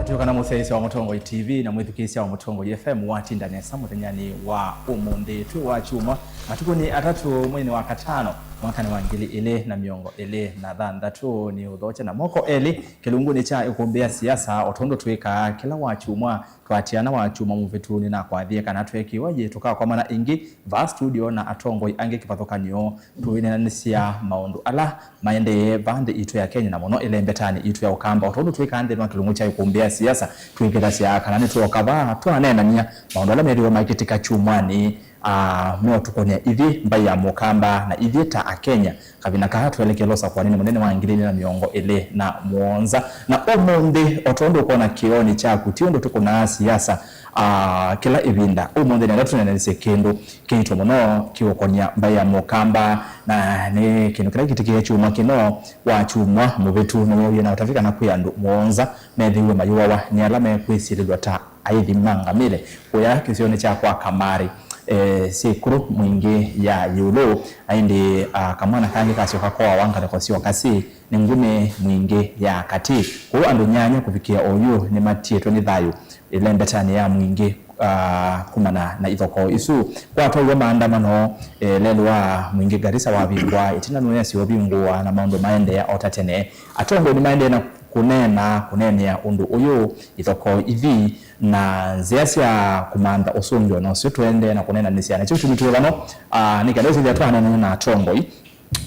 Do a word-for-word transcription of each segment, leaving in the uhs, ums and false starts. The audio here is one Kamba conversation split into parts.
Tũkana mũsyaĩĩsya wa Mũtongoi T V na mwĩthukĩĩsya wa Mũtongoi F M watinda nesa mũthenyanĩ wa ũmũnthĩ twĩ wa kyumwa, matukũnĩ atatũ mweinĩ wa katano mwakanĩ wa ngili ilĩ na mĩongo ĩlĩ na thanthatũ. Nĩ ũthokya na moko elĩ kĩlungunĩ kya ĩkũmbĩ ya siasa, o tondũ twĩkaa kĩla wa kyumwa. Twaatiana wa kyumwa mũvĩtu nĩnakwathie kana tweekĩwa yĩ tũkakomana ĩngĩ vaa studio na atongoi angĩ kĩvathũkany'o tũineenanĩsya maũndũ ala maendee vaa nthĩ itũ ya Kenya na mũno ĩlembetanĩ itũ ya Ũkamba. O tondũ twĩkaa nthĩnĩ wa kĩlungu kya ĩkũmbĩ ya siasa, twĩkĩthasya kana nĩtwooka vaa twaneenany'a maũndũ ala methĩwe maikĩtĩka kyumwanĩ, ah, meũtũkũnĩa ithyĩ mbaĩ ya Mũkamba na ithyĩ ta Akenya. Kavinda kaa twelekele ũsakũanĩnĩ mũnene wa ngili ilĩ na mĩongo ĩlĩ na mũonza. Na ũmũnthĩ, o tondũ ũkwona kĩoonĩ kyaku, ti ũndũ tũkũnaa siasa, ah, kĩla ĩvinda. Ũmũnthĩ nenda tũneenanĩsye kĩndũ kĩito mũno kĩũkonia mbaĩ ya Mũkamba, na nĩ kĩndũ kĩla kĩtĩkĩe kyumwa kĩno wa kyumwa mũvĩtu nĩweewie na ũtavĩ kana kwĩ andũ mũonza methĩiwe mayũawa nĩ ala mekwĩsilĩlw'a ta aithi ma ngamĩle kũya kĩsionĩ kya kwa Kamari, eh, syĩkũlũ mwingĩ ya ĩũlũ, na ĩndĩ, ah, kamwana kangĩ kasyoka koawa ngalĩko syoka syĩ nĩ ngune mwingĩ ya katĩ. Kwoou andũ nyanya kũvikĩa oyu nĩmatiĩtwe nĩ thayũ ĩlembetanĩ ya mwingĩ, ah, kumana na ithokoo isu. Kwatwaiwe maandamano, eh, lelũ wa mwingĩ Garissa wavingwa, ĩtina nũyasya ũvingũa na maũndũ maendeea o ta tene. Atongoi nĩmaendee na kũneena, kũneenea ũndũ ũyũ, ithokoo ithi, na nzĩa sya kũmantha ũsũngĩo nosyo tũendee na kũneenanĩsya. Na kyo kĩtumi twĩ vano, ah, nĩ kenda ũsĩthya twaneenany'a na atongoi,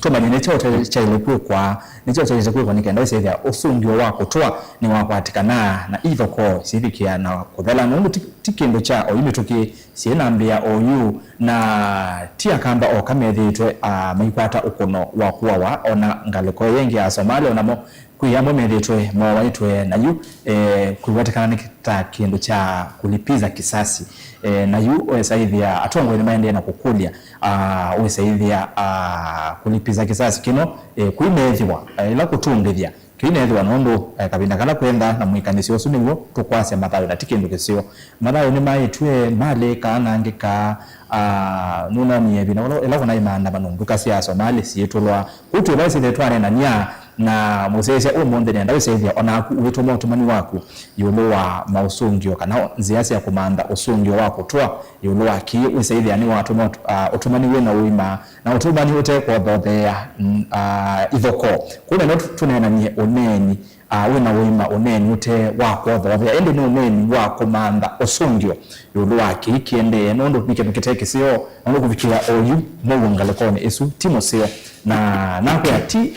tũmanye nĩ kyaũ kya-, kyaĩle kwĩkwa, nĩ kyaũ kyaĩlĩte kwĩkwa nĩ kenda ũsĩthya ũsũngĩo wa kũtũa nĩwakwatĩkana na ithokoo syĩvikĩa na kũthela, nũndũ ti, ti kĩndũ kya oyu mĩtũkĩ syĩ na mbĩa oyu, na ti Akamba oka methĩĩtwe, ah, maikwata ũkũno wa kũawa, ona ngalĩko ĩngĩ ya Somalia, onamo kwĩ amwe methĩĩtwe mooaĩtwe na yu, eh, kwĩwetĩkana nĩ ta kĩndũ kya kulipiza kisasi. Eh, na yu ũĩsaĩthĩa atongoi nĩmaendee na kũkũlya, ah, ũĩsaĩthĩa, ah, kulipiza kisasi kĩno, eh, kũineethĩwa, eh, ĩla kũtũngĩthya kĩineethĩwa nũndũ, eh, kavinda kala kwenda na mwĩkanĩsyo ũsu nĩw'o tũkwasya mathayũ na ti kĩndũ kĩseo. Mathayũ nĩmaĩtw'e, malĩka, anangĩka, ah, nũnoonie ĩvinda vala ĩla kũnaĩ maandamano nduka sya Somali syĩtũlwa. Kũu twĩ vau sithe twaneenany'a na mũsyaĩĩsya ũmũnthĩ nenda ũsyaĩthya o naku ũitũma ũtũmani waku ĩũlũ wa maũsũngĩo kana nzĩa sya kũmantha ũsũngĩo wa kũtũa ĩũlũ wa kĩĩ wĩsaĩthĩa nĩwatũma ũt-, ah, ũtũmani wĩ na ũima na ũtũmani ũte kwothotheea, mm, ah, ithokoo. Kũu neno tũ-, tũneenanie ũneeni, ah, wĩ na ũima, ũneeni ũte wa kwothotheea, ĩndĩ nĩ ũneeni wa kũmantha ũsũngĩo ĩũlũ wa kĩĩ kĩendee, nũndũ nĩ kĩndũ kĩte kĩseo, nũndũ kũvikĩĩa oyu mũuo ngalĩkonĩ ĩsu ti mũseo. Na nakwĩa ti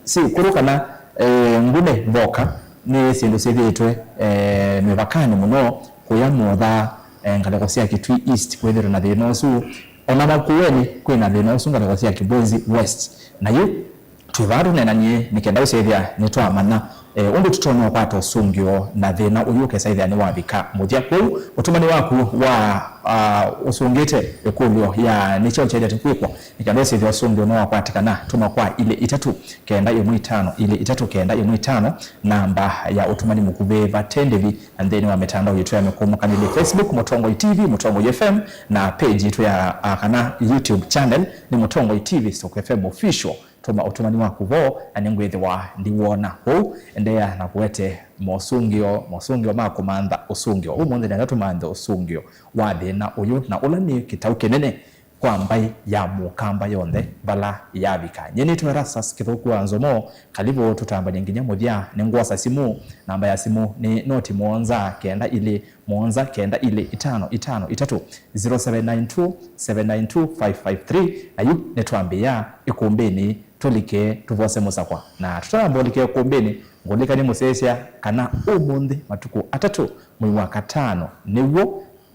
syĩkũlũ kana, eh, ngune voka nĩ syĩndũ syĩthĩĩtwe, eh, mĩvakanĩ mũno kũya Mũtha, eh, ngalĩko sya Kitui East kwĩthĩtwe na thĩna ũsu. Ona Makueni kwĩ na thĩna ũsu ngalĩko sya Kibwezi West. Na yu twĩ vaa tũneenanie nĩ kenda ũsyaĩthĩa nĩtwamanya, eh, ũndũ tũtonya ũkwata ũsũngĩo na thĩna ũyũ ũkesaĩthĩa nĩwavika mũthya. Kwoou ũtũmani waku wa, ah, ũsũngĩte ĩkũlyo ya nĩ kyaũ kyaĩlĩte kwĩkwa nĩ kenda ũsyaĩthĩa ũsũngĩo nĩwakwatĩkana, tũma kwa ilĩ itatũ kenda ĩmwe itano ilĩ itatũ kenda ĩmwe itano, namba ya ũtũmani mũkuvĩ vate ndĩvi, na nthĩnĩ wa mĩtandao yitũ ya mĩkũmũkanĩlye, Facebook Mũtongoi T V, Mũtongoi F M, na page yitũ ya, ah, kana YouTube channel nĩ Mũtongoi T V stroke F M Official. Tũma ũtũmani waku vo, na nĩngwĩthĩwa ndiwona kũu. Endeea na kũete mosũngĩo, mosũngĩo ma kũmantha ũsũngĩo. Ũmũnthĩ nenda tũmanthe ũsũngĩo wa thĩna ũyũ, na ũla nĩ kĩtau kĩnene kwa mbaĩ ya Mũkamba yonthe vala yavika. Nyie nĩtwa Erastus Kĩthũku wa Nzomo, kalivu tũtambany'e nginya mũthya. Nĩngwosa simũ, namba ya simũ nĩ noti mũonza kenda ilĩ mũonza kenda ilĩ itano itano itatũ, zero seven nine two seven nine two five five three, na yu nĩtwambĩĩa ĩkũmbĩnĩ, tũlike tũvose mũsakwa. Na tũtanamba ũlika ĩkũmbĩnĩ, ngũlika nĩ mũsyaĩĩsya kana ũmũnthĩ matukũ atatũ mwei wa katano nĩw'o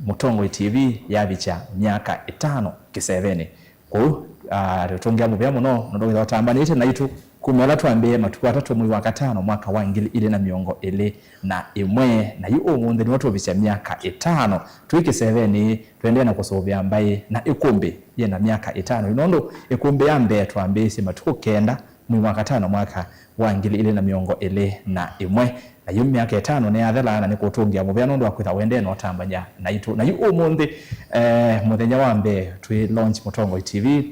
Mũtongoi T V yavikya myaka ĩtano kĩsevenĩ. Kwoou, ah, tũtũngĩa mũvea mũno nũndũ wĩthwa ũtambanĩte naitũ kuma ĩla twambĩĩe matukũ atatũ mwei wa katano mwaka wa ngili ilĩ na mĩongo ĩlĩ na ĩmwe, na yu ũmũnthĩ nĩw'o tũvikya myaka ĩtano twĩ kĩsevenĩ, tũendee na kũsũvĩa mbaĩ na ĩkũmbĩ yĩ na myaka ĩtano. Yu nũndũ ĩkũmbĩ ya mbee twambĩĩsye matukũ kenda mwei wa katano mwaka wa ngili ilĩ na mĩongo ĩlĩ na ĩmwe. Na yu myaka ĩtano nĩyathela, na nĩkũtũngĩa mũvea nũndũ wa kwĩtha ũendee na ũtambany'a naitũ. Na yu ũmũnthĩ, eh, mũthenya wa mbee twĩ launch Mũtongoi T V,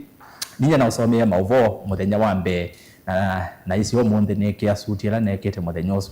ninyie naũsomie maũvoo mũthenya wa mbee, na, na isi ũmũnthĩ nĩkĩa suti ĩla nekĩte mũthenya ũsu.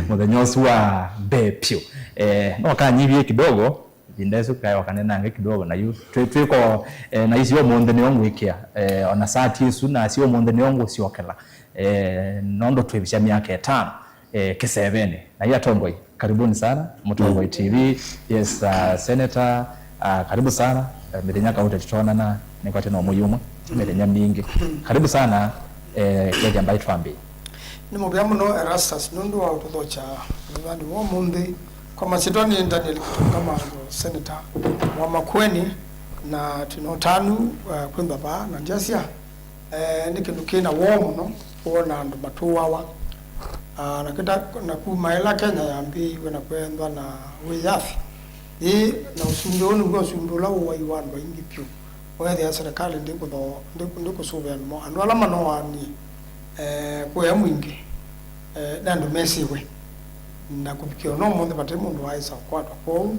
Mũthenya ũsu wa mbee pyũ. Eh, no kanyivie kidogo, ĩvinda ĩsu kae wakanenange kidogo na yu. Twĩ-, twĩko, eh, na icio ũmũnthĩ nĩyo ngwĩkĩa. Eh, ona saa ti ĩsu na sio ũmũnthĩ nĩyo ngũsyokela. Eh, nũndũ twĩvisya myaka ĩtano, eh, kĩsevenĩ. Na yu atongoi, karibuni sana, Mũtongoi T V. Yes, uh, Senator, uh, karibu sana. Eh, mĩthenya kauta tũtonana, nĩkwatĩ no mũyumwa, mĩthenya mingĩ. Karibu sana, eh, kethĩa mbai twambĩe. Nĩ mũvea mũno Erastus nũndũ wa ũtũthokya mũthenyanĩ wa ũmũnthĩ. Kwa masyĩtwa nĩ Daniel Kitonga Maanzo, Senator wa Makueni, na twĩ na ũtanu, uh, kwĩthwa vaa na ndiasya, eh, nĩ kĩndũ kĩ na woo mũno kwona andũ matũawa. Ah, na kĩta, na kuma ĩla Kenya yambĩĩiwe na kwendwa na wĩyathi, ĩĩ, na ũsumbĩ ũũ nĩw'o ũsumbĩ ũla ũwaiwa andũ aingĩ vyũ. Weethĩa serikali ndĩkũtho-, ndĩ-, ndĩkũsũvĩa andũ mo. Andũ ala manoanie, eh, kũya mwingĩ, eh, nĩ andũ mesĩwe. Na kũvikĩa ona ũmũnthĩ vate mũndũ waaĩsa kũkwatwa. Kwoou,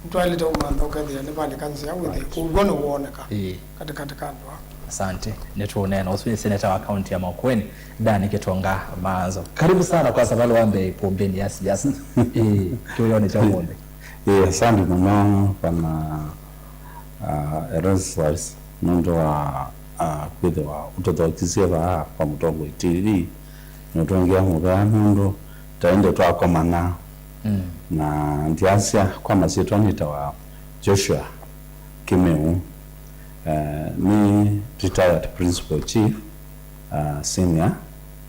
nĩtwaĩlĩte ũmantha ũkethĩa nĩvalĩka nzĩa wĩthĩe ũw'o nĩwooneka Ĩĩ. katĩkatĩ ka andũ aa. Asante. Nĩtũũneena ũsu nĩ seneta wa kaunti ya Makueni, Dani Kitonga Maanzo. Karibu sana kwa sababu wa mbee ikumbĩnĩ ya siasa. Ĩĩ, kĩwĩonĩ kya ũmũnthĩ. Ĩĩ, asante mũno bwana, ah, Erastus, nũndũ wa, ah, kwĩthĩwa ũtũthokisye vaa kwa Mũtongoi T V, nũtũngĩa mũvea nũndũ taĩndĩ twakomana. Mm. Na ndiasya kwa masyĩtwa nĩtawa Joshua Kĩmeu, eh, nĩ retired principal chief, uh, senior,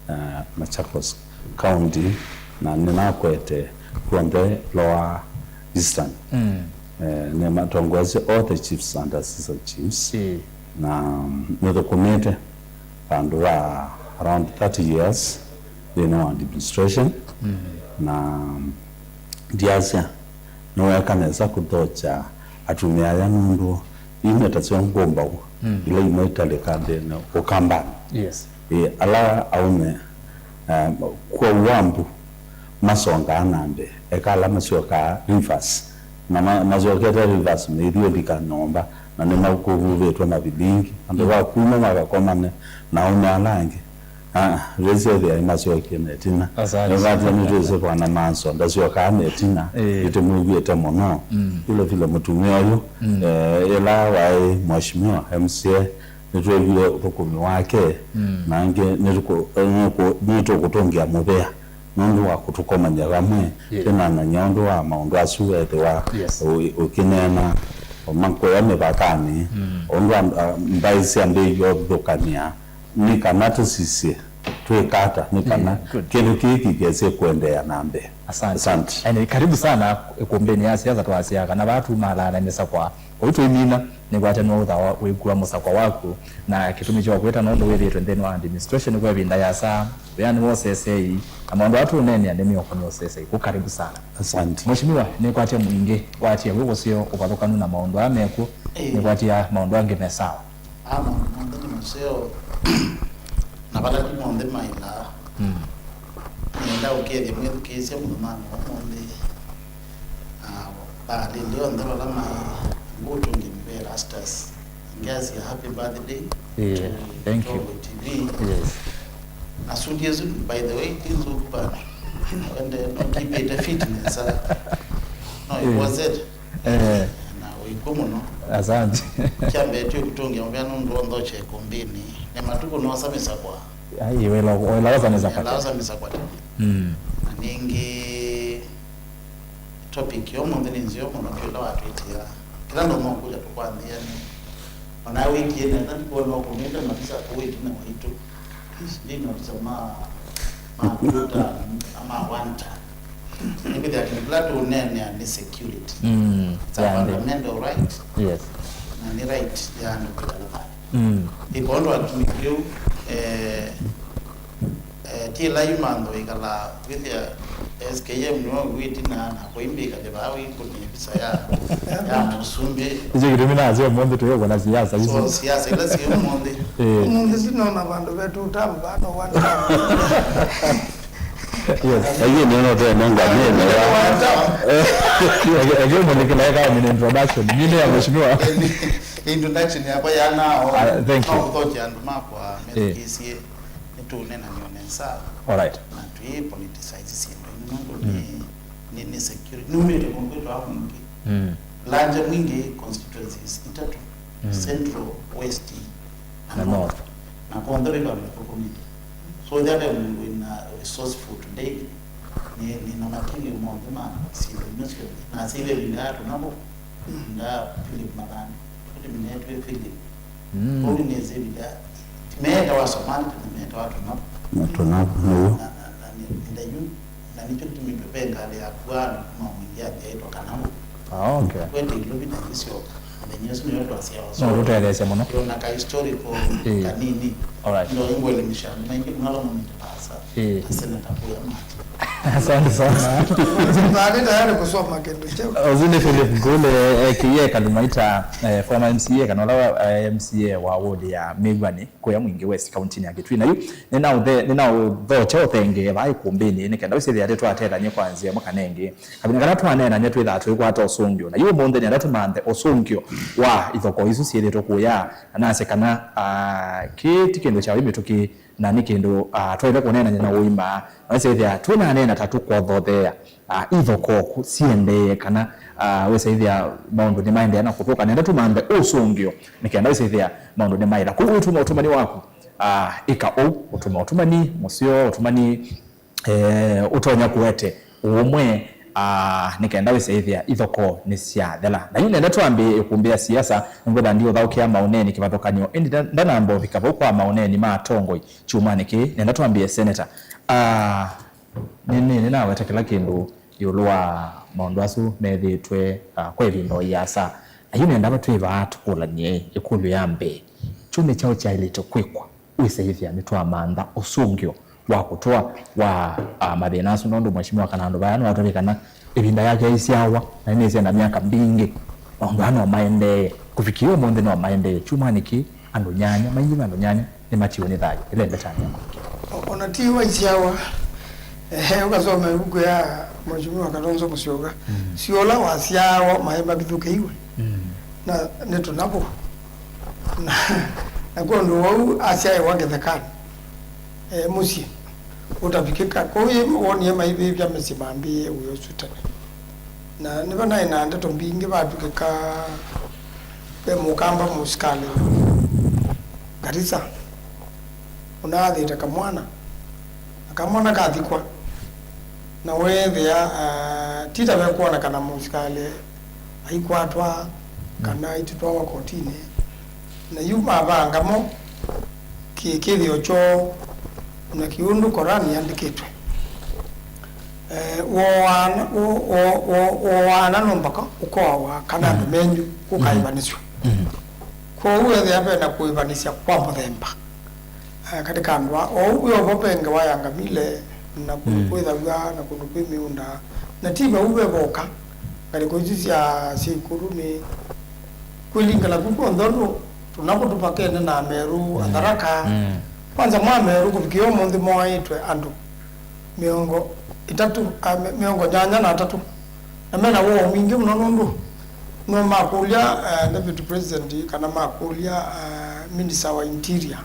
uh, Machakos County, na nĩnakwete kw'onthe Lower Eastern. Mm. Eh, nĩmatongoesye all the chiefs and assistant chiefs. Ĩĩ. Na, um, nĩthũkũmĩte vandũ va around thirty years nthĩnĩ wa administration. Mm. Na, um, ndiasya nĩweeka nesa kũthokya atumĩa aya nũndũ imwe tasyo ngũmbaũ, mm, ila imwe italĩka nthĩnĩ ũkambanĩ. Yes. Ĩ, ala aũme, eh, kwa ũambu masongaa na mbee, eka ala masyokaa reverse, na ma-, masyokete reverse meithi ũlika nyũmba, na nĩmakũvuvĩtwe mavilingi. Andũ, mm, va kuma makakomane na aũme ala angĩ. Ah, rĩsyo thĩa imasyokie na ĩtina. Asante. Nĩvatya nĩtwĩsĩ bwana Maanzo, ndasyokaa na ĩtina, ĩĩ, ĩtĩmwĩw'ĩte mũno. Mm. Vile vile mũtumĩa ũyũ, mm, eh, ĩla waĩ mheshimiwa M C A, nĩtwĩw'ĩe ũthũkũmi wake, mm, na angĩ nĩtũkũ-, nĩkũ-, nĩtũkũtũngĩa mũvea nũndũ wa kũtũkomany'a vamwe, yeah, twĩnanany'a ũndũ wa maũndũ asu ethĩwa, yes, ũ-, ũkĩneena, o makũya mĩvakanĩ, mm, ũndũ and-, a, mbaĩ syambĩĩie ũthũkanĩa, nĩ kana tũsisye twĩka ata, nĩ kana, yeah, good, kĩndũ kĩĩ kĩkesye kũendeea na mbee. Asante. Asante. Anyway, karibu sana ikumbĩnĩ ya siasa. Twasyaa kana vaa tumalaa na mĩsakwa. Ũu tũimina, nĩkwatya nũũthawa wĩkua mũsakwa waku, na kĩtumi kya ũkwĩta nũndũ wĩthĩĩtwe nthĩnĩ wa administration kwa ĩvinda yasa, wĩanĩ wa ũsesei, na maũndũ aa tũũneenea nĩ mĩoko nĩ ũsesei. Kũ karibu sana. Asante. Mheshimiwa, nĩkwatya mwingĩ watie wĩ ũseo ũvathũkanu na maũndũ aa mekw'o, eh, nĩkwatya maũndũ angĩ me sawa. Aa maũndũ monthe nĩ maseo, na vala ti monthe maĩlaa. Mm. Nĩenda ũkethya mwĩthukĩĩsya mũthamanĩ wa ũmũnthĩ, ah, vaalĩlĩ onthe vala maĩ, ngũtũngĩ mĩvea Erastus, ngeasya happy birthday, yeah, to, thank you, Tongoi T V. Yes. Na suti ĩsu, by the way, ti nzũku bana. Wende, no, keep it a fitness, ah. No, it, yeah, was it. Eh. Na ũikw'ũ mũno. Asante. Kya mbee, twĩ kũtũngĩa mũvea nũndũ wa ũnthokya ikumbĩnĩ. Nĩ matukũ noosa mĩsakwa. Ai, wela, wela osa mĩsakwa. Wela osa mĩsakwa tene. Mm. Na ningĩ, topic ya ũmũnthĩ nĩ nzeo mũno, twĩ ũla watwĩtĩa. Kĩla ndũmokũlya tũkwanthĩa nĩ, ona wĩkie nesa, ndikuona ũkũnĩte mavisa kũu ĩtina waitũ. Sijui maofisa ma, ma two term, ama one term. Nĩkwĩthĩa kĩndũ kĩla tũũneenea nĩ security. Mm, it's a, yeah, fundamental right. Yes. Na nĩ right ya andũ kwĩkala thayũ. Mm. Ĩkondo atumĩ kĩu, eh, eh, ti ĩla yu mantho ĩkala kwĩthĩa S K M nĩwe wĩ ĩtina na kũimbĩka vaa wĩkũnĩa visa ya, ya mũsumbĩ. Nĩkyo kĩtumi nasya ũmũnthĩ tũyũkũna siasa isu. So, siasa ila syĩ ũmũnthĩ. Eh. Ũmũnthĩ sinona vandũ ve two term, vano one term. Yes. Aiye nĩona tena ngamene. One term. Eke, eke mũnĩkĩla eka mini introduction. Mimi ya mheshimiwa. Introduction yakwa yanao. Ah, thank you. No kũthokya andũ makwa, eh, methukĩĩsye, nĩtũũneenany'a nesa. All right. Na twĩ politicize syĩndũ ino nũndũ nĩ, nĩ, nĩ security. Numĩte kũndũ kwĩtwa Mwingĩ. Mm. Lanja Mwingĩ constituencies itatũ, Mm. Central, West, na Na North. North. Na konthe wĩ vandũ tũkũmĩte. So that mũndũ wĩna resourceful today, nĩ, nĩ na material monthe ma syĩndũ ino syonthe. Na sile vinda yatũ navo, nda Philip Mathani. Kũti minetwe Philip. Mm. Kũu nĩ zĩvila. Meetawa Somali, tene meetawa Tũnavu. Na Tũnavu, nĩw'o. Na, na, na, nĩ, nĩ ndayu, na nĩkyo kĩtumi tũve ngalĩ ya kua andũ kuma Mwingĩ athi aitwa Kanavu. Ah, okay. Kwete ilovi na isyo, mũthenya ũsu nĩyo twasyawa. No, tũtetheesya mũno. Yona ka historical Ĩĩ. kanini. All right. Ndio ingwelimisha andũ maingĩ mũno ala mamĩte pasa. Ĩĩ. Na Senator Kuya Mati. Asante sana. Nani tayari kusoma kindu cheu. Ũsu nĩ Philip Ngule, aka Kalumaita, eh, former M C A, kana ũla wa, eh, M C A wa ward ya Mĩw'anĩ, kũya Mwingĩ West, kaunti-inĩ ya Kitui. Na yu, nĩnaũthe-, nĩnaũthokya ũthengee vaa ikumbĩnĩ, nĩ kenda wĩsĩthĩa atĩ twatethany'a kwa nzĩa ĩmwe kana ĩngĩ. Kavinda kala twaneenany'a twĩthaa tũikwata ũsũngĩo. Na yu ũmũnthĩ nĩenda tũmanthe ũsũngĩo wa ithokoo isu syĩthĩtwe kũya, na nasya kana, ah, kĩĩ ti kĩndũ kya wĩ mĩtũkĩ, na nĩ kĩndũ, ah, twaĩle kũneenany'a na ũima, na wĩsĩthĩa twĩnaneena ta tũkothotheea, ah, ithokoo kũ-, siendee, kana, ah, wĩsĩthĩa maũndũ nĩmaendeea na kũthũka. Nenda tũmanthe ũsũngĩo, nĩ kenda wĩsĩthĩa maũndũ nĩmaĩla. Kwoou ũtũma ũtũmani waku, ah, ĩka ũu, ũtũma ũtũmani mũseo, ũtũmani eh, ũtonya kũete ũũmwe, ah, nĩ kenda wĩsĩthĩa ithokoo nĩsyathela. Na yu nenda twambĩĩe ĩkumbĩ ya siasa, nĩngwĩtha ndiũthaũkĩa maũneenĩ kĩvathũkany'o, ĩndĩ nda-, ndanamba ũvika vau kwa maũneenĩ ma atongoi kyumwanĩ kĩĩ, nenda twambĩĩe seneta. Ah, nĩ, nĩ, nĩnaweta kĩla kĩndũ ĩũlũ wa maũndũ asu methĩĩtwe, ah, kwa ĩvinda o ĩasa. Na yu nenda vatwĩ vaa tũkũlany'e ĩkũlyo ya mbee, kyu nĩ kyaũ kyaĩlĩte kwĩkwa wĩsĩthĩa nĩtwamantha ũsũngĩo wa kũtũa wa, ah, mathĩna asu, nũndũ Mheshimiwa Kanandũ vaya nĩwatavye kana ĩvinda yake aisyawa, na nĩnĩsĩ ena myaka mbingĩ, maũndũ aa no maendee, kũvikĩa ũmũnthĩ no maendee. Kyumwanĩ kĩĩ, andũ nyanya, maingi ma andũ nyanya nĩmatiwe nĩ thayũ ĩla ĩmbetanĩa. O-, ona ti waisyawa, ehe, ũkasoma ĩvuku ya Mheshimiwa Kalonzo Musyoka, mm, sio ũla wasyawa maĩ mavithũkĩiwe, mm, na nĩ Tũnavu. Na, na kwondũ wau asyaĩwa kĩthekanĩ, e, mũsyĩ ũtavikĩka. Kwoou yĩ wonie maivĩvya mĩsyĩ mambĩĩe wĩa ũsu tene. Na nĩvo naĩ na ndeto mbingĩ, vavikĩka ve mũkamba mũsikalĩ Garissa ũnaathĩte kamwana, na kamwana kathikwa, na weethĩa, ah, ti ta vekwonekana mũsikalĩ aikwatwa, mm, kana aitũtwawa kotinĩ. Na yu mavanga mo kĩ-, kĩthĩo kyoo na kĩũndũ Korani yandĩkĩtwe. Eh, woana, wo-, wo-, wo-, woana no mpaka ũkoawa kana andũ, mm, menyu kũkaĩvanĩsw'a. Mm. Kwoou ethĩa vena kũĩvanĩsya kwa mũthemba, eh, katĩ ka andũ aa. Oou wĩ ovo ve ngewa ya ngamile, na kũndũ, mm, kwĩthaw'a, na kũndũ kwĩ mĩũnda, na ti vau ve voka ngalĩko isu sya, sya ĩkũlũ nĩ kwĩlingana ku kwonthe ũndũ Tũnavu tũvakene na Ameru, mm, Atharaka. Mm. Kwanza mwa Ameru kũvikĩa ũmũnthĩ moaĩtwe andũ mĩongo ĩtatũ, a, mĩ-, mĩongo nyanya na atatũ. Na mena woo mwingĩ mũno nũndũ no makũlya, eh, Deputy President kana makũlya, eh, Minister wa Interior,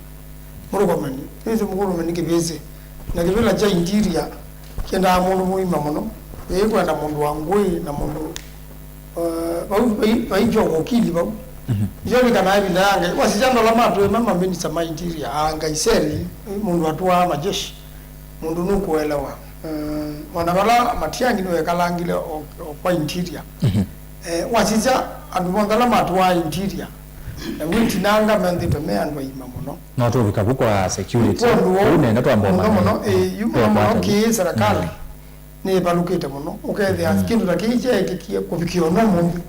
mũrũgamani, nĩsĩ mũkũrũmani kĩvĩsĩ. Na kĩvĩla kya Interior kyendaa mũndũ mũima mũno. Ĩĩ kwenda mũndũ wa ngũĩ na mũndũ, eh, vau vai, vai kyoko kili vau. Mhm. Ndio nĩ kana ĩvinda ya Ngai. Wasisya ndola matũĩma maminista ma Interior, a Ngai Seli, mũndũ atũaa majeshi, mũndũ nũkũelewa. Eh, ona vala Matiang'i nĩwekalangile o, o kwa Interior. Mhm. Eh, wasisya andũ monthe ala matũaa Interior, na wĩtinanga menthĩtwe me andũ aima mũno. No tũvika vu kwa security. Kwondũ wou, kũu nenda twamba mũno mũno, ĩ, yu mũno mũno kĩĩ serikali, mm, nĩĩvalũkĩte mũno. Ũkethĩa, mm, kĩndũ ta kĩĩ kyeekĩkie kũvikĩa ũno ũmũnthĩ.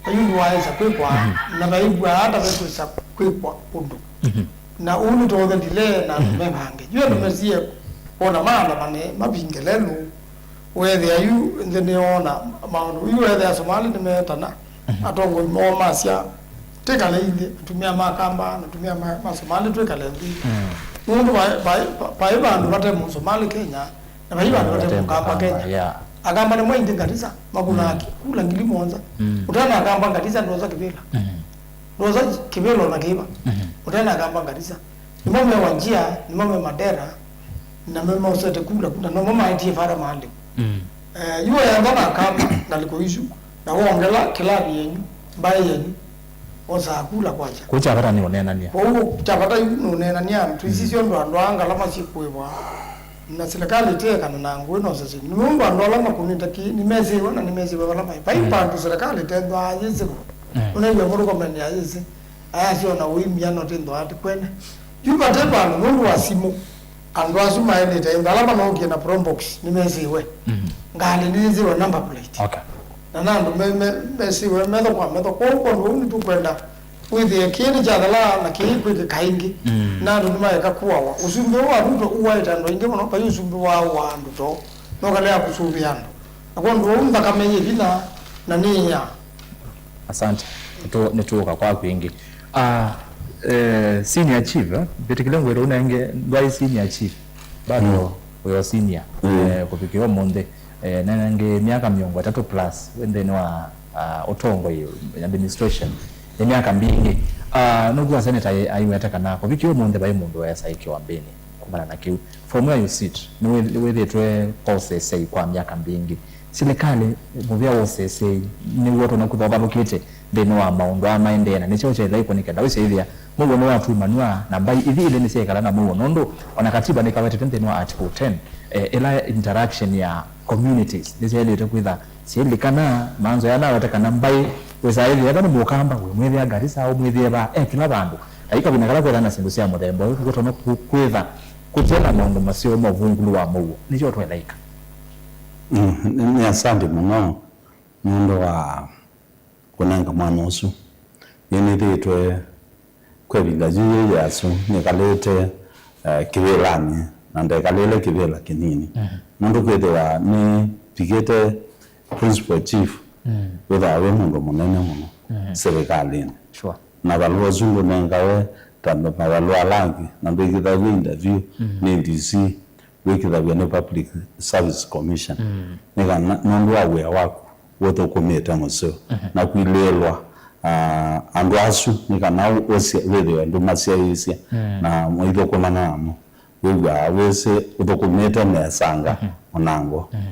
Ayu ndũaĩsa kwĩkwa, mm, na vaĩw'aa ata vekwĩsa kwĩkwa ũndũ. Mm-hmm. Na ũu nĩ tũũthe delay na andũ, mm-hmm, mevange. Yu andũ, mm-hmm, mesie kwona maandamane mavinge lelũ. Weethĩa yu nthĩ nĩyoona maũndũ. Yu weethĩa Somali nĩmeetana, mhm, atongoi moo masya, "Twĩkale inthĩ, atumĩa ma Kamba na atumĩa ma, ma Somali twĩkale nthĩ." Mm. Nũndũ vai, vai, vai vandũ vate Mũsomali Kenya, na vai vandũ vate, vate Mũkamba Kenya. Yeah. Akamba nĩmo aingĩ Garissa, makũnaa, mm, ki-, kula ngili mũonza. Mm. Ũtena Akamba Garissa, ndosa kĩvĩla. Mm. Ndosa kĩvĩla ona kĩva. Mm. Ũtena Akamba Garissa. Nĩmo me Wajir, nĩmo me Mandera. Na me mosete kula kula, nomo maetie Father Maalim. Mm. Eh, yu wenda na kamba ngalĩko isu, na wongela kĩlavi yenyu, mbaĩ yenyu, osaa kula kwakya. Kũ kya vata nĩ ũneenany'a. Kwoou kya vata yu nĩ ũneenany'a, twĩsisye ũndũ andũ aa ngalama syĩkũĩvwa, na silikalĩ ĩteekana na ngũĩ na ũseseni. Nũndũ andũ ala makũnĩte kĩĩ nĩmesĩwe na nĩmesĩwe vala maĩ. Vai vandũ silikalĩ ĩtethwaa yĩsĩ vo. Mm. Ũnew'a mũndũ komeni ayĩsĩ, ayasya ona ũimya no tĩnthwaa ti kwene. Yu vate vandũ nũndũ wa simũ. Andũ asu maendete ĩndũ ala manookie na Probox nĩmesĩwe. Mhm. Ngalĩ nĩyĩsĩwe number plate. Okay. Na na andũ me- me- mesĩwe metho kwa metho. Kwoou kwondũ ũu nĩtũkwenda wĩthĩe kĩĩ nĩkyathala na kĩĩ kwĩkĩka ĩngĩ. Mm. Na andũ nĩmaeka kũawa. Ũsumbĩ ũũ wa Ruto ũwaĩte andũ aingĩ mũno, vai ũsumbĩ wa ũa andũ too. Nokalea kũsũvĩa andũ. Na kwondũ ũu nthakame yĩ vinya na nĩ ya. Asante. Nĩtũ- nĩtũũka kwaku ĩngĩ. Ah, eh, senior chief, eh, mbĩtĩkĩle ngwĩre ũnenge ndwaĩ senior chief. Bado wĩ o senior. Eh, kũvikĩa ũmũnthĩ. Eh, nenge myaka mĩongo ĩtatũ plus wĩ nthĩnĩ wa, ah, ũtongoi, administration. Nĩ myaka mbingĩ. Ah, nũkw'a seneta ai- aiwete kana kũvikĩa ũmũnthĩ vai mũndũ weesa ĩkĩwa mbĩnĩ kumana na kĩu. From where you sit, nĩwĩ- nĩwĩthĩtwe kosesei kwa myaka mbingĩ. Silikalĩ, mũvĩa wa ũsesei nĩw'o tũna kũtha ũvalũkĩte nthĩnĩ wa maũndũ aa maendee, na nĩkyo kyaĩle ĩkũnĩ kenda wĩsyaĩthĩa mũuo nĩwatumanw'a na mbaĩ ithi ilĩ nĩsyaĩkala na mũuo, nũndũ ona katiba nĩkawetete nthĩnĩ wa article ten, eh, ĩla interaction ya communities nĩsyaĩlĩte kwĩtha syĩlikana. Manzoya nawete kana mbaĩ wĩsaa ĩthĩa ethwa nĩ Mũkamba, wĩmwĩthĩa Garissa, ũmwĩthĩe va, e kĩla vandũ. Na yu kavinda kala kwĩtha na syĩndũ sya mũthemba ũyũ, nĩkũtonya kwĩtha kũte na maũndũ maseo ma ũvungũlu wa mũuo. Nĩkyo twaĩle ĩka. Mm, nĩ, nĩ asante mũno nũndũ wa kũnenga mwanya ũsu. Nĩnĩthĩĩtwe kwa ĩvinda yĩĩ yĩasũ nĩkalĩte, eh, kĩvĩlanĩ, na ndekalĩle kĩvĩla kĩnini. Mhm. Nũndũ kwĩthĩwa nĩvikĩte principal chief, mm, wĩthaa wĩ mũndũ mũnene mũno, mhm, silikalĩnĩ. Sure. Na valũa ũsu ndũnengawe ta mavalũa ala angĩ, na ndwĩkĩthaw'a interview, mhm, nĩ D C, wĩkĩthaw'a nĩ Public Service Commission. Mm. Nĩ kana nũndũ wa wĩa waku ũthũkũmĩte mũseo, mhm, na kwilĩĩlwa, ah, andũ asu nĩ kana ũ- ũsya- wĩthĩwe ndũmasyaĩĩsya, mm, na maithũkũmana namo. Wĩw'aa wĩsĩ ũthũkũmĩte mesanga, mhm, mũnango. Mhm.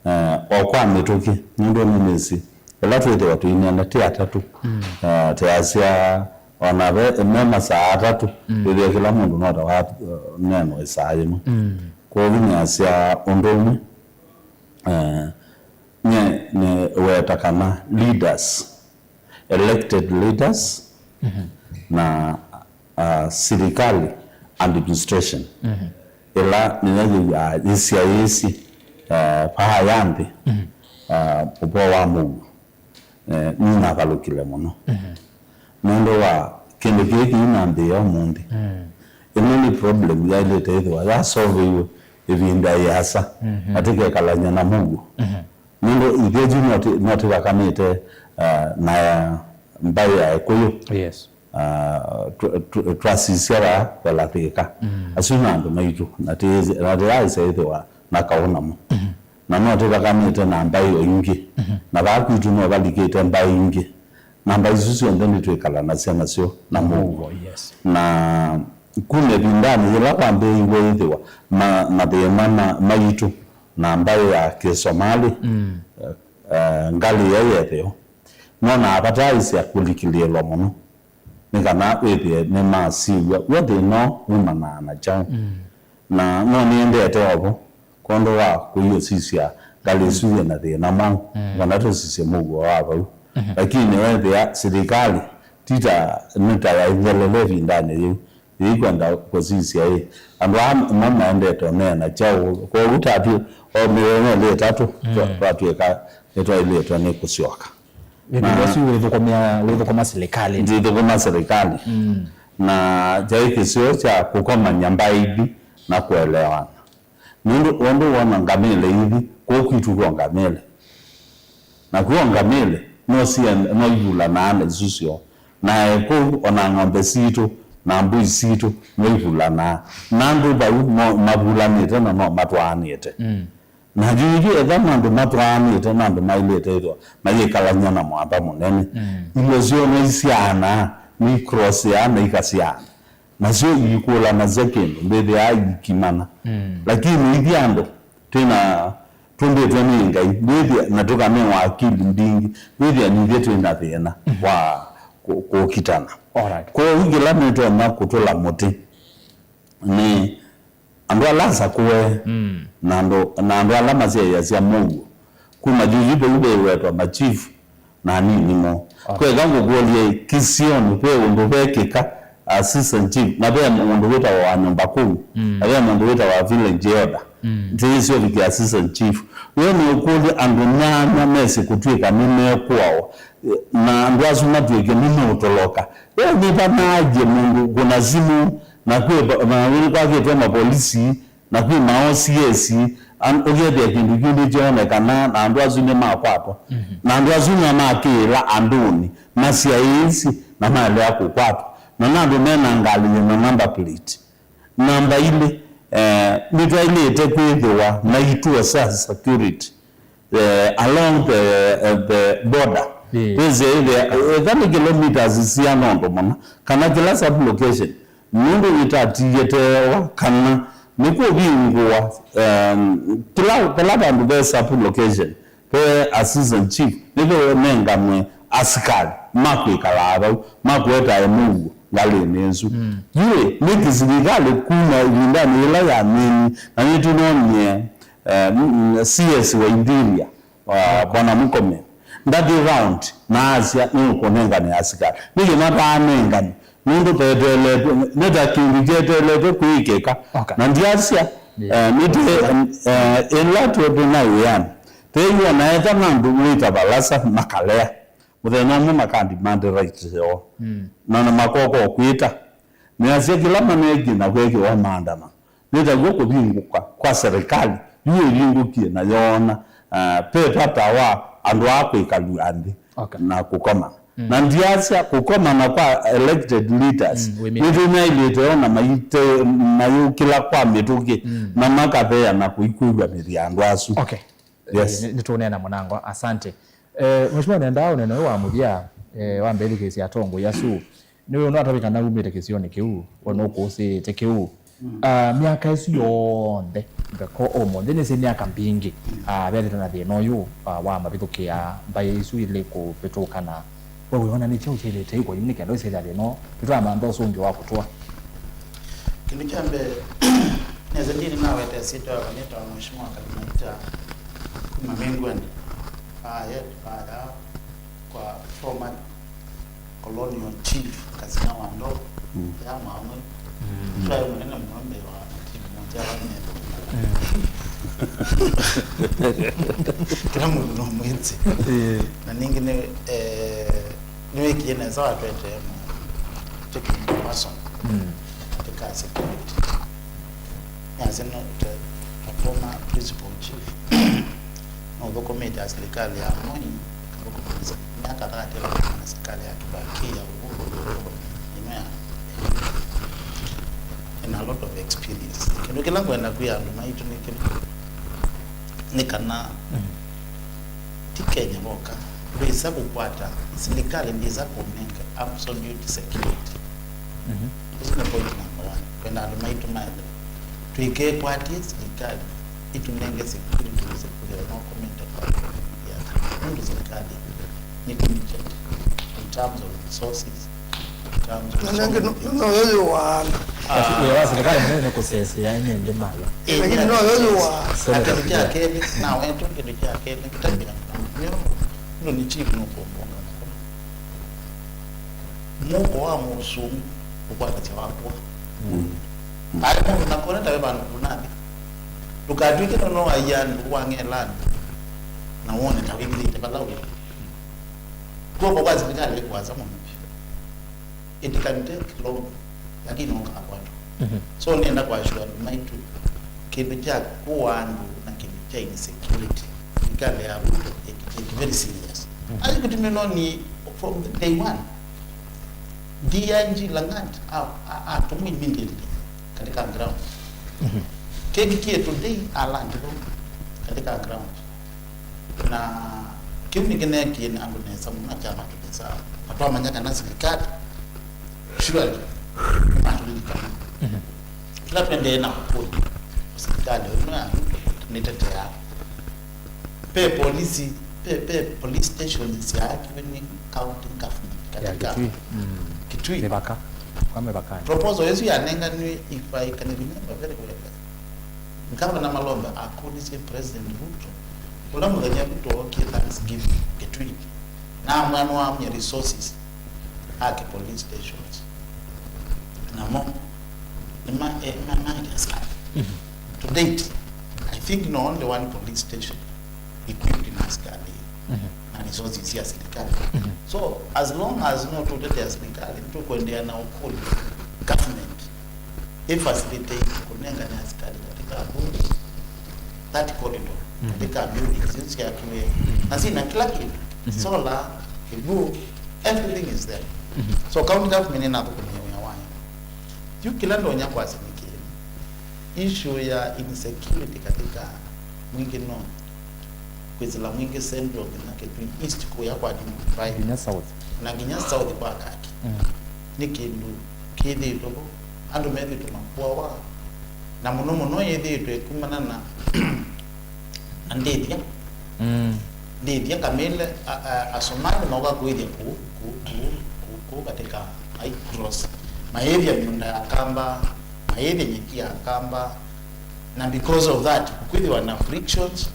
Eh, o kwa mĩtũkĩ, nũndũ nĩnĩsĩ, ĩla twĩthĩwa tũineena tĩ atatũ, mm, eh, tũyasya ona ve me masaa atatũ, mm, wĩthĩa kĩla mũndũ no ta wa, eh, neno ĩsaa yĩmwe. Mm. Kwoou nĩasya ũndũ ũmwe, eh, nye nĩweta kana leaders, elected leaders, mhm, na, uh, sirikali administration, mhm, ĩla nĩyo yĩw'aa yĩsyaĩĩsye, uh, vaa ya nthĩ, mhm, uh, ũvoo wa mũuo, eh, nĩnavalũkile mũno. Mhm. Nũndũ wa kĩndũ kĩĩ kĩinambĩĩa ũmũnthĩ. Mm. Ĩno nĩ problem yaĩlĩte ĩthĩwa yasolveiwe ĩvinda yĩasa, mhm, na tũkekalany'a na mũuo. Mhm. Nũndũ ithyĩ yu no tĩ- no tĩvakanĩte, ah, na mbaĩ ya Ĩkũyũ. Yes. Ah, tw- tw- twasisya vaa kwela Thĩka. Mm. Asu nĩ andũ maitũ, na tĩ- na tĩyaĩsa ĩthĩwa na kaũ namo. Mhm. Na no tĩvakanĩte na mbaĩ o ingĩ. Mhm. Na vaa kwitũ no valikĩte mbaĩ ingĩ. Na mbaĩ isu syonthe nĩtwĩkalanasya nasyo na mũuo. Mũuo, yes. Na kuma ĩvindanĩ yĩla kwambĩĩiwe ĩthĩwa ma- mathĩna ma- maitũ na mbaĩ ya Kĩsomalĩ, mm, eh, eh, ngalĩ ĩya yethĩo, no navataĩsya kũlikĩlĩĩlwa mũno, nĩ kana wĩthĩe nĩmasiw'a w'o thĩna ũũ wumanaa na kyaũ. Mm. Na no nĩendete ovo kwondũ wa kũiũsisya ngalĩ ĩsu yĩ na thĩna mwaũ, mm, kana tũsisye mũuo wa vau. Mhm. Lakini weethĩa silikalĩ ti ta, nĩ ta yaithelele ĩvindanĩ yĩu, yĩikwenda kũsisya ĩ, andũ aa mo maendete ũneena kyaũ? Kwoou tatwĩ o mĩthenya ĩlĩ ĩtatũ, mm, twa- twatw'ĩka nĩtwaĩlĩtwe nĩ kũsyoka. Ĩvinda na ĩsu wĩthũkũmĩa- wĩthũkũma silikalĩ. Ndithũkũma silikalĩ. Mm. Na kyaĩ kĩseo kya kũkomany'a mbaĩ ithi na kũelewana. Nũndũ ũndũ wona ngamĩle ithi, kũu kwitũ kw'o ngamĩle. Na kw'o ngamĩle, no sie- no ivulanaa na isu syoo. Na e kũu, o na ng'ombe sitũ, na mbũi sitũ, no ivulanaa. Na andũ vau no mavulanĩte na no matwaanĩte. Mm. Na yu yu etha na andũ matwaanĩte na andũ maĩlĩte ĩthwa mayĩkalany'a na mũamba mũnene. Mm. Ilyo syoo no isyaanaa, nĩ ikrosĩaa na ikasyaana. nasyo iikũlanasya kĩndũ, mbĩthĩaa iikimana. Mm. Lakini ithyĩ andũ twĩna, tũmbĩtwe nĩ Ngai, ndwĩthĩa, na tũkanewa akili mbingĩ, ndwĩthĩa nithyĩ twĩ na thĩna wa kũ-, kũkitana. Alright. Kwoou kĩla nĩtonya kũtũla mũtĩ nĩ andũ ala asakũe, mm, na andũ, na andũ ala masyaĩĩasya mũuo. Kuma juzi vau veiwetwa machifu na anini moo. Okay. Kweka ngũkũlye, Kĩsionĩ ve ũndũ vekĩka, assistant chief, na ve mũndũ wĩtawa wa nyũmba kũu, mm, na ve mũndũ wĩtawa village elder. Mm. Nzĩĩsyo vikĩa assistant chief. We nũkũlye andũ nyanya mesĩ kũtw'ĩka nĩmekũawa, na andũ asu matw'ĩke nĩmeũtoloka. We nĩvanaaie mũndũ kũna simũ, na kwĩ, na nĩkwakĩtwe mapolisi, na kwĩ ma O C S, an-, ũkethĩa kĩndũ kĩu nĩkyoonekana, na andũ asu nĩmakwatwa. Mhm. Na andũ asu nĩmakĩĩla andũnĩ, masyaĩĩsye, na maelea kũkwatwa. Na nĩ andũ me na ngalĩ yĩ na number plate. Namba ilĩ, eh, nĩtwaĩlĩte kwĩthĩwa na ituo sya security, eh, along the, eh, the border. Ĩĩ. Twĩsĩ ĩthĩa, ĩtha nĩ kilometers siana ũndũ mũna, kana kĩla sub-location, nũndũ ĩtatiĩtewa kana nĩkũvingũa, em, kĩla, vala vandũ ve sub-location, ve assistant chief, nĩvenenganwe asikalĩ ma kwĩkalaa vau, ma kũetae mũuo ngalĩnĩ ĩsu. Mm. Yu nĩkĩ silikalĩ kuma ĩvindanĩ yĩla yamini, na nĩtũnonie, eh, m-, CS wa interior, wa Bwana Murkomen, ndathi round na asya nĩũkũnengane asikalĩ? Nĩkĩ mataanengane? Nũndũ veteeletwe, nĩ ta kĩndũ kyeteeletwe kwĩkĩka. Okay. Na ndiasya, yeah, eh, nĩtwĩ, eh, ĩla twĩ, twĩ na wĩanĩ, twĩw'ona etha na andũ wĩta valasa makalea. Mũthenya ũmwe makandimande right yoo. Mm. Na, na makoka kwĩta. Nĩasya kĩla maneekie na kwekĩwa maandamano. Nĩ taw'o kũvingũka kwa serikali, yu ĩvingũkie na yoona, ah, ve vata wa andũ aa kwĩkalw'a nthĩ, okay, na kũkomana. Mm. Na ndiasya kũkomana kwa elected leaders, mm, wĩmĩte, nĩtũnaĩlĩte ona maite-, mayũkĩla kwa mĩtũkĩ, mm, na makatheana kũikwĩw'anĩthya andũ asu. Okay. Yes. Nĩ-, nĩtũũneena mũnango. Asante. Eh, Mheshimiwa, nendaa ũnene ũyũ wa mũthya, eh, wa mbĩthukĩĩsya atongoi asu. Nĩwĩ ũndũ atavĩ kana umĩte kĩsionĩ kĩu, we nũkũsĩĩte kĩu. Mm. Ah, myaka ĩsu yonthe, ngako ũmũnthĩ, nĩsĩ myaka mbingĩ, ah, vethĩte na thĩna ũyũ, ah, wa mavĩthũkĩa mbaĩ isu ilĩ kũvĩtũkana. We wĩona nĩ kyaũ kyaĩlĩte ĩkwa yu nĩ kenda ũisĩthĩa thĩna ũũ? Nĩtwamantha ũsũngĩo wa kũtũa. Kĩndũ kya mbee, nesa ndini nawete syĩtwa yakwa nĩtawa Mheshimiwa Kalimaita kuma Mĩngweni. Vaya, vaya kwa former colonial chief Kasina wa Ndoo, mm, ya Maũmwe. Mm. Twaĩ mũnene mũno mbee wa chief Motia wa Nyendo. Mm. Kĩla mũndũ no mwĩtĩ. Eh. Na ningĩ nĩ, eh, nĩwĩkie nesa watwete technical person, mm, katika security. Nĩasya no ta, ta former principal chief, no ũthũkũmĩte ya serikali ya Moi, kathũkũma myaka thirty na serikali ya Kibaki ya Uhuru, ĩno ya, ĩna a lot of experience. Kĩndũ kĩla ngwenda kwĩa andũ maitũ nĩ kĩla, nĩ kana, mm, ti Kenya voka, ndwĩsa kũkwata, serikali ndĩsa kũnenga absolute security. Mhm. Ũsu nĩ point number one. Kwenda andũ maitũ maelewe. Tũikekwatie serikali ĩtũnenge security tũwĩse kũthĩa no kũmĩnda kwa yaka. Nũndũ serikali nĩ limited in terms of resources, in terms of... Na nengĩ no, no yo yũaa andũ. Ah. Wĩa wa serikali mũnene nĩ kũsesea ene nthĩ mayo. Lakini no yo yũaa. Na kĩndũ kya kelĩ, na wetu kĩndũ kya kelĩ, kĩtambĩa. Nĩ ũndũ nĩ chief nũkũmbonga mũkono. Mũko wa mũsũngũ ũkwatĩsya wakwa. Mm. Aĩ mũndũ nakona tawe vandũ kũnathi. Ndũkatw'ĩke nono waia andũ wang'ela andũ na wone ta wĩkĩlĩte vala wĩ. Kw'oko kwa silikalĩ ĩkwasa mũno vyũ. It can take long, lakini ũkakwatwa. Mhm. So nĩenda kwasua andũ maitũ kĩndũ kya kũa andũ na kĩndũ kya insecurity, silikalĩ ya Ruto ĩkĩtĩke very serious. Mhm. Athi kũtumĩlwa ni from the day one. D I G Langat a- a- atumwa immediately katika ground. Mhm. Kĩvikie today alandi katika ground. Na kĩu nĩkĩneekie andũ nesa mũno na kyama tũkĩsaa. Na twamanya kana silikalĩ surely, nĩmatũlilika. Kĩla tũendee na ũkũni, silikalĩ ĩno ya nĩtetea. Pe polisi, pe, pe police stations syaakiwe nĩ county government katika Kitui. Kitui. Mĩvaka. Kwa mĩvakani. Proposal ĩsu yanenganiwe, if I can remember very well, Governor Malombe akũlisye President Ruto, ũla mũthenya Ruto ookie Thanksgiving Kitui, na amwĩa nĩwamya resources ake police stations. Namo nĩma-, eh, nĩmamaete askali. To date, I think no only one police station equipped na askali na resources sya silikalĩ. So, as long as no tũtetea silikalĩ, nĩtũkũendeea na ũkũlya government ĩfacilitate kũnengane askali katika bunge, that corridor, katika buildings isu syakiwe, na sina kĩla kĩndũ, solar, kĩw'ũ, everything is there. So county government ĩnathũkũmĩa wĩa wayo. Yu kĩla ndonya kwasya nĩ kĩĩ, issue ya insecurity katika Mwingi North, kwĩsĩla Mwingi Central nginya Kitui East kũya kwa Dimbai, nginya south, na nginya south kwa Kaki, nĩ kĩndũ kĩthĩĩtwe vo, andũ methĩĩtwe makuawa, na mũno mũno yĩthĩĩtwe kumana na, na ndĩthya. Ndĩthya kamĩle, a, a, Asomali maũka kũĩthya kũu, kũu, kũu, kũu, kũu katika High Cross. Maĩthya mĩũnda ya Kamba, maĩthya nyeki ya Kamba, na because of that, kwĩthĩwa na frictions,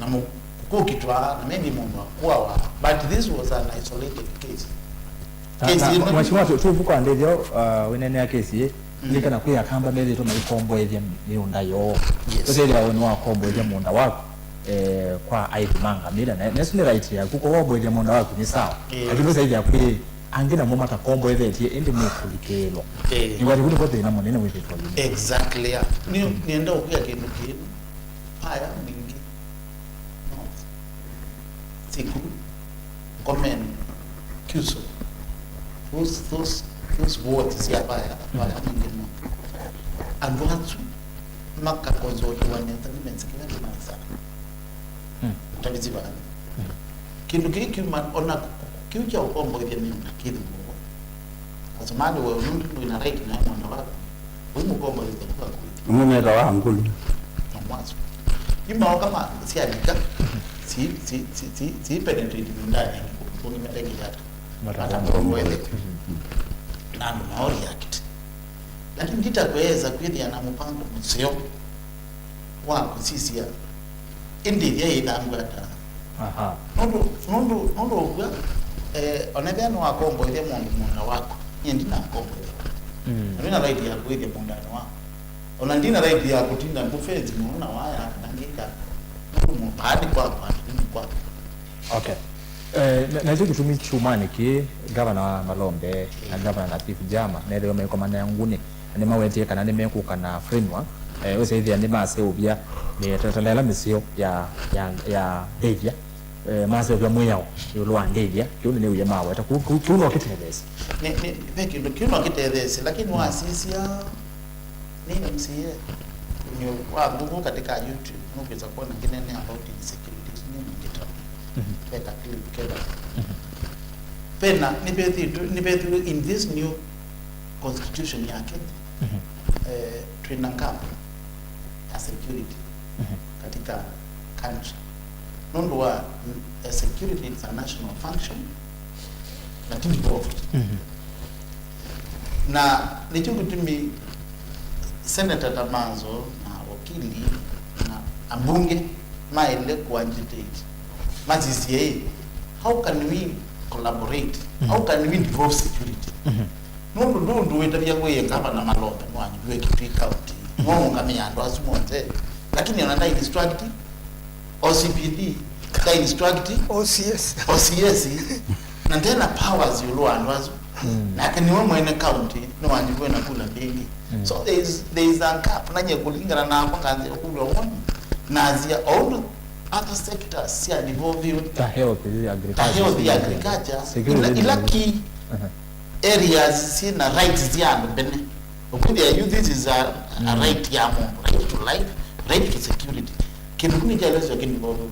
na mu-, kũkitwa, na maybe mũndũ akuawa. But this was an isolated case. Na, case na, ĩno, Mheshimiwa, tu-, tuvu kwa ndĩthyo, uh, wĩnenea kesi ĩĩ, mm, ndikana kwĩ Akamba methĩtwe maikomboethya mĩũnda yoo. Yes. Ũtethya nĩwakomboethya mũũnda waku, eh, kwa aithi ma ngamĩla, na, na ĩsu nĩ right yaku, kũkomboethya mũũnda waku nĩ sawa. Eh. Lakini ũsaĩthya kwĩ angĩ namo matakomboethetye, ĩndĩ nũkũlikĩĩlwa. Eh. Nĩwatĩ kũu nĩko thĩna mũnene wĩthĩtwa yu. Exactly, yeah. Nĩ, nĩenda ũkwĩa kĩndũ kĩĩ. Aya Mwingi North, Siku, Ngomeni, Kyuso. Those, those, those wards sya Vaya, Vaya Mwingi North. Andũ asu makakonzoliwa nesa nĩ mesi kĩla kĩmasaa. Ũtavisi vaa. Kĩndũ kĩĩ kyuma, ona kĩu kya ũkomboethya mĩũnda kĩthĩ mũo. Asomali we nũndũ wĩna right na mũũnda waku. Ũimũkomboethya kwa kwĩthĩ. Ũmwe metawa Angulu. Na mwaso. Yu maoka ma, syalika, si, si, si, si, si penetrate mĩũndanĩ ĩngĩ kũngĩ matengĩte ata. Matakomboethya. Na andũ mao react. Lakini nditakweza kwĩthĩa na mũpango mũseo wa kũsisya ĩndĩthya yĩthangw'a ata. Aha. Nũndũ, nũndũ, nũndũ ũkw'a, eh, onethĩa nĩwakomboethya mũndũ mũũnda waku, nyie ndinakomboethya. Mm. Na ndina right ya kũĩthya mũũndanĩ waku. Ona ndina right ya kũtinda ngũfence mũno na waya kana ngĩka. Nũndũ mũ-, paa nĩ kwakwa, nĩ kwakwa. Okay. Eh, na, na kyo kĩtumi kyumanĩ kĩĩ, Ngavana wa Malombe na Ngavana Latif Jama methĩwe maikomana ngũnĩ, na nĩmawetie kana nĩmekũka na framework, eh, ũsaĩthĩa nĩmaseũvya mĩtalatala ĩla mĩseo ya, ya, ya ndĩthya, eh, maseũvya mwĩao ĩũlũ wa ndĩthya, kĩu nĩnĩwie maweta. Kĩu, kĩu, kĩu no kĩtetheesye. Nĩ, nĩ, ve kĩndũ kĩu no kĩtetheesye, lakini wasisya nĩ M C A, nĩ wa Google katika YouTube, nũkwĩsa kwona ngĩnene about insecurity, nĩ nyingĩ ta. Mhm. Veka clip keva. Mhm. Vena, nĩvethĩtwe, nĩvethĩtwe in this new constitution ya Kenya, mhm, eh, twĩna gap ya security, mhm, katika country. Nũndũ wa, mm, eh, security is a national function, na ti devolved. Mhm. Na nĩkyo kĩtumi Senator Tamazo na wakili na ambunge maĩle kũagitate, masisye, "How can we collaborate? How can we devolve security?" Mhm. Nũndũ ndũ ndũ wĩtavya kwĩ ngavana Malombe nĩwanyuviwe Kitui County, nĩwaũngamĩa andũ asu monthe, lakini ona nda instruct O C P D, ka instruct O C S. O C S, na ndena powers ĩũlũ wa andũ asu. Mm. Nake nĩwe mwene county, nĩwanyuviwe na kula mbingĩ. Mm. So there is, there is a gap, na nyie kũlingana nakwa nganzĩa kũlw'a woni, na nzĩa o ũndũ other sectors sya devolve, ta health, ta agriculture, health, agriculture, security, ila, ila key, uh-huh, areas syĩna rights sya andũ mbene. Ũkwĩthĩa yu, this is a, a, mm, right ya mũndũ, right to life, right to security. Kĩndũ kĩu nĩkyaeleswa kĩndũ kĩvovo.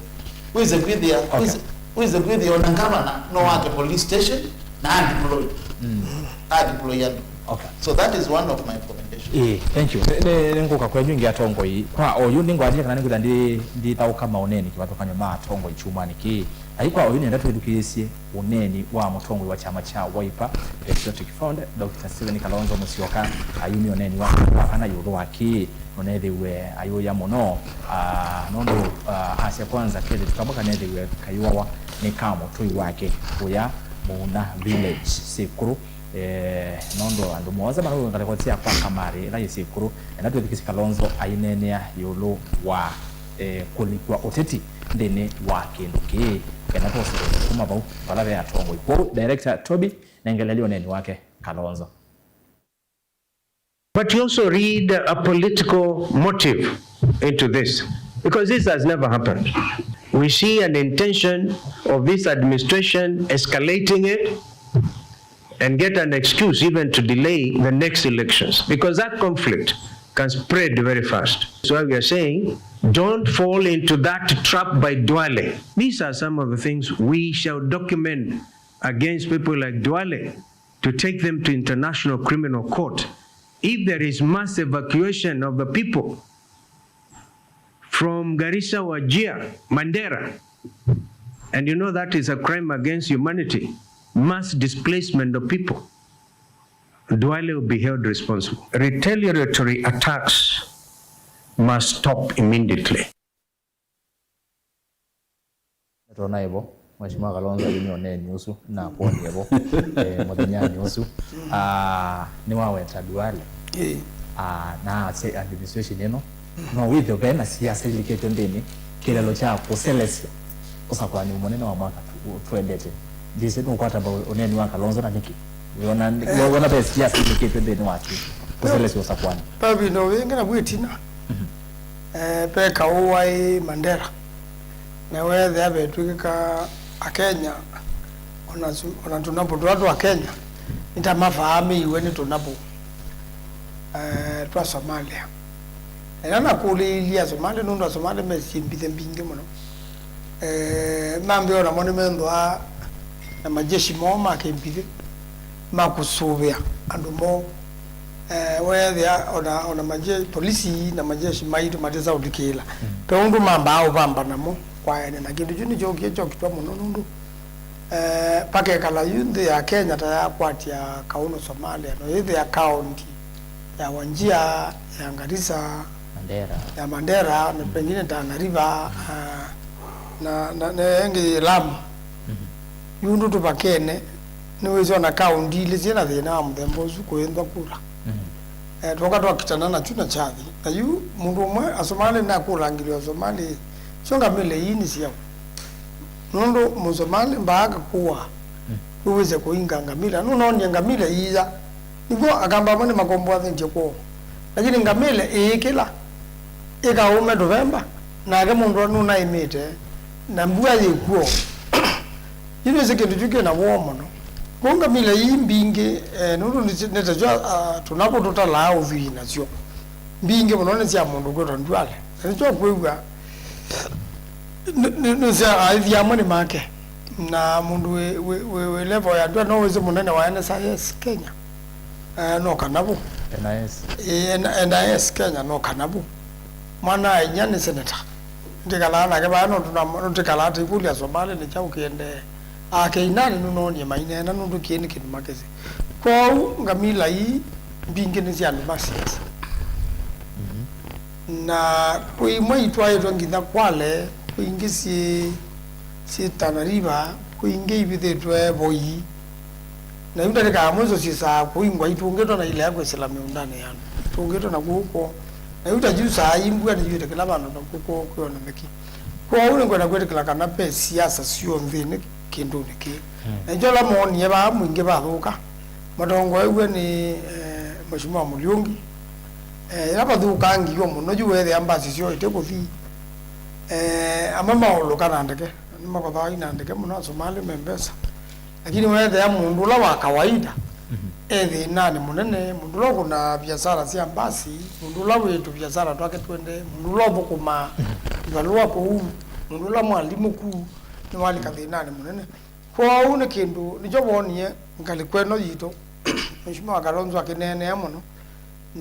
Wĩse kwĩthĩa, okay, wĩse, wĩse kwĩthĩa ona ngavana no wake police station na adeploy. Mm. Adeploy andũ. Okay. So that is one of my recommendations. Ĩĩ, thank you. Nĩ, nĩ, nĩngũka kwenyu ĩngĩ atongoi. Kwa oyu nĩngwatie kana nĩkwĩtha ndi, ndithaũka maũneeni kĩvathũkany'o ma atongoi kyumwanĩ kĩĩ. Ai kwa oyu nĩenda twĩthukĩĩsye ũneeni wa mũtongoi wa kyama kya Wiper Patriotic Front, Doctor Stephen Kalonzo Musyoka, ayumya ũneeni wake wa kana ĩũlũ wa kĩĩ. Nũnethĩwe ayũya mũno, ah, nũndũ, ah, asya kwanza kethĩtu kamwe kanethĩwe kayũawa nĩ ka mũtũi wake kũya Muuna Village, Sekũlũ. Eh, nũndũ andũ mũonza manauga ngalĩko sya kwa Kamarĩ ĩla yĩ Sekũlũ, enda twĩthukĩĩsye Kalonzo aineenea ĩũlũ wa, eh, kũlikw'a ũteti nthĩnĩ wa kĩndũ kĩĩ, kenda twose kuma vau vala ve atongoi. Kwoou, Director Toby, nengelelya ũneeni wake Kalonzo. But you also read a political motive into this, because this has never happened. We see an intention of this administration escalating it and get an excuse even to delay the next elections, because that conflict can spread very fast. So we are saying, don't fall into that trap by Duale. These are some of the things we shall document against people like Duale to take them to International Criminal Court. If there is mass evacuation of the people from Garissa, Wajir, Mandera, and you know that is a crime against humanity, mass displacement of people, Duale will be held responsible. Retaliatory attacks must stop immediately. Nĩtwona ĩvo, Mheshimiwa Kalonzo ayumya ũneeni ũsu na kwonie vo, eh, mũthenyanĩ ũsu. Ah, nĩwaweta Duale. Ĩĩ. Ah, na asya administration ĩno, no wĩthĩwe ve na siasa ilikĩtwe nthĩnĩ, kĩlelo kya kũselesya ũsakũani mũnene wa mwaka tu-, twendete. Ndĩsĩ nũkwata mbau ũneeni wa Kalonzo na nĩkĩ? Wĩona, wĩona ve siasa ilikĩtwe nthĩnĩ wa kĩ? Kũselesya ũsakũani. Pavino wĩngĩ na bwĩtina. Mhm. Eh, ve kaũ waĩ Mandera, na weethĩa vetw'ĩkĩka Akenya, ona su-, ona tũnapũ tũla twa Kenya, nĩ ta mafaamĩiwe nĩ tũnapũ, eh, twa Somalia. Ĩla nakũlĩĩilye Asomali, nũndũ Asomali me syĩ mbithĩ mbingĩ mũno. Eh, nambĩa onamo nĩmenthũaa na majeshi moo ma kĩmbithĩ ma kũsũvĩa andũ moo. Eh, weethĩa ona, ona maje-, polisi na majeshi maitũ matĩsa ũlikĩĩla. Mm. Ve ũndũ mambaa ũvamba namo kwaene, na kĩndũ kyu nĩkyookie kyokitwa mũno nũndũ, eh, vakekala yu nthĩ ya Kenya ta yakwatya kaũnũ Somalia, no yĩthĩa kaũnti ya Wajir, ya Garissa, Mandera. Ya Mandera, na pengine Tana River, ah, na, na, na ĩngĩ Lamu. Mhm. Yu ũndũ tũvakene, nĩwĩsĩ ona kaũnti ilĩ syĩ na thĩna wa mũthemba ũsu kũĩnthwa kura. Mhm. Eh, twoka twakitana nakyu na kyathi. Na yu mũndũ ũmwe Asomali nakũlangĩlya Asomali, syo ngamĩle ii nĩ syaũ? Nũndũ Mũsomali mbaaga kũa, mm, nĩwĩse kũinga ngamĩla. Nũnoonie ngamĩla iiya. Nĩkw'o Akamba amwe nĩmakomboanĩtye kwoo. Lakini ngamĩla ĩĩkĩla, ĩkaũme tũvemba, nake mũndũ nũnaĩmĩte, na mbua yĩ kw'o. Yu nĩsĩ kĩndũ kyu kĩ na woo mũno. Kwoou ngamĩla ii mbingĩ, eh, nũndũ nĩ, nĩ takyo, ah, tũnapũ tũtalaa ũthwii nasyo. Mbingĩ mũno nĩ sya mũndũ kwĩtwa Duale. Na nĩkyo ũkwĩw'a nĩ, nĩ, nĩ sya aĩthi amwe nĩ make. Na mũndũ wĩ, wĩ, wĩ, wĩ level ya Duale no wĩsĩ mũnene wa N S I S Kenya. Eh, no kana vu. N I S. Ĩĩ, N-, N I S Kenya no kana vu. Mwana-a-inyia nĩ seneta. Ndikalaa nake vaa, no tũna-, no ndikalaa tũikũlya Somali nĩ kyaũ kĩendee. Akeinanĩ nũnoonie maineena nũndũ kĩĩ nĩ kĩndũ makĩsĩ. Kwoou ngamĩla ii mbingĩ nĩ sya andũ ma siasa. Mhm. Na kwĩ imwe itwaĩtwe nginya Kwale, kwĩ ingĩ syĩ, syĩ Tana River, kwĩ ingĩ ivithĩtwe Voi. Na yu ndatĩka ya mwiso syĩsaa kũingwa itũngĩtwe na ilea kwĩsĩla mĩũndanĩ ya andũ. Itũngĩtwe na kũu kwoo. Na yu ta yu saa ii mbua nĩyuĩte kĩla vandũ na kũu kwoo kwĩona mĩki. Kwoou nĩngwenda kwĩtĩkĩla kana ve siasa syonthe nĩ kĩndũnĩ kĩĩ. Mm. Na ĩkyo ala moonie vaa mwingĩ vathũka, matongoew'e nĩ, eh, Mheshimiwa Mũliungi. Eh, ĩla vathũkangiw'e mũno yu weethĩa mbasi syoo ite kũthi. Eh, amwe maũlũka na ndeke, nĩmakothawa ina ndeke mũno, Asomali me mbesa. Lakini weethĩa mũndũ ũla wa kawaida, mhm, e thĩnanĩ mũnene, mũndũ ũla ũkũnaa viasara sya mbasi, mũndũ ũla wĩ tũviasara twake twende, mũndũ ũla ũthũkũmaa, mhm, ivalũa kũu, mũndũ ũla mwalimũ kũu, nĩwalika thĩnanĩ mũnene. Kwoou nĩ kĩndũ, nĩkyo woonie ngalĩko ĩno yitũ, Mheshimiwa Kalonzo akĩneenea mũno.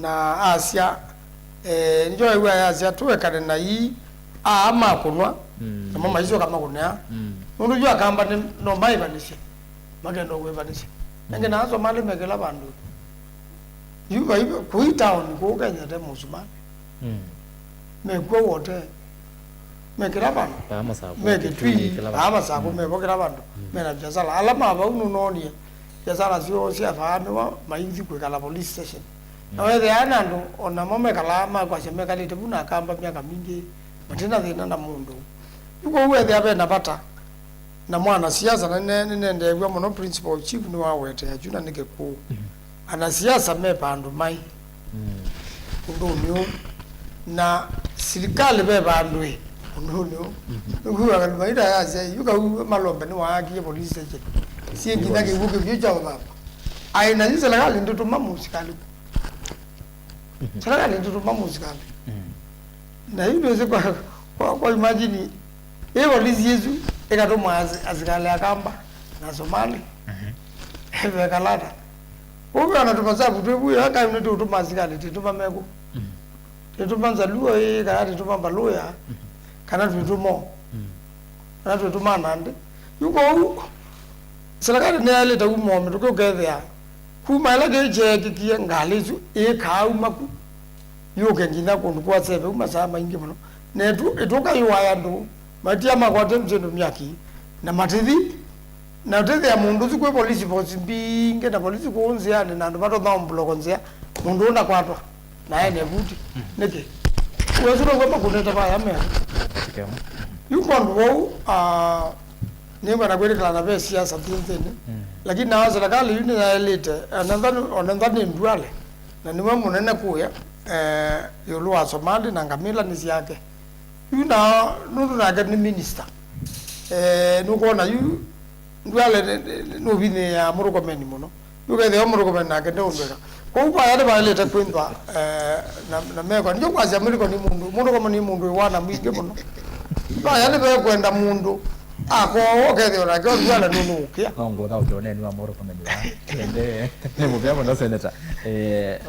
Na asya, eh, nĩkyo wĩw'a yasya, "Tũekane na ii aa ma kũnwa, mm, namo maisyoka makũnĩa." Mm. Nũndũ yu Akamba nĩ, no maĩvanĩsye, makenda kwĩvanĩsya. Mm. Angĩ na Asomali me kĩla vandũ. Yu vai kũi town kũu Kenya te Mũsomali. Mm. Mekw'o wote. Me kĩla vandũ. Vaa Masakũ, me Kitui, Kitui, kĩla vandũ. Vaa Masakũ, mm, mevo kĩla vandũ. Mm. Mena biasala. Ala ma vau nũnoonie biasala syoo sya vaa nĩmo maithi kwĩkala police station. Na, mm, wethĩaa na andũ o namo mekalaa makwasya mekalĩte vu na Akamba myaka mingĩ, mate na thĩna na mũndũ. Yu kwoou wethĩa ve na vata na mwanasiasa, na nĩne-, nĩnendeew'a mũno principal chief nĩwawetea kyu na nĩ Kĩkũũ. Mm. Anasiasa me vandũ mai, mm, ũndũnĩ ũũ, na silikalĩ ve vandũ ĩ ũndũnĩ ũũ. Mm. Nĩkwĩw'a andũ maita yasya, yu kau Malombe nĩwaakie police station. Syĩ nginya kĩw'ũ kĩvyũ kya ũthamba. Aĩ na yu silikalĩ ndĩtũma mũsikalĩ. Mhm. Serikali ndĩtũma mũsikalĩ. Mhm. Na yu ndwĩsĩ kwa, kwa, kwa imagine, ĩ polisi ĩsu ĩkatũma asi-, asikalĩ Akamba na Somali. Mhm. Vekalata. Ũu ve ona tũmasavu twĩ vu, ĩla kaĩ nĩtũtũma asikalĩ, tĩtũma mekũ. Mhm. Tĩtũma Nzaluo ĩ, kana tĩtũma Mbaluya, mhm, kana twĩtũma o. Mhm. Kana twĩtũma Nandi. Yu kwoou, serikali nĩyaĩlĩte uma o mĩtũkĩ ũkethĩa kuma ĩla kĩĩ kyeekĩkie, ngalĩ ĩsu ĩkaauma ku yũke nginya kũndũ kwa Seve, uma saa maingĩ mũno. Na ĩtu-, ĩtũka yũaya andũ, matia makwate mĩsyĩ andũ myaki, na matithi, na ũtethĩa mũndũ ũsu kwĩ polisi force mbingĩ, na polisi kũu nzĩanĩ, na andũ matonya ũmbuloko nzĩa, mũndũ ũnakwatwa. Na ene vuti. Mm. Nĩkĩ? Wesu now'o makũnĩte vaya mea. Kĩama. Yu kwandũ vau, ah, nĩngwenda kwĩtĩkĩlana ve siasa nthĩnĩ. Mm. Lakini nao serikali yu nĩyaĩlĩte, onantha nĩ, onantha nĩ Nduale. Na nĩwe mũnene kũya, eh, ĩũlũ wa Somali na ngamĩla nĩ syake. Yu na nũndũ nake nĩ minister. Eh, nũkwona yu Nduale nĩ, nĩ, nĩ, nũvinyĩĩaa mũrũkomeni mũno. Yu kethĩwa mũrũkomeni nake ndeũndweka. Kwoou vaya nĩvaĩlĩte kwĩthwa, eh, na, na meko. Nĩkyo kwasya mũrũkomeni nĩ mũndũ, mũrũkomeni nĩ mũndũ wĩ wana mwingĩ mũno. Vaya nĩvekwenda mũndũ akoowa ũkethĩwa nake o Nduale nũnũũkĩa. No ngũthaũkĩa ũneeni wa mũrũkomeni wa. Ende, nĩ mũvea mũno, Senator. Eh,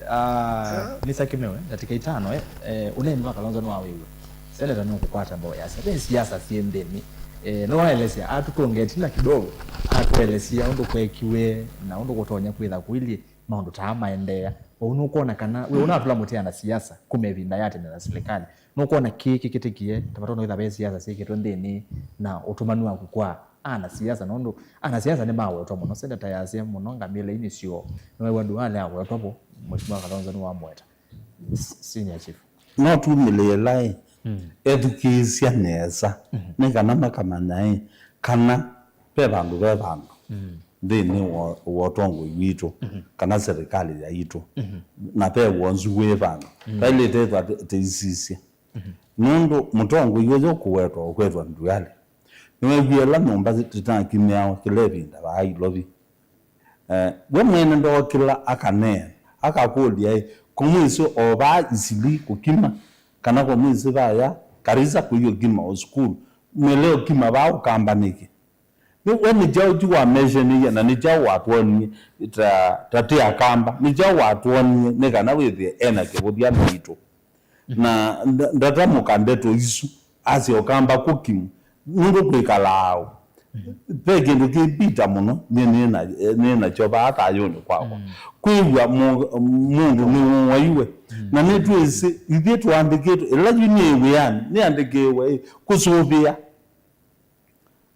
ah, nĩsakĩmewe, ndatĩka itano, eh, eh, ũneeni wa Kalonzo nĩwawĩw'e. Seneta nũkũkwata mboya yasya ve siasa syĩ nthĩnĩ. Eh, nĩwaelesya, atũtũnge ĩtina kidogo, atũelesya ũndũ kwekiwe na ũndũ kũtonya kwĩtha kũilyĩ maũndũ taa maendeea. Ũu nũkwona kana, wĩ ũnatũla mũtĩ ana siasa kuma ĩvinda ya tene na silikalĩ, nũkwona kĩĩ kĩkĩtĩkie, ta vatonya kwĩtha ve siasa syĩkĩtwe nthĩnĩ na ũtũmanu waku kwa ana siasa, nũndũ ana siasa nĩmawetwa mũno. Seneta yasya mũno ngamĩla inĩ syoo, nĩwew'a Nduale awetwa vo, Mheshimiwa Kalonzo nĩwamũweta. S-, Senior Chief. No tumĩlĩĩla ĩ, mm, ethukĩĩsya nesa, mhm, nĩ kana makamanya ĩ, kana ve vandũ ve vandũ, mm, nthĩnĩ wa, wa ũtongoi witũ, mhm, kana serikali yaitũ, mhm, na ve wonzu wĩ vandũ. Mm. Twaĩlĩte ĩthwa tĩ-, tĩisisye. Mhm. Nũndũ mũtongoi ũyũ kũwetwa, ũkwetwa Nduale. Nĩweewie ĩla nyũmba tũtakimĩawa kĩla ĩvinda vaa Ilovi. Eh, we mwene ndookĩla akaneena, akakũlya ĩ, kũmwĩsĩ o vaa Isili kũkima, kana kũmwĩsĩ vaya Karisa kũi ũkima o sukulu, mwĩle ũkima vaa Ũkamba nĩkĩ? Nĩ, we nĩ kyaũ kyu wameshenĩie, na nĩ kyaũ watwonie ta, ta tĩ Akamba? Nĩ kyaũ watwonie nĩ kana wĩthĩe ena kĩvũthya naitũ? Na nda-, ndatamũka ndeto isu, asya Ũkamba kũkimu, nũndũ kwĩkalaa aũ? Ve kĩndũ kĩ bitter mũno nyie nĩ na, nĩ nakyo vaa thayũnĩ kwakwa. Mm. Kwĩw'a mũ-, mũndũ nĩwũwaiwe. Mm. Na nĩtwĩsĩ, ithyĩ tũandĩkĩtwe, ĩla yu nĩ wĩanĩ, nĩandĩkĩwe ĩ, kũsũvĩa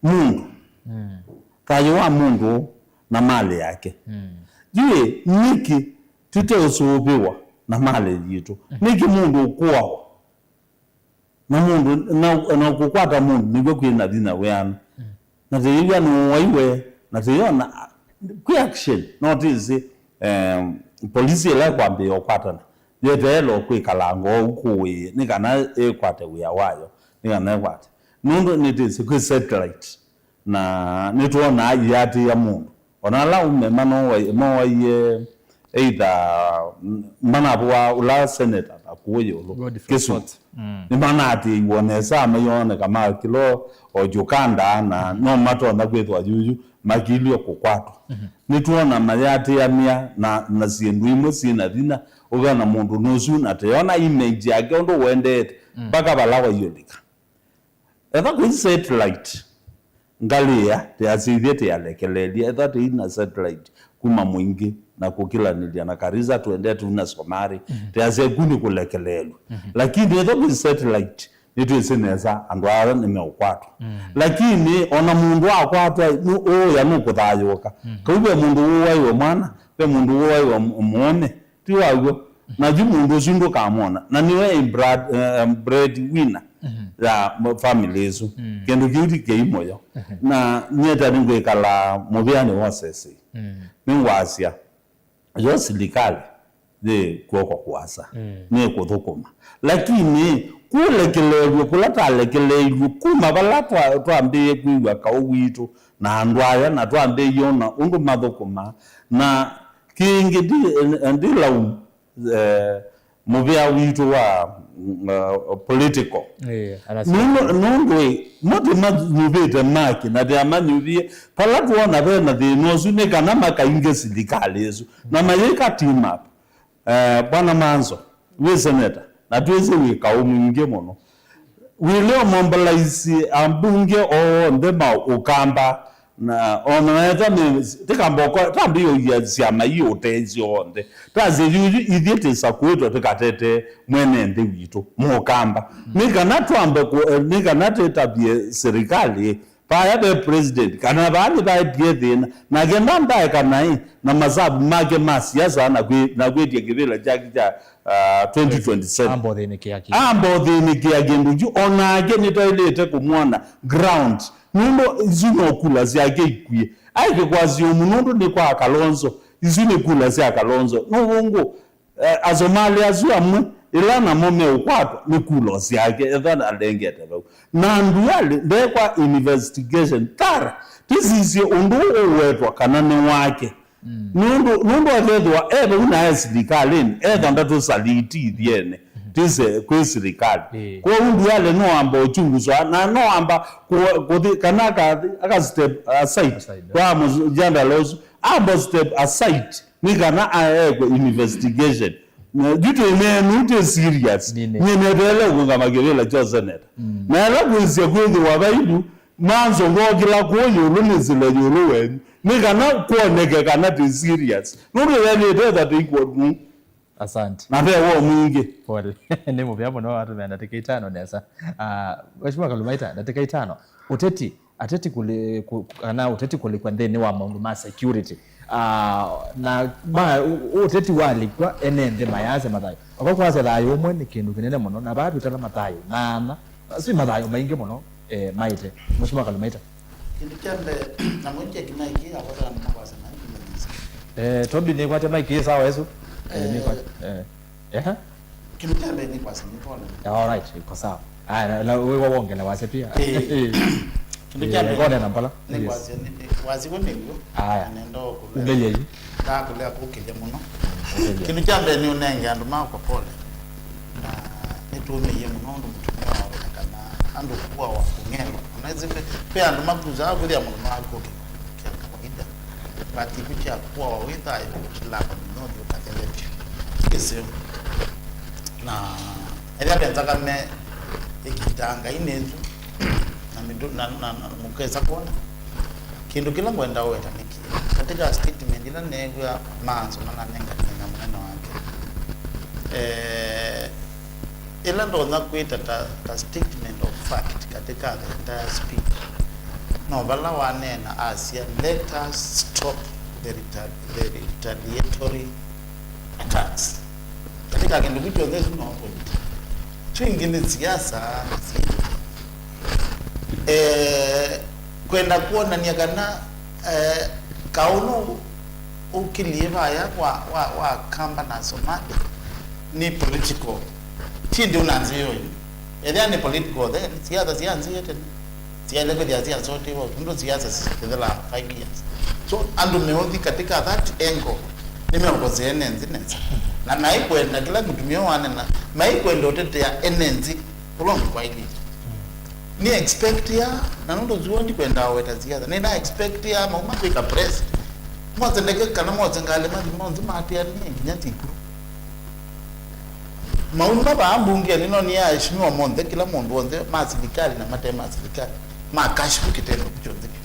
mũndũ. Mm. Thayũ wa mũndũ na malĩ yake. Mm. Yu ĩ, nĩkĩ tũteũsũvĩwa na malĩ yitũ? Mm. Nĩkĩ mũndũ ũkũawa? Na mũndũ, na, na kũkwata mũndũ nĩkw'o kwĩ na vinya wĩana. Mm. Na tĩyĩw'a nũwaiwe, na tĩyona kwĩ action, no tĩsĩ, em, polisi ĩla ĩkwambĩĩa ũkwatana, yeteela kwĩkalanga ũu kũĩ, nĩ kana ĩkwate wĩa wayo, nĩ kana ĩkwate. Nũndũ nĩtĩsĩ kwĩ satellite, na nĩtwonaa iatĩĩa mũndũ. Ona ala aume manowaie, mowaie either, mm, manavũa ũla senator na kũũ ĩũlũ. Godfrey Kĩsu. Scott. Mm. Nĩmanaatĩĩiwe nesa, maioneka makĩlwa o Uganda, na no matonya kwĩthwa yuyu makilw'e kũkwatwa. Mhm. Nĩtwona mayatĩanĩa na, na syĩndũ imwe syĩ na vinya, ũkana mũndũ nũsu na teyona image yake ũndũ ũendete, mm, mpaka vala waiũlika. Etha kwĩ satellite, ngalĩ ĩya, tĩasya ithyĩ tĩalekelelye, etha tĩi na satellite kuma Mwingi na kũkĩlanĩlya na Garissa, twende tu na Somali, mhm, tĩasya ku nĩ kũlekelelw'a. Mhm. Lakini etha kwĩ satellite, nĩtwĩsĩ nesa andũ aa nĩmeũkwatwa. Mm. Lakini ona mũndũ akwatwa, nũ-, ũũya nũkũthayũũka. Mm. Kau ve mũndũ wũwaiwe mwana, ve mũndũ wũwaiwe m-, mũũme, ti waw'o. Na yu mũndũ ũsu ndũkamwona. Na nĩwe bread, eh, bread winner, mhm, ya m-, family ĩsu. Mm. Kĩndũ kĩu ti kĩi mũyo. Mhm. Na nyie ta nĩngwĩkala mũvĩanĩ wa Sese. Mm. Nĩngwasya, yo silikalĩ yĩ kw'oko kũasa, mm, nĩkũthũkũma. Lakini kũlekelelw'a kũla twalekelelw'e kuma vala twa-, twambĩĩe kwĩw'a kaũ witũ na andũ aya, na twambĩĩe ona ũndũ mathũkũmaa, na kĩngĩ ndi, ndi laumu, eh, mũvĩa witũ wa, mm, uh, political. Eh, anasema. Nũndũ, nũndũ ĩ, mo tũmanyuvĩte maki na tĩamanyuvie, vala twona vena thĩna ũsu nĩ kana makainge silikalĩ ĩsu na mayĩka team up. Eh, Bwana Manzo, wĩ seneta, na twĩsĩ wĩ kaũ mwingĩ mũno. Wĩle ũmobilize ambunge onthe ma Ũkamba, na ona ethwa nĩ, tĩkamba ũko-, tambĩĩũia syama ii ũtethyo onthe. Tasye yuyu ithyĩ tĩsakuĩtwe tĩkatete mwene nthĩ witũ, Mũkamba. Nĩ kana twambe kũ-, eh, nĩ kana tĩtavye silikalĩ, vaya ve president, kana vaa nĩvaetie thĩna, nake ndambaeka naĩ na masavu make ma siasa na kwĩ-, na kwĩtya kĩvĩla kyake kya, ah, twenty twenty-seven. Ambothĩnĩkĩa kĩ-, ambothĩnĩkĩa kĩndũ kyu, onake nĩtaĩlĩte kũmwona ground, nũndũ isu no kula syake ikwie. Aĩ kĩkwasyo mũno nũndũ nĩ kwa Kalonzo, isu nĩ kula sya Kalonzo. Nũvũngũ, eh, Asomali asu amwe, ĩla namo meũkwatwa nĩ kula syake, etha alengete vau. Na Nduale ndekwa investigation thorough, tĩsisye ũndũ ũũ ũwetwa kana nĩ wake. Mm. Nũndũ, nũndũ akethĩwa e vau na e silikalĩnĩ, etha ndatũsaliti ithyene, tise kwĩ silikalĩ. Ĩĩ. Kwoou Nduale no amba ũchunguzwa, na no amba kũ-, kũthi, kana akathi, aka step aside. Aside. Kwa mũjandala ũsu, amba step aside, nĩ kana aekwe investigation. Na yu twĩ nenu, twĩ serious. Nĩnĩ. Nyie neteele kũngama kĩvĩla kya seneta. Mm. Na ĩla kwĩsya kwĩthĩwa vailu, Manzo ngokĩla kũũ ĩũlũ nĩsĩle ĩũlũ wenyu. Nĩ kana kwoneke kana twĩ serious. Nũndũ yaĩlĩte ĩtha tũikwonu. Asante. Na ve woo mwingĩ. Pole. Nĩ mũvea mũno, watũmĩa ndatĩka itano nesa. Ah, Mheshimiwa Kalumaita, ndatĩka itano. Ũteti, ateti kũlĩ-, kũ-, kana ũteti kũlĩkw'a nthĩnĩ wa maũndũ ma security. Ah, na ma, ũ-, ũteti walĩkw'a ene nthĩ mayasya mathayũ. Oko kwasya thayũ ũmwe nĩ kĩndũ kĩnene mũno, na vaa twĩtana mathayũ na ana, asu nĩ mathayũ maingĩ mũno, eh, maĩte. Mheshimiwa Kalumaita. Kĩndũ kya mbee, na mwĩtye kĩmaiki akwata na makwasa na kĩmanyĩsya. Eh, Tobi, nĩkwate maiki sawa ĩsu? Eh, eh, nĩkwate, eh. Ehe. Kĩndũ kya mbee nĩ kwasa nĩ pole. All right, iko sawa. Aya, na, na wĩ wongele wasya pia. Eh. Kĩndũ kya mbee, eh, ngone na mbola. Yes. Nĩ kwasya nĩ, nĩ, wasi wĩ nĩw'o. Aya. Na nenda ũkũlea. Umbelei. Ndakũlea kũkĩlya mũno. Umbelei. Kĩndũ kya mbee nĩ ũnenge andũ makwa pole. Na nĩtũmĩie mũno ũndũ mũtumĩa waweta kana andũ kũawa kũng'elwa. Ona ĩsĩ ve, ve andũ makusaa kwĩthĩa mũndũ makũkĩ kya kawaida. But ĩvu kya kũawa wĩ thayũ, kĩlakwa mũno ũthiĩ ũkathele vyũ. Kĩseo. Na ethĩa ve nthakame ĩkitaa Ngai nĩ ĩsu, na mĩndũ, na, na, na mũkesa kwona. Kĩndũ kĩla ngwenda ũweta nĩ kĩĩ. Katika statement ĩla neew'a Manzo mananenganĩa na mũnene wake, eh, ĩla ndonya kwĩta ta, ta statement of fact katika the entire speech, no vala waneena asya, "Let us stop the reta-, the retaliatory attacks." Katika kĩndũ kĩu kyonthe ĩsu no point. Kyu ingĩ nĩ siasa, eh, kwenda kwonany'a kana, eh, kaũnũ ũkilyĩ vaya wa, wa, wa Kamba na Somali nĩ political. Ti ndĩ ũna nzĩa ũyu. Ethĩa nĩ political, then siasa sya nzĩa tene. Syaĩle kwĩthĩa syasotiwe, nũndũ siasa sitĩthela five years. So, andũ meũthi katika that angle, Nĩmeũkosea ene nthĩ nesa. Na maikwenda kĩla mũtumĩa wanena, maikwenda ũtetea ene nthĩ ũla ũngĩ kwaĩlĩte. Nĩ expect ya, na nũndũ zuo ndikwenda weta siasa. Nĩna expect ya mauma kwĩka press. Mose ndeke kana mose ngalĩ mathi monthe matĩanĩe nginya tikuru. Mauma vaa mbungenĩ no nĩ aheshimiwa monthe, kĩla mũndũ onthe ma silikalĩ na mate ma silikalĩ, ma kashfu kĩtendo kyu kyonthe kĩu.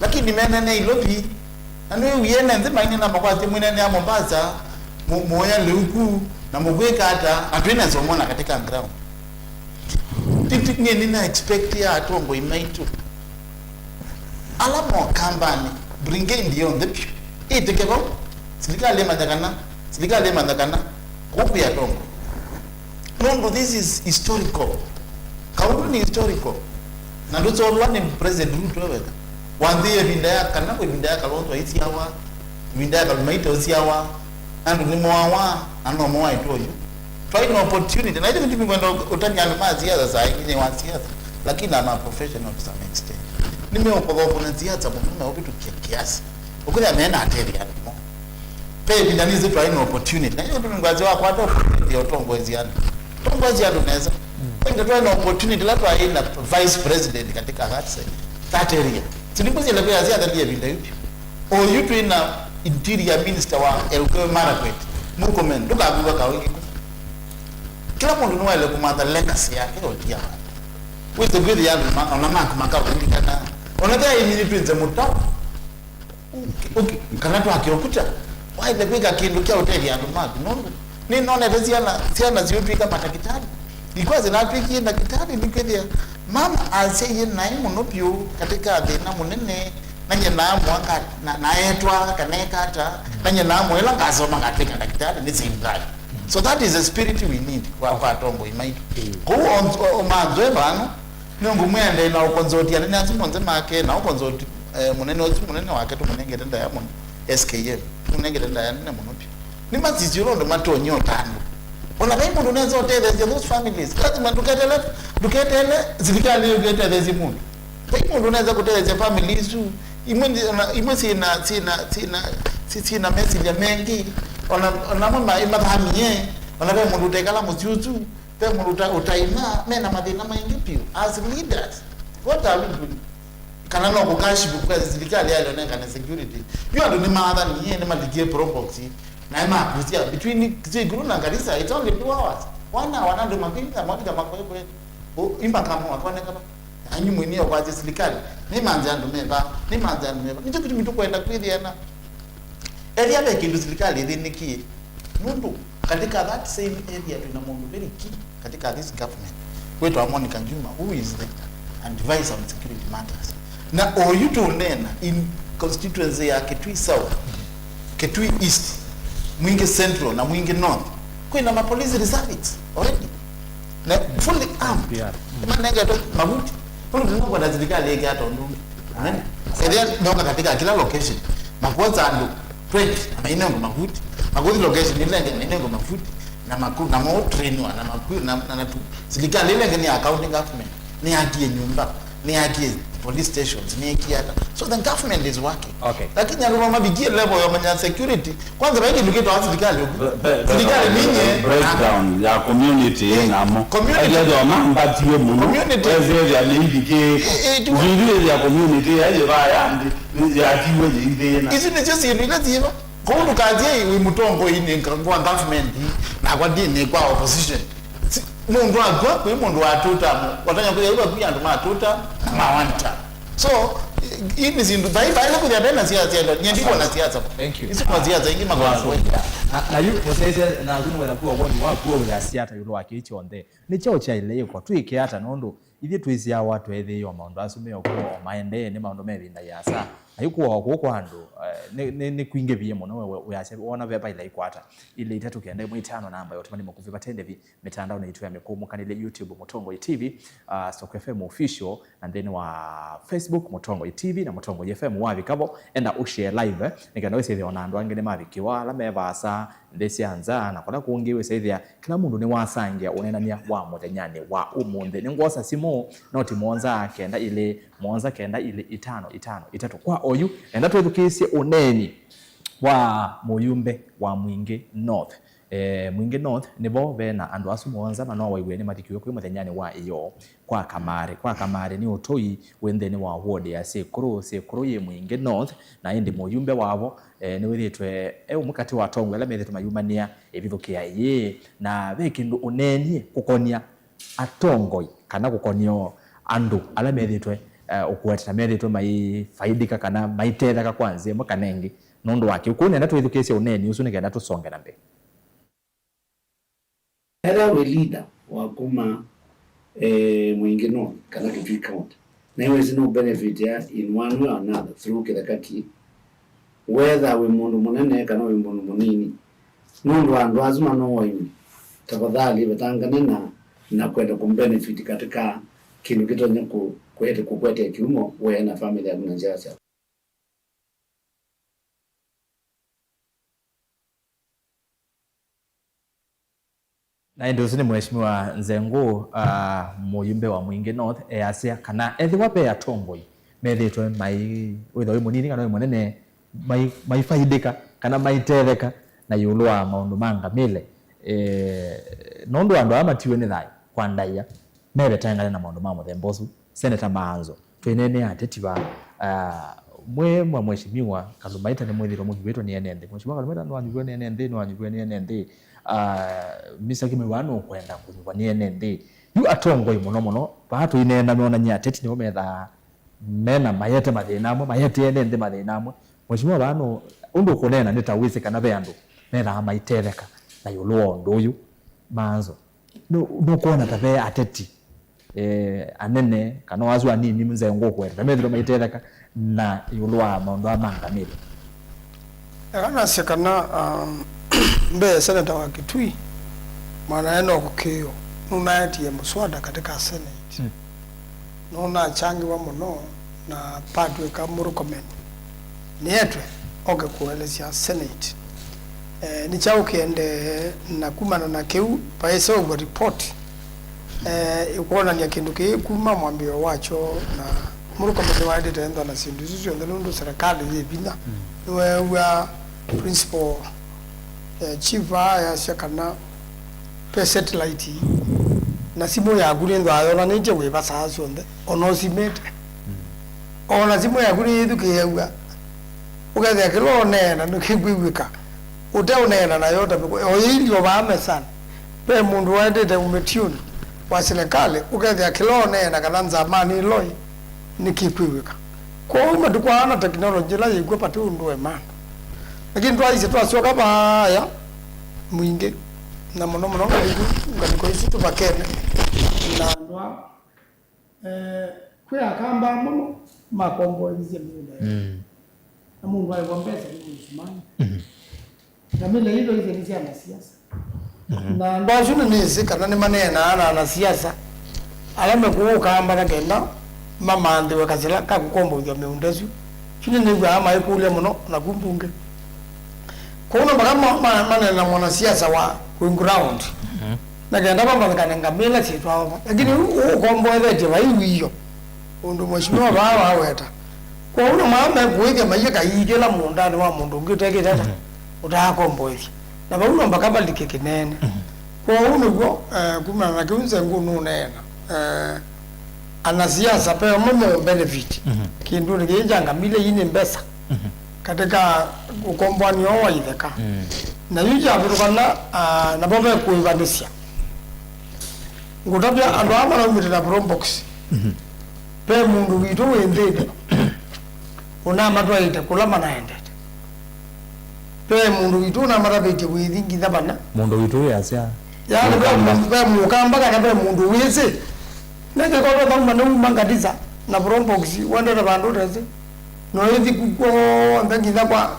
Lakini menene Ilovi, na nĩwĩwie ene nthĩ mainena makwasya mwĩnenea Mombasa, mu-, muoya lĩu ku, na mũkwĩka ata, na twĩnesa ũmona katika ground. Titi nyie nĩna expect ya atongoi maitũ ala mokambanĩ, brigade yonthe vyũ ĩtĩke vau, silikalĩ ĩmanya kana, silikalĩ ĩmanya kana kũu kwĩ atongoi. Nũndũ this is historical. Kaundu nĩ historical. Na ndũsolwa nĩ President Ruto eweka. Wanthĩie ĩvinda ya kana, ĩvinda ya Kalonzo aisiawa, ĩvinda ya Kaluma aisiawa, andũ nĩmoawa, na no moaĩtwe oyu. Twaĩ na opportunity. Na ĩtyo kĩtumi ngwenda ũtavya andũ ma siasa saa ingĩ nĩ wa siasa, lakini I'm a professional to some extent. Nĩmeũkothoka na siasa mũno na ũvĩtũkia kiasi. Ũkũthĩa mena atethya andũ mo. Ve ĩvinda nĩsĩ twaĩ na opportunity. Na ĩyo nĩ ngwasya wakwata opportunity ya ũtongoesya andũ. Tongoesya andũ nesa. Kwa ĩvinda twaĩ na opportunity la twaĩ na vice president katika that se-, that area. Silikwĩsile kwĩa siasa nĩ ĩvinda yu. Oyu twĩ na interior minister wa Elgeyo Marakwet, Murkomen, ndũkakuwa kaũ ĩngĩ. Kĩla mũndũ nĩwaĩle kũmatha legacy yake otia. Wĩsĩ kwĩthĩa andũ ma-, ona maku makakũlikana. Ona kĩa ĩmini twĩnze mũtao. Ũki-, ũki-, kana twake ũkuta, waĩle kwĩka kĩndũ kya ũtethya andũ maku. Nũndũ nĩnonete syana, syana siũtw'ĩka matakĩtalĩ, ikwasya natw'ĩkie ndakĩtalĩ, nĩkwĩthĩa mama asyaie naĩ mũno vyũ katika thĩna mũnene, na nyie naamũa nga-, na, naetwa kana eka ata, na nyie naamũa ĩla ngasoma ngatw'ĩka ndakĩtalĩ nĩ silikalĩ. So that is the spirit we need kwa, kwa atongoi maitũ. Kũu o-, o-, manzoe vano, nĩngũmwĩa ndĩ na ũkonzoti anene asu monthe make, na ũkonzoti, eh, mũnene ũsu mũnene wake tũmũnengete ndaya mũno, S K M. Tũmũnengete ndaya nene mũno vyũ. Nĩmasisye ũla ũndũ matonya ũtandũ. Ona vai mũndũ nesa ũtetheesya those families. Lazima ndũketele, ndũketele silikalĩ yũke ĩtetheesye mũndũ. Vai mũndũ nesa kũtetheesya family isu. Imwe nĩ-, ona, imwe syĩna, syĩna, syĩna, si-, syĩna mesilya mengĩ. Ona, ona amwe ma-, mathamie. Ona vai mũndũ ũtekala mũsyĩ ũsu. Ve mũndũ ũta-, ũtaima, mena mathĩna maingĩ vyũ. As leaders, what are we doing? Kana no kũkashifu kwa silikalĩ yaĩle ũnengane security? Yu andũ nĩmaathanie, nĩmalikie Probox, na makusia between Kikuyu na Garissa, it's only two hours. One hour, na andũ makwĩtha, matika makwekwe. Imba kama wakoneka ba. Anyu mwini okwasya silikalĩ, nĩmanze andũ meva, nĩmanze andũ meva. Nĩkyo kĩtumi tũkwenda kwĩthĩana. Ethĩa ve kĩndũ silikalĩ ĩthĩnĩkie, nũndũ katika that same area twĩna mũndũ very key katika this government wĩtawa Monica Juma, who is the advisor on security matters. Na oyu tũneena in constituency ya Kitui South, Kitui East, Mwingi Central na Mwingi North, kwĩna ma police reservists already. Na fully armed. P R. Manengetwe mavuti. Nũndũ tũnũkwenda silikalĩ ĩke ata ũndũ ũngĩ. Amen. Ethĩa noka katika kila location. Makuosa andũ twenty, na mainengo mavuti. Makuthi location ilenge, mainengo mavuti. Na maku, na mo trainwa, na maku, na, na, na tu. Silikalĩ ilenge nĩ ya county government. Nĩyakie nyũmba, nĩyakie police stations, nĩyakie ata. So the government is working. Okay. Lakini andũ no mavikie level ya manya security. Kwanza, vai kĩndũ kĩtawa silikalĩ ũku. Silikalĩ ninye breakdown ya community ĩ namo. Community. Ethĩa mambatie mũno. Community. Wesethĩa nĩ ithikĩĩko. Ĩ, ĩ, tu- Nzundu ya community ya yĩvaya ndi, yatiwe yĩithĩna. Isu nĩsyo syĩndũ ila syĩva. Kũu ndũkathie wĩ mũtongoinĩ kwa government, nakwa ndinĩ kwa opposition. Si, mũndũ akw'a kwĩ mũndũ wa two term, watanya kwĩthĩa yu vakuĩ andũ ma two term na ma one term. So, ii nĩ syĩndũ, vai, vai nĩ kũthĩa vena siasa syenda, nyie ndiko na siasa. Thank you. Isu kwa siasa ingĩ makwasũĩa. Na, na yu, mũsyaĩsya, na yu nĩwenda kuwa woni waku ũyasya ata ĩũlũ wa kĩĩ kyonthe. Nĩ kyaũ kyaĩle ĩkwa? Twĩke ata nũndũ ithyĩ twĩsyawa tweethĩĩwa maũndũ asu me o kw'o, o maendee, nĩ maũndũ me ĩvinda yĩasa. Na yu kũawa kũu kwa andũ, eh, nĩ, nĩ, nĩ kwingĩvie mũno, we, we, wĩasya, wona ve vaĩle ĩkwata. Ilĩ itatũ kenda ĩmwe itano namba ya ũtũmani mũkuvĩ vate ndĩvi. Mĩtandaonĩ yitũ ya mĩkũmũkanĩlye, YouTube Mũtongoi T V, uh, Stock F M Official, na nthĩnĩ wa Facebook Mũtongoi T V na Mũtongoi F M. Wavika vo, enda ũshare live, eh, nĩ kenda wĩsĩthĩa ona andũ angĩ nĩmavikĩwa, ala me vaasa, nthĩ sya nza, na kũla kũngĩ wĩsĩthĩa kĩla mũndũ nĩwasangĩa ũneenany'a wa mũthenyanĩ wa ũmũnthĩ. Nĩngwosa simũ, noti mũonza kenda ilĩ, mũonza kenda ilĩ, itano itano itatũ. Kwa oyu, enda twĩthukĩĩsye ũneeni Wa mũyumbe wa Mwingĩ North. Eh, Mwingĩ North nĩvo ve na andũ asu mũonza manoawaiw'e nĩmathikiw'e kwĩ mũthenyanĩ wa ĩyoo kwa kamarĩ. Kwa kamarĩ nĩ ũtũi wĩ nthĩnĩ wa ward ya Sĩkũrũ. Sĩkũrũ yĩ Mwingĩ North, na ĩndĩ mũyumbe wavo, eh, nĩwĩthĩtwe e ũmwe katĩ wa atongoi ala methĩtwe mayumanĩa ĩvithũkĩa yĩĩ, na ve kĩndũ ũneenie kũkonia atongoi kana kũkonia andũ ala methĩtwe, eh, ũkũete na methĩtwe maifaidĩka kana maitetheka kwa nzĩa ĩmwe kana ĩngĩ nũndũ wa kĩu. Kwoou nenda twĩthukĩĩsye ũneeni ũsu nĩ kenda tũsonge na mbee. Ethĩwa wĩ leader wa kuma, eh, Mwingĩ North kana Kitui County, na wĩsĩ no benefit ya in one way or another through kĩtheka kĩĩ, whether wĩ mũndũ mũnene kana wĩ mũndũ mũnini, nũndũ wa andũ asu manoaimwe, tafadhali vetangane na, na kwenda kũmbenefit katika kĩndũ kĩtonya kũ-, kũete-, kũkwete kĩumo we na family yaku na nzĩa syaku. Na ĩndĩ ũsu nĩ Mheshimiwa Nzengũ, ah, mũyumbe wa Mwingĩ North, easya kana ethĩwa ve atongoi methĩtwe mai, wĩthwa wĩ mũnini kana wĩ mũnene, mai, maifaidĩka kana maitetheka na ĩũlũ wa maũndũ ma ngamĩle, eh, nũndũ andũ aa matiwe nĩ thayũ kwa ndaĩa, mevetengane na maũndũ ma mũthemba ũsu. Seneta Maanzo, twĩneenea ateti vaa, ah, mwĩ mwa Mheshimiwa Kalumaita nĩmwĩthĩtwe mũnyuvĩtwe nĩ ene nthĩ. Mheshimiwa Kalumaita nĩwanyuviwe nĩ ene nthĩ, nĩwanyuviwe nĩ ene nthĩ. Ah, Mister Kimeu vaa nũkwenda kũnyuvwa nĩ ene nthĩ. Yu atongoi mũno mũno, vaa tũineena meonany'a ateti nĩvo methaa mena mayete mathĩna amwe, mayete ene nthĩ mathĩna amwe. Mheshimiwa vaa nũ, ũndũ ũkũneena nĩ ta wĩsĩ kana ve andũ methaa maitetheka na ĩũlũ wa ũndũ ũyũ. Maanzo, nũ-, nũkwona ta ve ateti, eh, anene, kana o asu anini Nzengũ ũkwete, ta methĩtwe maitetheka na ĩũlũ wa maũndũ aa ma ngamĩle? Eka nasye kana, um, mbee seneta wa Kitui, mwanae no kũkĩĩo, nũnaetie mũswada katika Senate. Mm. Nũnachangĩwa mũno na Patrick Murkomen nĩetwe oke kũelesya Senate, eh, nĩ kyaũ kĩendee, na kumana na kĩu vaĩseũvw'a report, eh, ĩkwonany'a kĩndũ kĩĩ kuma mwambĩĩo wakyo, na Murkomen nĩwaendete ethwa na syĩndũ isu syonthe nũndũ serikali yĩ vinya. Mm. Nĩweew'a principal, eh, chief aa ayasya kana ve satellite, na simũ yaku nĩnthwaa yonanĩtye wĩ va saa syonthe, ona ũsimĩte. Mm. Ona simũ yaku nĩyĩthukĩĩaw'a, ũkethĩa kĩla ũneena nĩkĩkwĩw'ĩka, ũteũneena nayo ũtavĩkwa. O yĩilye o vaa mesanĩ, ve mũndũ waendete ũmĩtiũnĩ wa silikalĩ, ũkethĩa kĩla ũneena kana nzamanĩ ĩloi nĩkĩkwĩw'ĩka. Kwoou matukũ aa na teknolongĩ ĩla yĩkw'o vati ũndũ we maana. Lakini twaisye twasyoka vaaya Mwingĩ, na mũno mũno ngalĩko, ngalĩko isu tũvakene na andũ aa, eh, kwĩ Akamba amwe mo makomboethisye mĩũnda yao. Mm. Na mũndũ aĩvwa mbesa nĩ mũisimani. Mhm. Ngamĩla ii vaisye nĩ sya anasiasa. Mhm. Na andũ asu nĩnĩsĩ kana nĩmaneenaa na anasiasa ala mekũũ Kamba na kenda mamanthĩwe kasila ka kũkombothya mĩũnda ĩsu. Yu nĩnĩw'aa maikũlya mũno naku mbunge. Kwoou no mpaka ma-, ma-, maneena na mwanasiasa wa wĩ ground. Mhm. Na kenda vambathĩkane ngamĩla syĩtwawa va. Lakini ũ-, ũkomboethetye vai wĩo. Ũndũ mheshimiwa vaa waweta. Kwoou no maa mekũĩthya maiye kaii kĩla mũũndanĩ wa mũndũ ũngĩ ũtekĩte ata, mhm, ũtaakomboethya. Na vau no mpaka valike kĩneene. Mhm. Kwoou nĩw'o, eh, kumana na kĩu Nzengũ nũneena, eh, anasiasa ve ũmwe me benefit, mhm, kĩndũnĩ kĩĩ kya ngamĩla ii nĩ mbesa, mhm, katika ũkomboani oo wa itheka. Mm. Na yu kyavĩtũkana, ah, navo vekũĩvanĩsya. Ngũtavya andũ aa maraumĩte na probox. Mhm. Ve mũndũ witũ wĩ nthĩnĩ ũnamatwaĩte kũla manaendete. Ve mũndũ witũ ũnamatavĩtye wĩthi nginya vana. Mũndũ witũ wĩasya. Yaani, ve Mũkamba. Mũndũ, ve Mũkamba kana ve mũndũ wĩsĩ. Nĩkĩkoto thauma nĩuma ngatisa na probox wendete vandũ ũtesĩ. No ĩthi ku kw'onthe nginya kwa,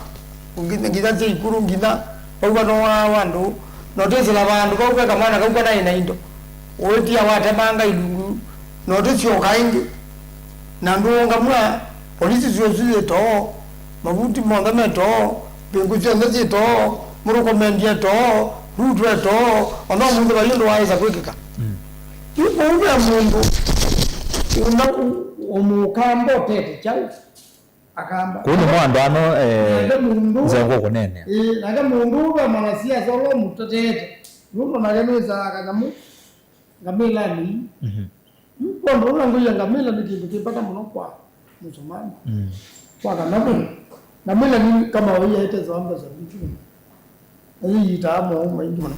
nginya, nginya Sĩkũlũ, nginya vau vanoaa andũ. No twĩsĩla vandũ vau ve kamwana kau kanaĩ na indo. Ũĩtia watemanga ilungu, no tũsyoka ĩngĩ. Na ndũũngamw'a, polisi syũsũ yĩ too, mavuti monthe me too, mbĩngũ syonthe syĩ too, mũrũkomendi e too, Ruto e too, ona ũmũnthĩ vai ũndũ waaĩsa kwĩkĩka. Mm. Yu kũu ve mũndũ ũna ũ-, ũmũkamba ũtete kyaũ. Akamba. Kũu nĩmo andũ ano, eh, nake mũndũ, nzengũ kũneenea. Ĩĩ, nake mũndũ ũũ ve mwanasiasa ũla ũmũteteete. Nũndũ nake nĩsaa kanyamũ ngamĩlanĩ. Mhm. Yu kwondũ ũla ngũie ngamĩla nĩ kĩndũ kĩ vata mũno kwa Mũsomali. Mm. Kwa kana vĩ, ngamĩla nĩ kama ũiaĩte zoa mbesa mbingĩ mũno. Na yĩitaa maũũ maingĩ mũno.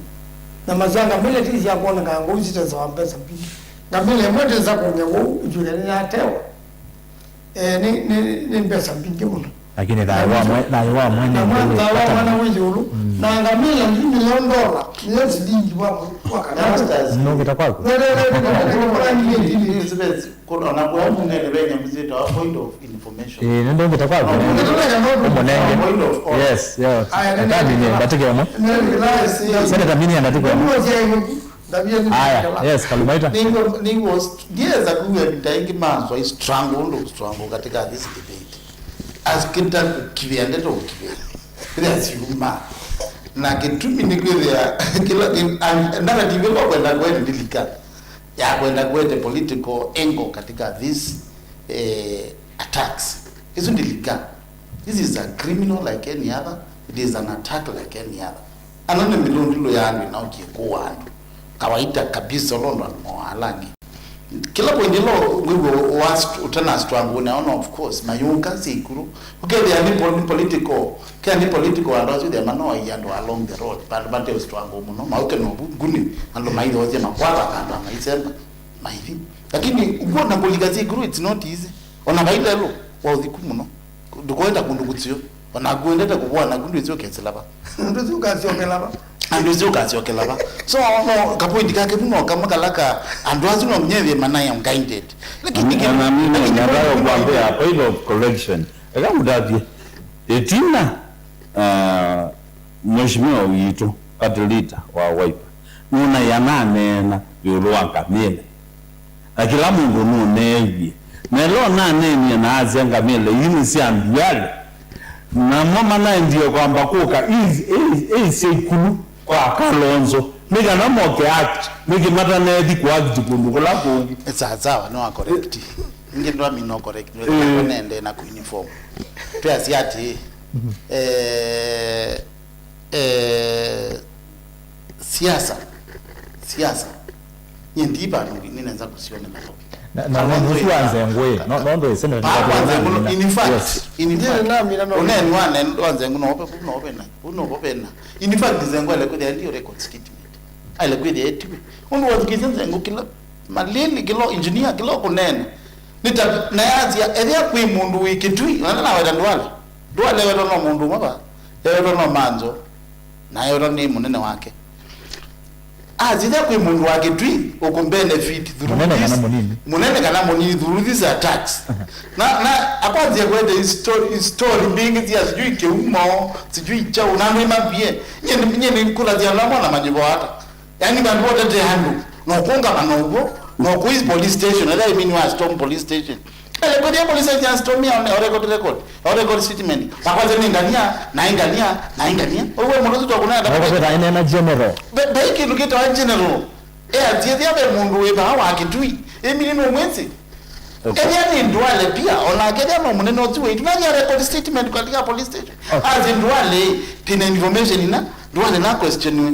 Na masya ngamĩla ti sya kwoneka ngũu sitesawa mbesa mbingĩ. Ngamĩla ĩmwe ndĩsa kũmya ũu ĩtw'ĩke nĩyatewa. Eh, nĩ, nĩ, nĩ mbesa mbingĩ mũno. Lakini thayũ wa mwe-, thayũ wa mwene na mwa-, nĩ thayũ wa vata mwana mũno. Wĩ ĩũlũ. Mm. Na ngamĩla yu nĩyo ndola, nĩyo silingi wa mwe-, wa kana. Masters. Nũkĩta kwaku? Nĩsivesi, kũndũ ona kũya mbungeni ve nyamũ syĩtawa point of information. Ĩĩ, nĩndũngĩte kwaku. No, nĩndũngĩte kwaku. Ũmũnenge. Point of order. Yes, yes. Aya, nĩ, nĩ, nĩ, nĩ, ndatĩka ĩmwe. Nĩ, nĩ, nĩ, Senator Minia ndatĩka ĩmwe. Aya, yes, Kalumaita. Nĩw'o, nĩw'o, ndieza kuwa ĩvinda ĩngĩ manzwa i struggle, ũndũ struggle katika this debate. Asikĩta kũkivĩa ndeto kũkivĩa. Ĩla siuma. Na kĩtumi nĩ kwĩthĩa kĩla kĩ-, an-, narrative ĩla ũkwenda kwenda ndilika. Ya kwenda kũete political angle katika this, eh, attacks. Isu ndilika. This is a criminal like any other. It is an attack like any other. Ano nĩ mĩlũndĩlo ya andũ ĩnaũkie kũa andũ. Kawaida kabisa, ũla ũndũ andũ mawaa ala angĩ. Kĩla point ĩla wĩw'a ũtana struggle, no, of course, mayũka syĩ ikulu. Ũkethĩa nĩ pol-, nĩ political, kethĩa nĩ political andũ asu thĩa manoaia andũ along the road, vandũ vate struggle mũno, maũke na ũvu nguni, andũ maithothya makwata, andũ maisemba, maithi. Lakini ũkwona kũlika syĩ ikulu, it's not easy. Ona vai lelũ, wa ũthiku mũno. Ndũkwenda kũndũ kũseo. Ona kuendete kũvoa naku ndwĩsĩ ũkesĩla va. Ndwĩsĩ ũkasyokela va. Na ndwĩsĩ ũkasyokela va. So, no, kapoindi kake vu no kamwe kala ka andũ asu no nginya ĩthĩe manaya guided. Lakini na, na mimi nataka kuambia point of correction. Eka mutavye. Ĩtina, uh, mheshimiwa witũ, party leader wa Wiper, nũnaĩa naneena ĩũlũ wa ngamĩla. Na kĩla mũndũ nũneewie. Na ĩla ũnaneenie na asya ngamĩla ii nĩ sya Nduale, namo manaendie kwamba kũka ĩ-, ĩ-, ĩsya ikulu kwa Kalonzo, nĩ kana moke act, nĩkĩ mataneethi kũact kũndũ kũla kũngĩ? Sawa sawa, no correct. Ningĩ ndwamina correct, nĩendee na kuuniform. Twĩasya atĩ, eh, eh, siasa, siasa. Nyie ndi vandũ ninaweza kusionela. Na, na, na, nũndũ ũsu wa Nzengũ, no, no, ndo ĩsene. Paa kwa Nzengũ, in fact, yes. In fact, ndiye namina no. Ũneeni wa ne-, wa Nzengũ no ũve, no ũve na, no ũve na. In fact, Nzengũ ale kwĩthĩa ndio record statement. Ale kwĩthĩa etiwe. Ũndũ wathukĩĩsye Nzengũ kĩla, malili kĩla, engineer kĩla ũkũneena. Nĩ ta, na yasya, ethĩa kwĩ mũndũ wĩ Kĩtui, na naweta Nduale. Nduale wetwa no mũndũ ũmwe va, ewetwa no Manzo, na ewetwa nĩ mũnene wake. Asitha kwĩ mũndũ wa Kĩtui ũkũ benefit through mũnene this, kana mũnini, mũnene kana mũnini through these attacks. Na, na akwanzia kwete story, story mbingĩ sya sijui kĩumo, sijui chau, na andũ imambie. Nyie nĩ, nyie nĩ kula sya lamwa na manyivo ata. Yani, vandũ votetea andũ, no kũngama na ũw'o, no kũi police station, ethĩa imini wa storm police station. Ele kũthia police station ya storm ya one, o record, record, o record statement. Akwanza nĩ ngania, na ingania, na ingania. Ũw'o mũndũ ũsu twa kũnenda. Noko kwĩtha ĩneena general. Be, be kĩndũ kĩtawa general. E, atiethia ve mũndũ wĩ vaa wa Kĩtui. Imini no mwezi. Okay. Ethĩa nĩ Nduale pia, ona kethĩa no mũnene ũsu wĩ. Tunathia record statement katika police station. Okay. As in Nduale, tina information ina, Nduale na question we.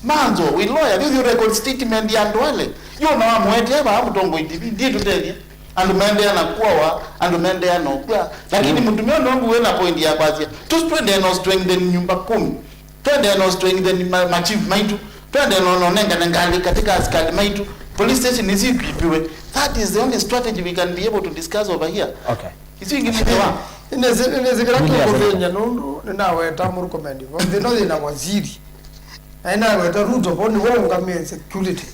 Manzo, wĩ lawyer, you, you record statement ya Nduale. Yo na wamũetea vaa Mũtongoi T V, ndiĩ tũtethya. Andũ maendeea na kuawa, andũ maendeea na ũkua. Lakini mũtumĩa ũno ngũ wĩna point ya kwasya. Tũsu twendee no strengthen nyumba kumi. Twendee no strengthen ma, ma chief maitũ. Twendee no, no nengane ngalĩ katika asikali maitũ. Police station nĩsikwĩpiwe. That is the only strategy we can be able to discuss over here. Okay. Isu ingĩ nĩ wa. Nĩnĩsĩ-, nĩnĩsĩ kĩla kĩkũthĩny'a nũndũ nĩnaweta mũrukomeni. Thĩna yĩna waziri. Na ĩnaweta Ruto vo nĩwe ũngamĩe security.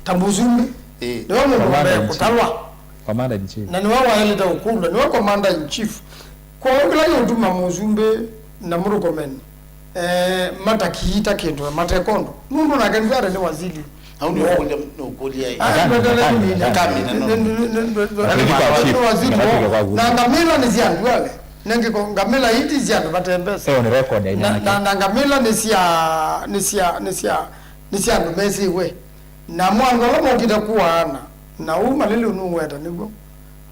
Ta mũsumbĩ. Ĩĩ. Nĩwe mũndũ ũmbee kũtalwa. Commander in chief. Na nĩwe waĩlĩte ũkũlwa, nĩwe commander in chief. Kwoou kĩla kĩũtuma mũsumbĩ na mũrukomeni, eh, matakiita kĩndũ na matekondu. Nũndũ nake Nduale nĩ waziri. Au nĩ ũkũlya, nĩ ũkũlya ĩ. Ah, Akami, Akami, Akami. Akami, na no. Nĩ, nĩ, nĩ, nĩ, nĩ, nĩ, Akami, nĩ waziri. Akami, Akami. Na ngamĩla nĩ sya Nduale. Nengĩko ngamĩla iti sya andũ vate mbesa. Ĩyo nĩ record ya na, inene. Na, na ngamĩla nĩ sya, nĩ sya, nĩ sya, nĩ sya andũ mesĩwe. Namo andũ ala mokĩte kũaana, na ũu Malili nũweta nĩw'o.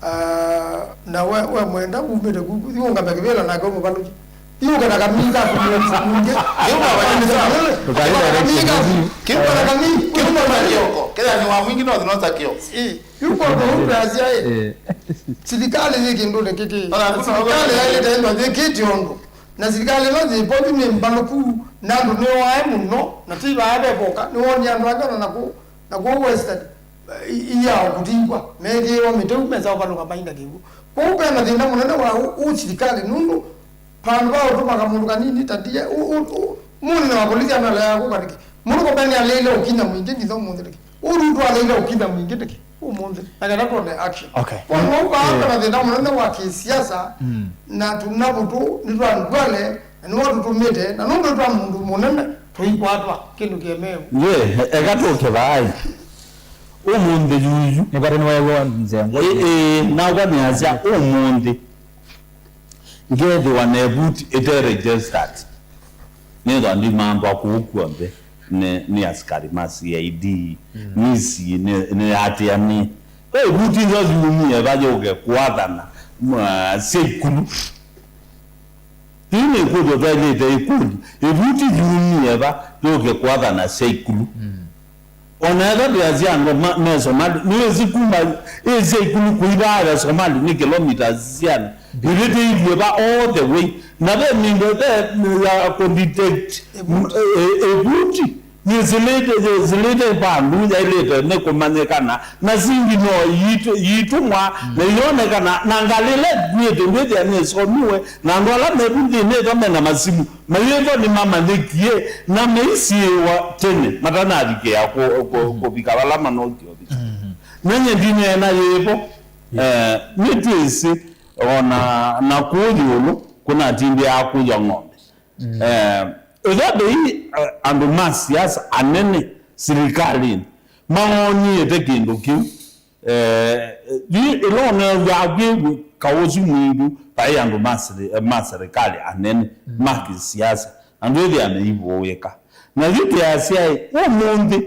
Ah, na we, we mwenda umĩte ku, thiũngame kĩvĩla nake ũmũvalũkye. Thiũka na kamii kaku mwingĩ. Thiũka na kamii kaku. Thiũka na kamii. Thiũka na kamii. Kĩthani wa mwingĩ no thinosa kĩo. Ĩ, yu kwa ndo ũndũ asya ĩ. Silikalĩ yĩ kĩndũnĩ kĩkĩ. Ona kuna silikalĩ yaĩlĩte ĩndwa yĩkĩte ũndũ. Na silikalĩ ĩno yĩvo yu nĩ mbalũku, na andũ nĩoae mũno, na ti vaa vevoka, nĩwonie andũ angĩ ona na kũu, na kũu Western. I-, iao kũtingwa, mekĩĩwa mĩteu mesa ũvalũka maina kĩw'ũ. Kwoou ve na thĩna mũnene wa ũ, ũ silikalĩ, nũndũ vandũ va ũtũmaga mũndũ kanini ta ndiye, ũ, ũ, ũ, mũnene wa polisi analea kũka nĩkĩ? Mũndũ kombe nĩaleile ũkinya mwingĩ ngitha ũmũnthĩ nĩkĩ? Ũndũ twaleile ũkinya mwingĩ nĩkĩ? Ũmũnthĩ. Na kana tuone action. Okay. Kwoou vaa ve na thĩna mũnene wa kĩsiasa, na tũnavũtũ nĩtwangwale, na nĩwe tũtũmĩte, na nũndũ twa mũndũ mũnene, tũikwatwa kĩndũ kĩemeu. Ye, eka tũke vaai. Ũmũnthĩ yuyu. Nĩkwate nĩweew'a nzengwa. Ĩ, ĩ, nakwa nĩasya ũmũnthĩ. Ngethĩwa na ĩvuti ĩte registered. Nĩthwa ndimantwa kũu kw'onthe nĩ, nĩ asikali ma C I D. Nĩsi, nĩ, nĩ atĩanĩ. Ve ĩvuti ĩyo yumie va yũke kũathana, mwa, sya ikulu. Yu nĩ ĩkũlyo twaĩlĩte ĩkũlyo. Ĩvuti yumie va yũke kũathana sya ikulu? Ona ethwa twĩasya andũ ma, me Somali, nĩwĩsĩ kuma ĩ sya ikulu kũivaaya Somali nĩ kilometers siana ivĩtĩilye va all the way. Na ve mindo ve ya kũdetect ĩvuti. Ĩvuti. Yĩsĩlĩte, yĩsĩlĩte vandũ yaĩlĩte nĩ kũmanyĩkana, na singi no yitũ-, yitũmwa, na iyonekana, na ngalĩ ĩla ĩkuĩte ndwĩthĩa nĩsomiwe, na andũ ala me vu nthĩnĩ ĩtho me na masimũ, mayĩtwa nĩmamanyĩkie, na maisiĩĩwa tene, matanavikĩa kũ-, kũ-, kũvika vala manokie ũvika. Na nyie ndineena yĩvo, eh, nĩtwĩsĩ, o na, na kũũ ĩũlũ, kũnatindĩaa kũywa ng'ombe. Eh, ĩtha ndei, eh, andũ ma siasa anene silikalĩnĩ maonyete kĩndũ kĩu, eh, yu ĩla ũneew'aa kwĩ kaũ ũsu mwingĩ, vaĩ andũ ma sili-, ma silikalĩ anene ma kĩsiasa, andũ ĩthĩa meivũĩka. Na yu twĩasyaĩ, ũmũnthĩ,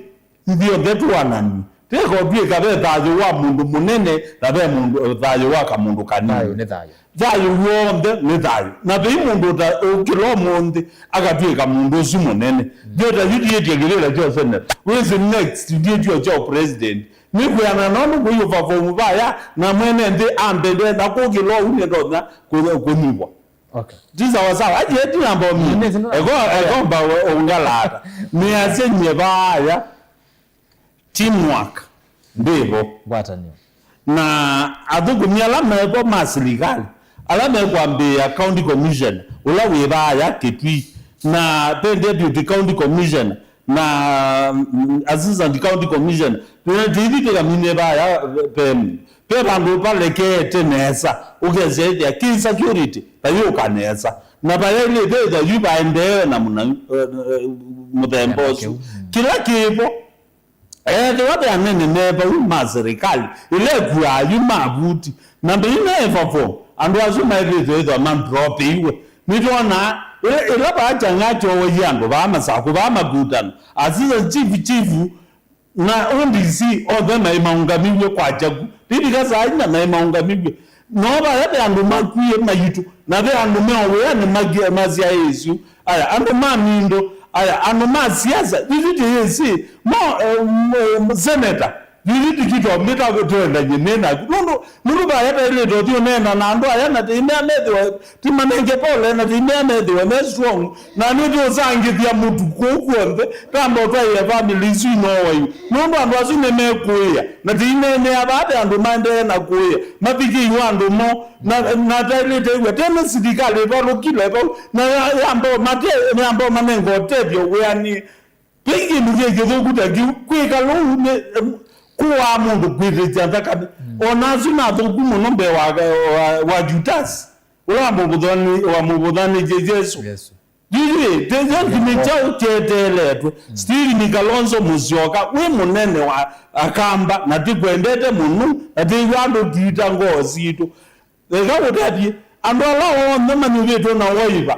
ithyonthe tũanani. Tĩkotw'ĩka ve thayũ wa mũndũ mũnene na ve mũndũ, thayũ wa kamũndũ kanini. Thayũ nĩ thayũ. Thayũ w'onthe nĩ thayũ. Na vei mũndũ ũta-, ũkĩla ũmũnthĩ akatw'ĩka mũndũ ũsu mũnene. Ndio ta yu ndiĩtye kĩvĩla kya senate. Wĩsĩ next ndiĩtyo kya president. Nĩkwĩana nondu kũiũva fomu vaya na mwene nthĩ ambende na kũkĩla ũu nĩndonya kũ-, kũnyivwa. Okay. Ti sawa sawa. Aje ti namba omi. Nĩ, nĩ, nĩ, ego, ego mba ũngalata. Nĩ asenye vaya. Teamwork ndĩvo. Ngwatanĩo. Na athũkũmi ala mevo ma silikalĩ, ala mekwambĩĩa county commissioner, ũla wĩ vaaya Kitui, na ve deputy county commissioner, na, mm, assistant county commissioner, na tĩithi tĩkamine vaaya ve, ve, ve vandũ valekeete nesa, ũkesya ĩthĩa kĩ security, vayũka nesa. Na vayaĩlĩte ĩthwa yu vaendeewe na mũna, eh, eh, mũthemba ũsu. Kĩla kĩvo, Ethĩwa ve anene me vau ma silikalĩ, ĩla ĩkuaa yu mavuti, na mbei me vavo, andũ asu maĩlĩte ĩthwa mandropeiwe. Nĩtwonaa ĩla, ĩla vaa Chang'aa kyowaie andũ vaa Masakũ, vaa makutano, assistant chief, chief, na O D C, onthe maĩ maũngamiw'e kwakya ku. Ndilika saa inya maĩ maũngamiw'e. No vaya ve andũ makwie maitũ, na ve andũ me o wĩanĩ maki-, masyaĩĩsyu. Aya, andũ ma mindo, aya, andũ ma siasa, ithyĩ tũyĩsĩ, mo, eh, m-, eh, seneta, ithyĩ tikito, mĩta tũendany'e nĩ naku. Nũndũ, nũndũ vaya taĩlĩte ũthi ũneena na andũ aya, na tĩimea methĩwe, timanenge pole, na tĩimea methĩwe me strong, na nĩtũũsangĩthya mũtu kũu kw'onthe, tamba ũtwaĩe family isu inowayu. Nũndũ andũ asu nĩmekũĩa, na tĩineenea vaa ve andũ maendee na kũĩa, mavikĩiwe andũ mo, Na, na taĩlĩte ĩw'a tene silikalĩ ĩvalũkile vau, na ya-, yamba mate-, yamba manenga ũtethyo wĩanĩe. Ve kĩndũ kĩ kĩthũku ta kĩu, kwĩka lũu nĩ, em, kũaa mũndũ kwĩtĩkya nthakame. O na asu nĩ athũku mũno mbee wa, wa, wa Jutasi, ũla wamũvũthani-, wamũvũthanĩtye Yesũ. Yesũ. Yu-, yu-, ĩ, te-, kyo nthimĩ kyaũ kyeteeletwe? Stephen Kalonzo Musyoka wĩ mũnene wa Akamba, na tĩkwendete mũno, na tĩw'a andũ twita ngoo sitũ. Eka ũtavye, andũ ala onthe manyuvĩtwe na waiva,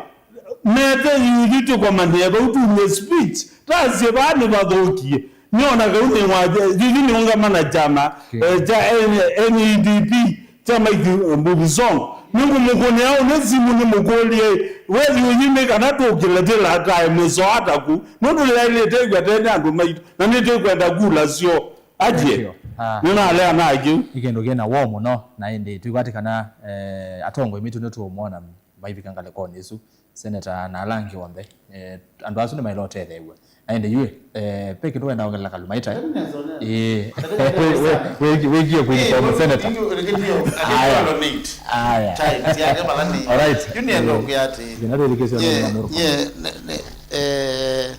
mete yuthi tũkomanie vau tumye speech, tasye vaa nĩvathũkie. Nĩona kau nĩ wa, yuthi nĩũngama na kyama, eh, kya N-, N E D P, Kya Mike Mbuvi Sonko, nĩngũmũkũnĩa ũnĩ simũ nĩmũkũlye, wethi ũyĩ nĩ kana tũkĩle tĩla tae mĩsoa taku, nũndũ yaĩlĩte ĩkw'a tene andũ maitũ, na nĩtwĩkwenda kula syo. Atie, nĩnalea na kĩu. Nĩ kĩndũ kĩ na woo mũno, na ĩndĩ twĩkwatĩ kana, eh, atongoi maitũ nĩtũũmona maivika ngalĩkonĩ ĩsu. Seneta na ala angĩ onthe, eh, andũ asu nĩmaĩle ũtetheew'a. Na ĩndĩ yu, eh, ve kĩndũ wenda ongelela Kalumaita? Ĩĩ. Wĩ-, wĩ-, wĩkie kuinform seneta. Aya. Aya. Alright. Yu nĩenda ũkwĩa atĩ, thĩna twĩthukĩĩsya ye, nũndũ wa mũrũko. Ye, ne, ne, eh,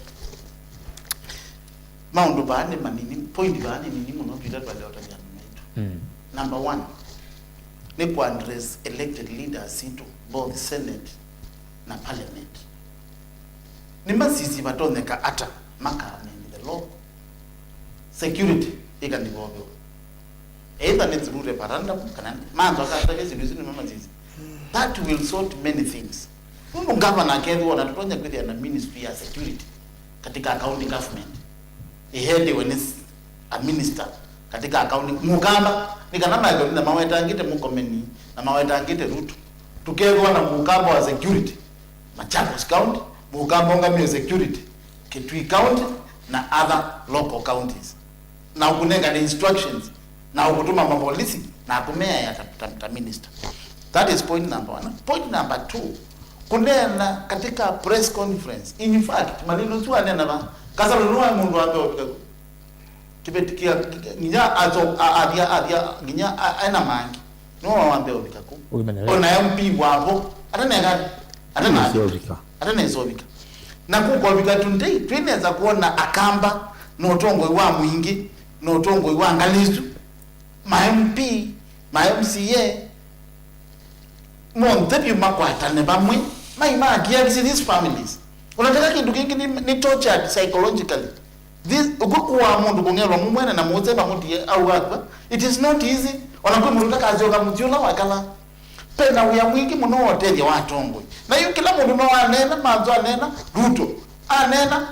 maũndũ vaa nĩ manini, point vaa nĩ nini mũno, twĩta twalea ũtavya andũ maitũ. Mm. Number one, nĩ kũ address elected leaders sitũ, both Senate na Parliament. Nĩmasisye vatonyeka ata maka amend the law. Security ĩkanivovewa. Either nĩ through referendum, kana manzo akatavya syĩndũ isu nĩmamasisye. That will sort many things. Nũndũ ngavana akethĩwa na tũtonya kwĩthĩa na ministry ya security katika county government. Ĩhendewe nĩ s-, a minister katika county. Mũkamba, nĩ kana maĩkoni na mawetangĩte Mũkomeni, na mawetangĩte Ruto. Tũkethĩwa na mũkamba wa security, Machakos County, mũkamba ũngamĩe security, Kitui County, na other local counties. Na ũkũnengane instructions, na ũkũtũma mapolisi, na akũmeaĩa ta, ta, ta minister. That is point number one. Point number two, kũneena katika press conference. In fact, Malili ũsu anena va, Kasalu nĩwe mũndũ wa mbee ũvika ku. Kĩveti kĩa, nginya aso-, a-, athia, athia, nginya a-, ena mangi. Nĩwe wa mbee ũvika ku. Ũimenere. Ona M P wavo, ataneka, atana-, atanesa ũvika. Na kũkovika today, twĩnesa kwona akamba, na ũtongoi wa mwingĩ, na ũtongoi wa ngalĩ isu, ma M P, ma M C A, monthe vyũ makwatane vamwe, mai ma kiakisi these families. Unataka kĩndũ kĩngĩ nĩ, nĩ tortured psychologically. This, ũkw'o kũaa mũndũ kũng'elwa mũmwene na mũũseva mũtie au akw'a, it is not easy. Ona kwĩ mũndũ ũtakasyoka mũsyĩ ũla wakala. Pena wĩa mwingĩ mũno wa ũtethyo wa atongoi. Na yu kĩla mũndũ no aneena, Manzo aneena, Ruto aneena,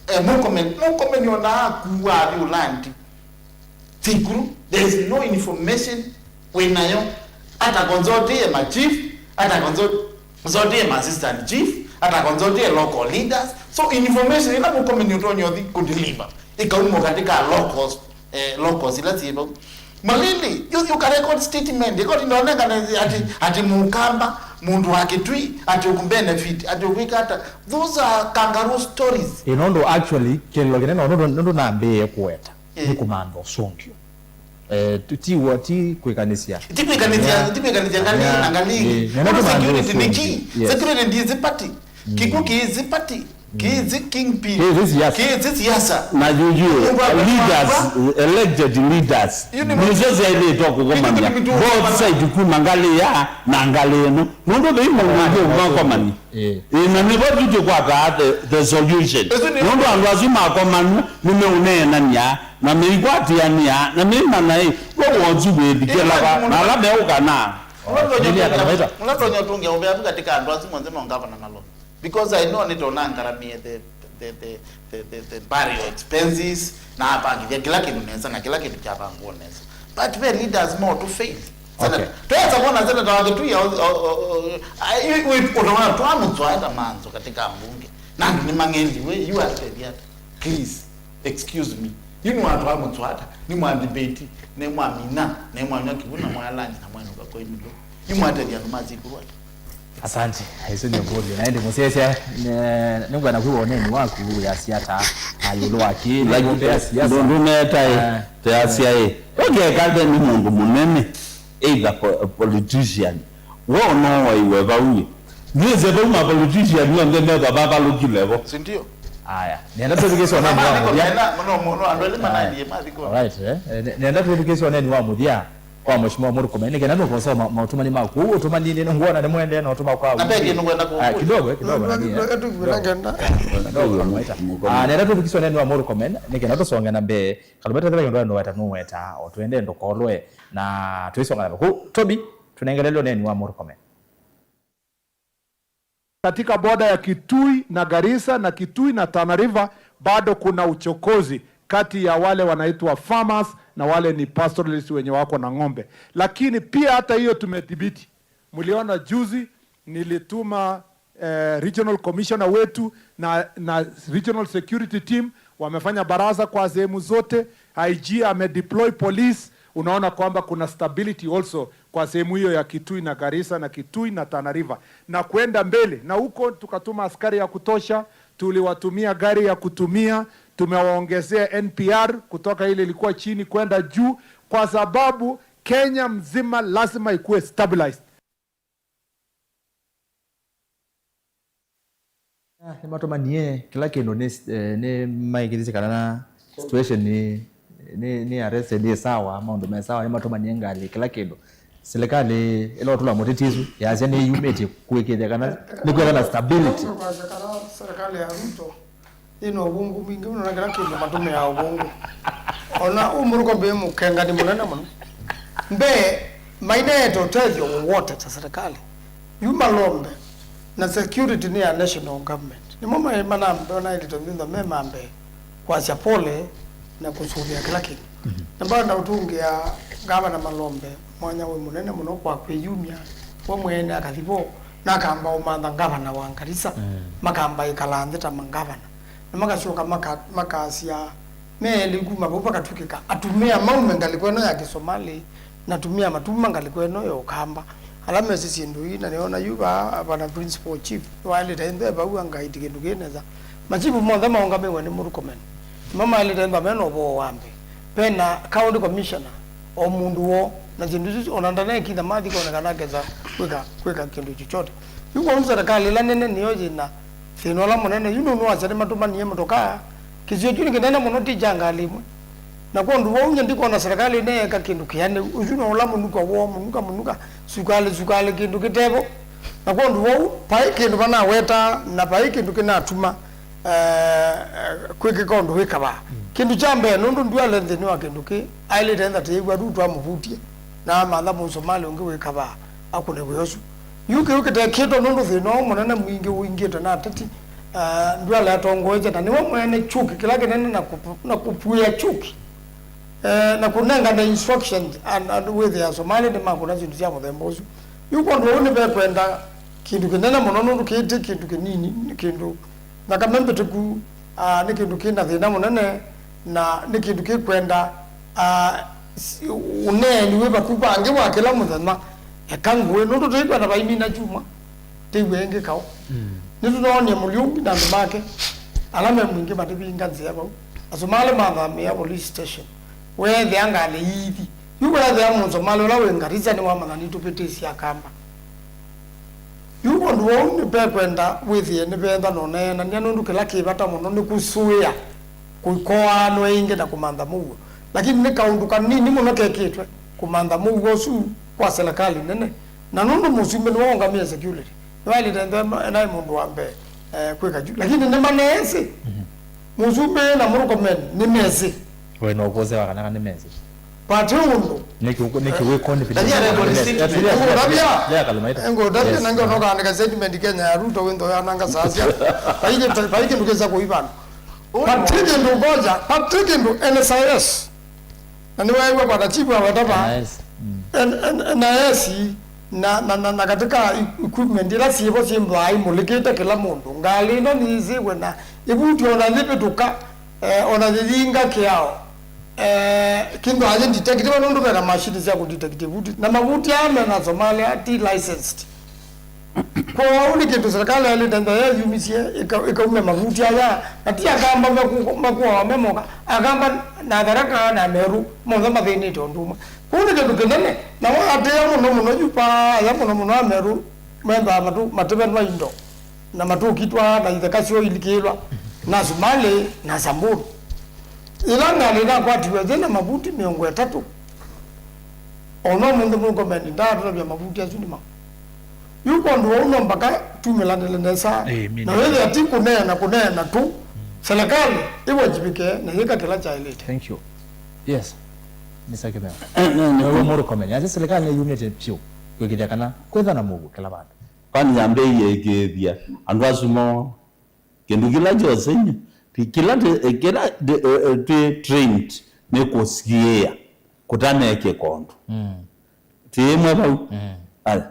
eh, Murkomen. Murkomen ona akuaa athi Ulandi. Thikuru, there is no information wĩnayo. Ata consultie ma chief, ata consultie ma assistant chief, ata consultie local leaders. So information ĩla Murkomen ũtonya ũthi kũdeliver ĩkauma katika locals, eh, locals ila syĩ vau. Malili, you, you can record statement. Ĩkoti ndonengane ati, ati mũkamba, mũndũ wa Kitui, ati ũkũbenefit, ati ũkwĩka ata. Those are kangaroo stories. Ĩ, nũndũ actually, kĩlĩlo kĩnene, nũndũ, nũndũ nambĩĩe kũweta, eh, nĩ kũmantha ũsũngĩo. Eh, tu-, ti wa-, ti kwĩkanĩsya. Ti kwĩkanĩsya, yeah, ti kwĩkanĩsya ngalĩ, yeah, na ngalĩ. Eh, nũndũ security nĩ key. Yes. Security ndizi party. Kĩkw'ũ kĩĩsĩ party, kĩĩsĩ kingpin, kĩĩsĩ siasa. Kĩĩsĩ siasa. Na yuyu, leaders, elected leaders, nĩsyo syaĩlĩtwe kũkomania both side, kuma ngalĩ ya na ngalĩ ĩno. Nũndũ vei mũndũ ũngĩ ũmakomani. Ĩ, na nĩvo tu tũkwataa the, the solution. Nũndũ andũ asu makomanw'a nĩmeũneenany'a, na meikwatĩanĩa, na meimanya ĩ, we wonzu wĩthikĩlawa, na ala meũkana. Mũla tonya ũtũngĩa ũveavu katika andũ asu monthe no ngavana na lo. Because I know nĩtona ngaramie the, the, the burial expenses, na apangithya kĩla kĩndũ nesa, na kĩla kĩndũ kyavangwa nesa. But ve leaders mo to fail. Okay. Twesa kuona senator wa Kitui ya, o, o, o, o, ai, wi, wi, utaona twamũtswaa ta Manzo katika mbunge. Na andũ nĩmang'eliwe, yu atethya ata? Please, excuse me. Yu nĩ watu wa mũtswata, nĩ mwa debate, nĩ mwa mina, nĩ mwa nywa kĩw'ũ, na mwa lunch, na mwa nũka kwa inulo. Yu mwatethya andũ ma sikulu ata? Asante. Isu nĩ ngũlyo. Na ĩndĩ mũsyaĩĩsya, nĩ, nĩngwenda kwĩw'a ũneeni waku wĩasya ata, na ĩũlũ wa kĩ, nĩ ngũmbe ya siasa. Ndũ-, ndũnetae, eh, teasya ĩ. Ũkekathe nĩ mũndũ mũnene, either po-, politician, we ũnowaiwe vau ĩ. Nĩsĩ vau ma politician onthe methwa vavalũkile vo. Si ndio? Aya. Nenda twĩthukĩĩsye ũneeni wa mũthya. Mena, mena, mena, andũ elĩ manaendie mathi kwa. Alright, eh. Eh, ne-, nenda twĩthukĩĩsye ũneeni wa mũthya kwa Mheshimiwa Murkomen. Nĩ kenda nũkosa ma-, maũtũmani maku. Ũtũmani nĩ nguona nĩ mwende na ũtũma kwa. Na peke nĩ ngwenda kũkũlya. Ah, kidogo, kidogo, na niĩ, eh. Kidogo, kidogo, Kalumaita. Ah, nenda twĩthukĩĩsye ũneeni wa Murkomen. Nĩ kenda tũsonge na mbee. Kalumaita, thĩla kĩndũ wenda nũweta, o twende ndũkolwe. Na twĩsonga na mbee. Kũ, Toby, tũnengelele ũneeni wa Murkomen. Katika border ya Kitui na Garissa na Kitui na Tana River, bado kuna uchokozi kati ya wale wanaitwa farmers na wale ni pastoralist wenye wako na ng'ombe. Lakini pia hata hiyo tumedhibiti. Mliona juzi nilituma eh, regional commissioner wetu na, na regional security team wamefanya baraza kwa sehemu zote. I G amedeploy police. Unaona kwamba kuna stability also kwa sehemu hiyo ya Kitui na Garissa na Kitui na Tana River na kwenda mbele. Na huko tukatuma askari ya kutosha, tuliwatumia gari ya kutumia, tumewaongezea N P R kutoka ile ilikuwa chini kwenda juu, kwa sababu Kenya mzima lazima ikuwe stabilized. Nĩmatũmanie kĩla kĩndũ nĩ, eh, nĩmaĩkĩĩthĩsye kana na situation nĩ, nĩ, nĩ arrested, nĩ sawa, maũndũ me sawa, nĩmatũmanie ngalĩ, kĩla kĩndũ. Silikalĩ ĩla ũtũla mũteti ĩsu yaasya nĩyumĩtye kũĩkĩĩthya kana nĩkwĩthwa na stability. Kwa serikali ya Ruto, yĩna ũvũngũ mwingĩ mũno na kĩla kĩndũ matũmĩaa ũvũngũ. Ona ũmũthũko mbĩ mũkengani mũnene mũno. Mbee, maineete ũtethyo wowote ta serikali. Yu malombe, na security nĩ ya national government. Nĩmo maĩ manambe, ona elite myonthe me mambe kwasya pole na kũsũvĩa kĩla kĩndũ. Na mbanda ũtũngĩa ngavana malombe mwanya wĩ mũnene mũno kwa kwĩyumya we mwene akathi vo na akamba ũmantha ngavana wa Garissa, makamba ĩkala nthĩ ta mangavana. Na makasyoka maka, makasya me elĩ kuma vau vakatw'ĩkĩka atumĩa maume ngalĩko ĩno ya Kĩsomalĩ, na atumĩa matuma ngalĩko ĩno ya Ũkamba. Ala mesĩ syĩndũ ii, na nĩona yu vaa vana principal chief nĩwaĩlĩte ĩndũ e vau angaiti kĩndũ kĩĩ nesa. Machifu monthe maũngamĩwe nĩ Murkomen. Nĩmo maĩlĩte ĩndũ mena ũvoo wa mbee. Vena county commissioner, o mũndũ woo, na syĩndũ isu ona ndanekinya mathi kwonekana akesa kwĩka, kwĩka kĩndũ chochote. Yu kwoou serikali ĩla nene nĩyo yĩna thĩna ũla mũnene. Yu nũndũ wasya nĩmatũmanie mũtokaa, kĩsio kyu nĩ kĩnene mũno, ti kya ngalĩ ĩmwe. Na kwondũ wou, nyie ndikwona serikali ĩneeka kĩndũ kĩanĩu. Ũsu no ũla mũnuka woo, mũnuka, mũnuka, sukalĩ, sukalĩ, kĩndũ kĩtevo. Na kwondũ wou, vai kĩndũ vanawetaa, na vai kĩndũ kĩnatuma, eh, kwĩkĩka ũndũ wĩkavaa. Kĩndũ kya mbee, nũndũ Duale nthĩnĩ wa kĩndũ kĩĩ, aĩlĩte enda tĩĩw'a Ruto amũvutie, na amantha Mũsomalĩ ũngĩ wĩkavaa akũne wĩa ũsu. Yu kĩu kĩtekĩtwe nũndũ thĩna ũũ mũnene mwingĩ ũingĩte na ateti, ah, Duale atongoetye, na nĩwe mwene chuki kĩla kĩnene na kũpu-, na kũpuĩa chuki, eh, na kũnengane instructions and, and wĩthĩa Somali nĩmakũna syĩndũ sya mũthemba ũsu. Yu kwondũ ũu nĩvekwenda kĩndũ kĩnene mũno nũndũ kĩĩ ti kĩndũ kĩnini, nĩ kĩndũ Thakame mbĩtĩku, ah, nĩ kĩndũ kĩ na thĩna mũnene, na nĩ kĩndũ kĩkwenda, ah, s-, ũneeni wĩ vakuku angĩ wa kĩla mũthenya. Eka ngũĩ, nũndũ tũikwenda vaimina kyumwa, tĩw'e ĩngĩ kaũ. Nĩtũnoonie Mũlyũngi na andũ make, ala me Mwingĩ matĩvinga nzĩa vau. Asu malĩ mathamĩĩa police station. Weethĩa ngalĩ iithi. Yu weethĩa Mũsomalĩ ũla wĩ Garissa nĩwamanya nĩtũvĩtĩsye Akamba. Yu ũndũ ũũ nĩvekwenda wĩthĩe nĩvenda na ũneenany'a, nũndũ kĩla kĩ vata mũno nĩ kũsũĩa kũkoaanw'a ĩngĩ na kũmantha mũuo. Lakini nĩ kaũndũ kanini mũno kekĩtwe kũmantha mũuo ũsu kwa selekalĩ nene, na nũndũ mũsumbĩ nĩwe ũngamĩe security, nĩwaĩlĩte ethĩwe naĩ mũndũ wa mbee, eh, kwĩka yu. Lakini nĩmaneesĩ. Mũsumbĩ na Murkomen nĩmesĩ. Wĩ na ũkũsĩ wa kana nĩmesĩ. Vati ũndũ. Nĩkĩ wĩ confident? Lakini anaenda kwa statement. Ngũtavya. Lea Kalumaita. Ngũtavya na ngĩona ũkaandĩka statement Kenya ya Ruto wĩntho yananga sasya. Vai kĩndũ, vai kĩndũ kĩsa kũivana. Vati kĩndũ ngoja, vati kĩndũ N S I S. Na nĩweew'a Bwana Chief aweta va. N I S. Mm. N-, N-, N I S na, na, na, na katika equipment ila syĩvo syĩmbaa imũlĩkĩte kĩla mũndũ. Ngalĩ ĩno nĩyĩsĩwe na ĩvuti ona yĩvĩtũka, eh, ona yĩyinga kĩao. Eh, kĩndũ ayĩ detective nũndũ vena machine sya kũ detect vuti. Na mavuti aa mena Somalia ti licensed. Kwoou nĩ kĩndũ serikali yaĩlĩte ntha yeyumisye ĩka-, ĩkaumya mavuti aya. Na ti Akamba maku-, makuawa me moka. Akamba na Tharaka na Meru monthe mathĩnĩte ũndũ ũmwe. Kwoou nĩ kĩndũ kĩnene. Na waatĩĩa mũno mũno yu paaya mũno mũno Ameru mendaa matũ-, matĩvenwa indo. Na matũkitwa na itheka syoo ilikĩĩlwa na Somali na Samburu. Yĩla ngalĩ nakwatiwe yĩ na mavuti mĩongo ĩtatũ, o na ũmũnthĩ Murkomen ndaatũtavya mavuti asu nĩ maũ. Yu kwondũ ũu no mbaka tumĩlanĩle nesa. Ĩĩ, na wĩthĩa ti kũneena kũneena tu. Selekalĩ ĩwajibĩke na yĩka kĩla kyaĩlĩte. Thank you. Yes. Mister Kimeo. Eh, no, no. Wewe Murkomen, ati selekalĩ nĩyumĩte vyũ kwĩkĩthya kana kwĩthwa na mũuo kĩla vandũ. Kwani yambĩĩie ĩkĩĩthya andũ asu moo? Kĩndũ kĩla kyose nĩ, ti kĩla tĩ, kĩla tĩ, eh, eh, twĩ trained nĩ kũsiĩĩa. kũtanekĩka ũndũ. Mm. Tĩĩmwe vau. Mm. Aya.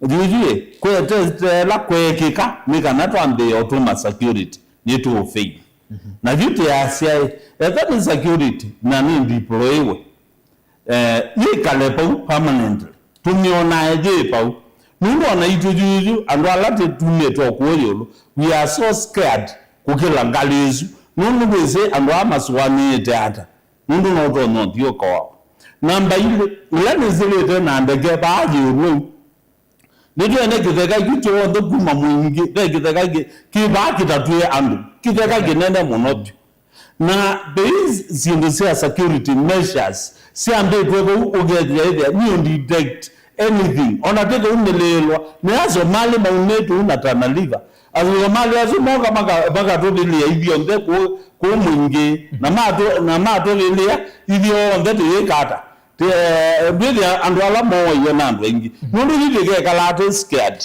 Yuyu ĩ, kwetetela kweekĩka nĩ kana twambĩĩe ũtũma security, nĩtũũfail. Mhm. Na yu tĩasya ĩ, ethĩwa nĩ security na nĩ deployiwe, eh, yĩkale vau permanently. Tũmĩonae yĩ vau. Nũndũ o naitũ yuyu, andũ ala tũtumĩte o kũũ ĩũlũ, we are so scared kũkĩla ngalĩ ĩsu. Nũndũ ndwĩsĩ andũ aa masũanĩĩte ata. Nũndũ no ũtonya ũthiũka wao. Namba ilĩ, ĩla nĩsĩlĩte na ndeke vaa yĩũlũ ũu, nĩtwene kĩtheka kĩu kyonthe kuma Mwingĩ, ve kĩtheka kĩ, kĩ vaa kĩtatwĩe andũ. Kĩtheka kĩnene mũno vyũ. Na vei syĩndũ sya security measures syambĩtwe vau, ũkethĩa ĩthĩa nĩ ũ detect anything. Ona tĩkaumĩlĩĩlwa, nĩ Asomali maumĩte ũu na Tana River. Asomali asu moka maka-, makatũvĩlĩa ithyonthe kũũ, kũũ Mwingĩ, na matũ-, na matũvĩlĩa ithyonthe tũyĩka ata? Tĩ-, eh, ndwĩthĩa andũ ala mooiwe na andũ aingĩ. Nũndũ ithyĩ tũkekalaa twĩ scared.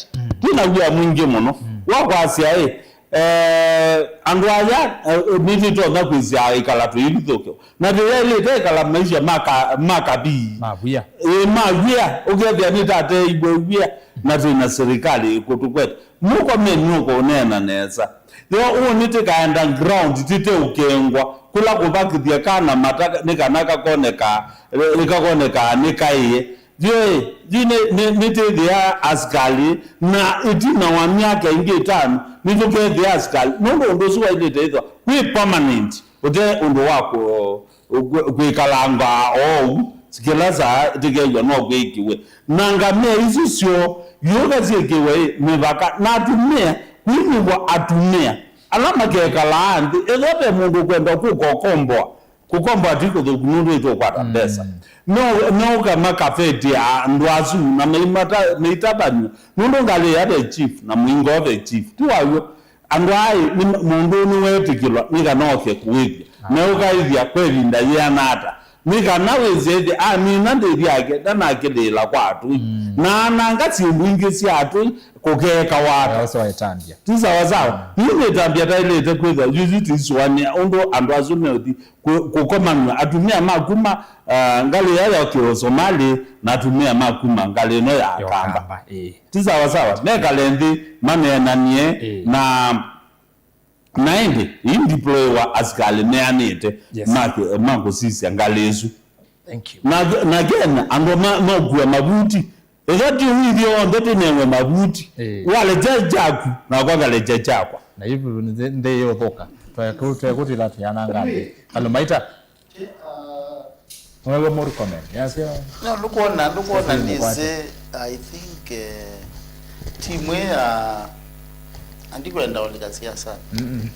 Twĩ na wia mwingĩ mũno. Wa kwasya ĩ, eh, andũ aya, eh, nĩtũtonya kwĩsya ĩkala tũivithũkĩwa. Na tũyaĩlĩte ĩkala maisha ma ka-, ma kabii. Ma wia. Ĩ, ma wia. Ũkethĩa nĩtateeiwe wia. Na twĩ na serikali ĩkũtũkwete. Mũkomeni ũkũneena nesa. Yo ũnĩ tĩkaenda ground tĩteũkengwa, kũla kũvakĩthya kana mata nĩ kana kakoneka, nĩkakonekaa nĩkaĩe. Yo ĩ, yu nĩ, nĩ, nĩtĩthĩa asikalĩ, na ĩtina wa myaka ĩngĩ ĩtano, nĩtũkethĩa asikalĩ. Nũndũ ũndũ ũsu waĩlĩte ĩthwa wĩ permanent, ũte ũndũ wa kũ-, kwĩ-, kwĩkalanga oou, kĩla saa tĩkew'a no kwĩkĩwe. Na ngamĩa isu syoo, yũka syĩkĩwe mĩvaka, na atumĩa, kwĩnyivwa atumĩa ala makekalaa nthĩ, ethĩwa ve mũndũ ũkwenda kũka ũkomboa, kũkomboa ti kũthũku nũndũ ĩtũkwata mbesa. No, no ũka makafetia andũ asu, na maimata-, maitavanw'a, nũndũ ngalĩ ya ve chief, na mũingo ve chief, ti waw'o. Andũ aa nĩ mũndũ nĩweetĩkĩlwa nĩ kana oke kũĩthya. Na ũkaĩthya kwa ĩvinda yĩana ata? Nĩ kana wĩsĩ ĩthĩ amina ndĩvi yake ndanakĩlĩĩla kwa atũi. Na ananga syĩndũ ingĩ sya atũi kũkeeka wata. Ũsu waĩtambya. Ti sawa sawa. Yu nĩ ĩtambya taĩlĩte kwĩthwa yuyu tĩisũanĩa ũndũ andũ asu meũthi kũ-, kũkomanw'a. Atumĩa ma kuma, ah, ngalĩ ya ya kĩosomali na atumĩa ma kuma ngalĩ ĩno ya Akamba. Ĩĩ. Ti sawa sawa. Mekale nthĩ, maneenanie, ĩĩ, na, na ĩndĩ, ĩndiploiwa asikalĩ meanĩte, yes, ma kĩ-, ma kũsisya ngalĩ ĩsu. Thank you. Na, na Kenya, andũ ma, makua mavuti. Ĩtha ti ũu ithyonthe tũnewe mavuti. Ĩĩ. Walekya kyaku, nakwa ngalekya kyakwa. Na yu nthĩ, nthĩ yĩũthũka. Twe-, twe-, twekũtila tũyananga nthĩ. Andũ maita. Wewe Murkomen, yasya. No, ndũkwona, ndũkwona nĩsĩ, I think, eh, timu ĩĩ ya, andikwenda ũlika siasa. Mm-mm.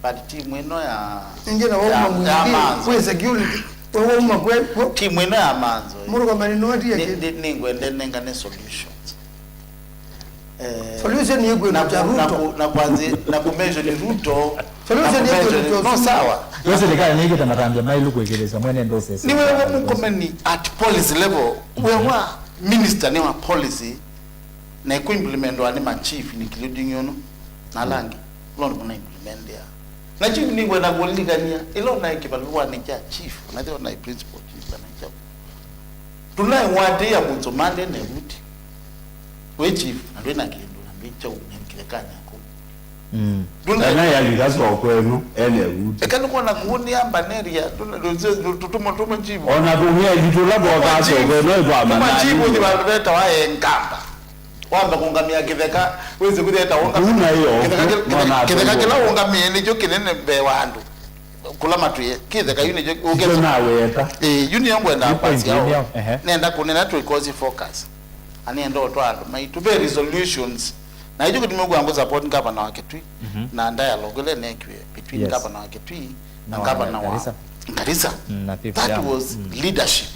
But timu ĩno ya, ĩngĩ na ya, wauma ya Mwingĩ, Manzo. Kwĩ security, we wauma kwe, we- Timu ĩno ya Manzo, eh. Murkomen nĩwatie kĩ? Nĩ, nĩ, nĩngwende nengane solutions. Eh, solution yĩkwĩtwa na kya ku-, na Ruto. Ku-, na kwanzi-, na kumention Ruto, solution na kumention yĩkwĩtwa Ruto. No, sawa. Yo serikali nĩkĩte matambya maĩlu kwĩkĩlĩsya mwene ndũsĩ. Nĩ wewe Murkomen at policy level. Wewa minister nĩ wa policy na ĩkũ implementwa nĩ ma chief, including ũno na ala angĩ. Ũla ũndũ mũna implement ya. Na chief nĩngwenda kũlilikany'a, ĩla ũnaĩ kĩvalũanĩ kya chief, na ĩla ũnaĩ principal chief, kana kya Tũnaĩ watĩĩa mũnzũ mande na ĩvuti. Wĩ chief, na ndwĩ na kĩndũ, na ndwĩ kyaũ, na kĩthekany'a kũu. Mm. Ndũna- Kana yalika soko ĩno, ene ĩvuti. Eka nĩkwona kũu nĩ ambaneria, ndũna-, ndũ-, ndũ-, tũtũmo tũmwe chief. Ona tũng'eli tũla twokaa soko ĩno ĩtwamanaa. Tũma chief ũthi vandũ vetawa Enkamba. Wamba kũngamĩa kĩtheka, wĩsĩ kũthi etawa ũngamĩa. Kũu nayo, kĩtheka kĩ-, mwana kĩtheka, kĩtheka kĩla ũngamĩe nĩkyo kĩnene mbee wa andũ. Kũla matwĩe, kĩtheka yu nĩkyo ũkesa. Ĩĩ, yu nĩyo ngwenda point kwasya ĩyo, ehe. Nenda kũnena twĩkosi focus. Anĩenda ũtwa andũ maitũ. Ve resolutions. Na ĩkyo kĩtumi kwa ngũ support governor wa Kitui, mhm, na dialogue ĩla ĩneekiwe between, yes, governor wa Kitui na, na wa governor wa Garissa. Garissa. Mm, na fifth. That, yeah, was, mm, leadership.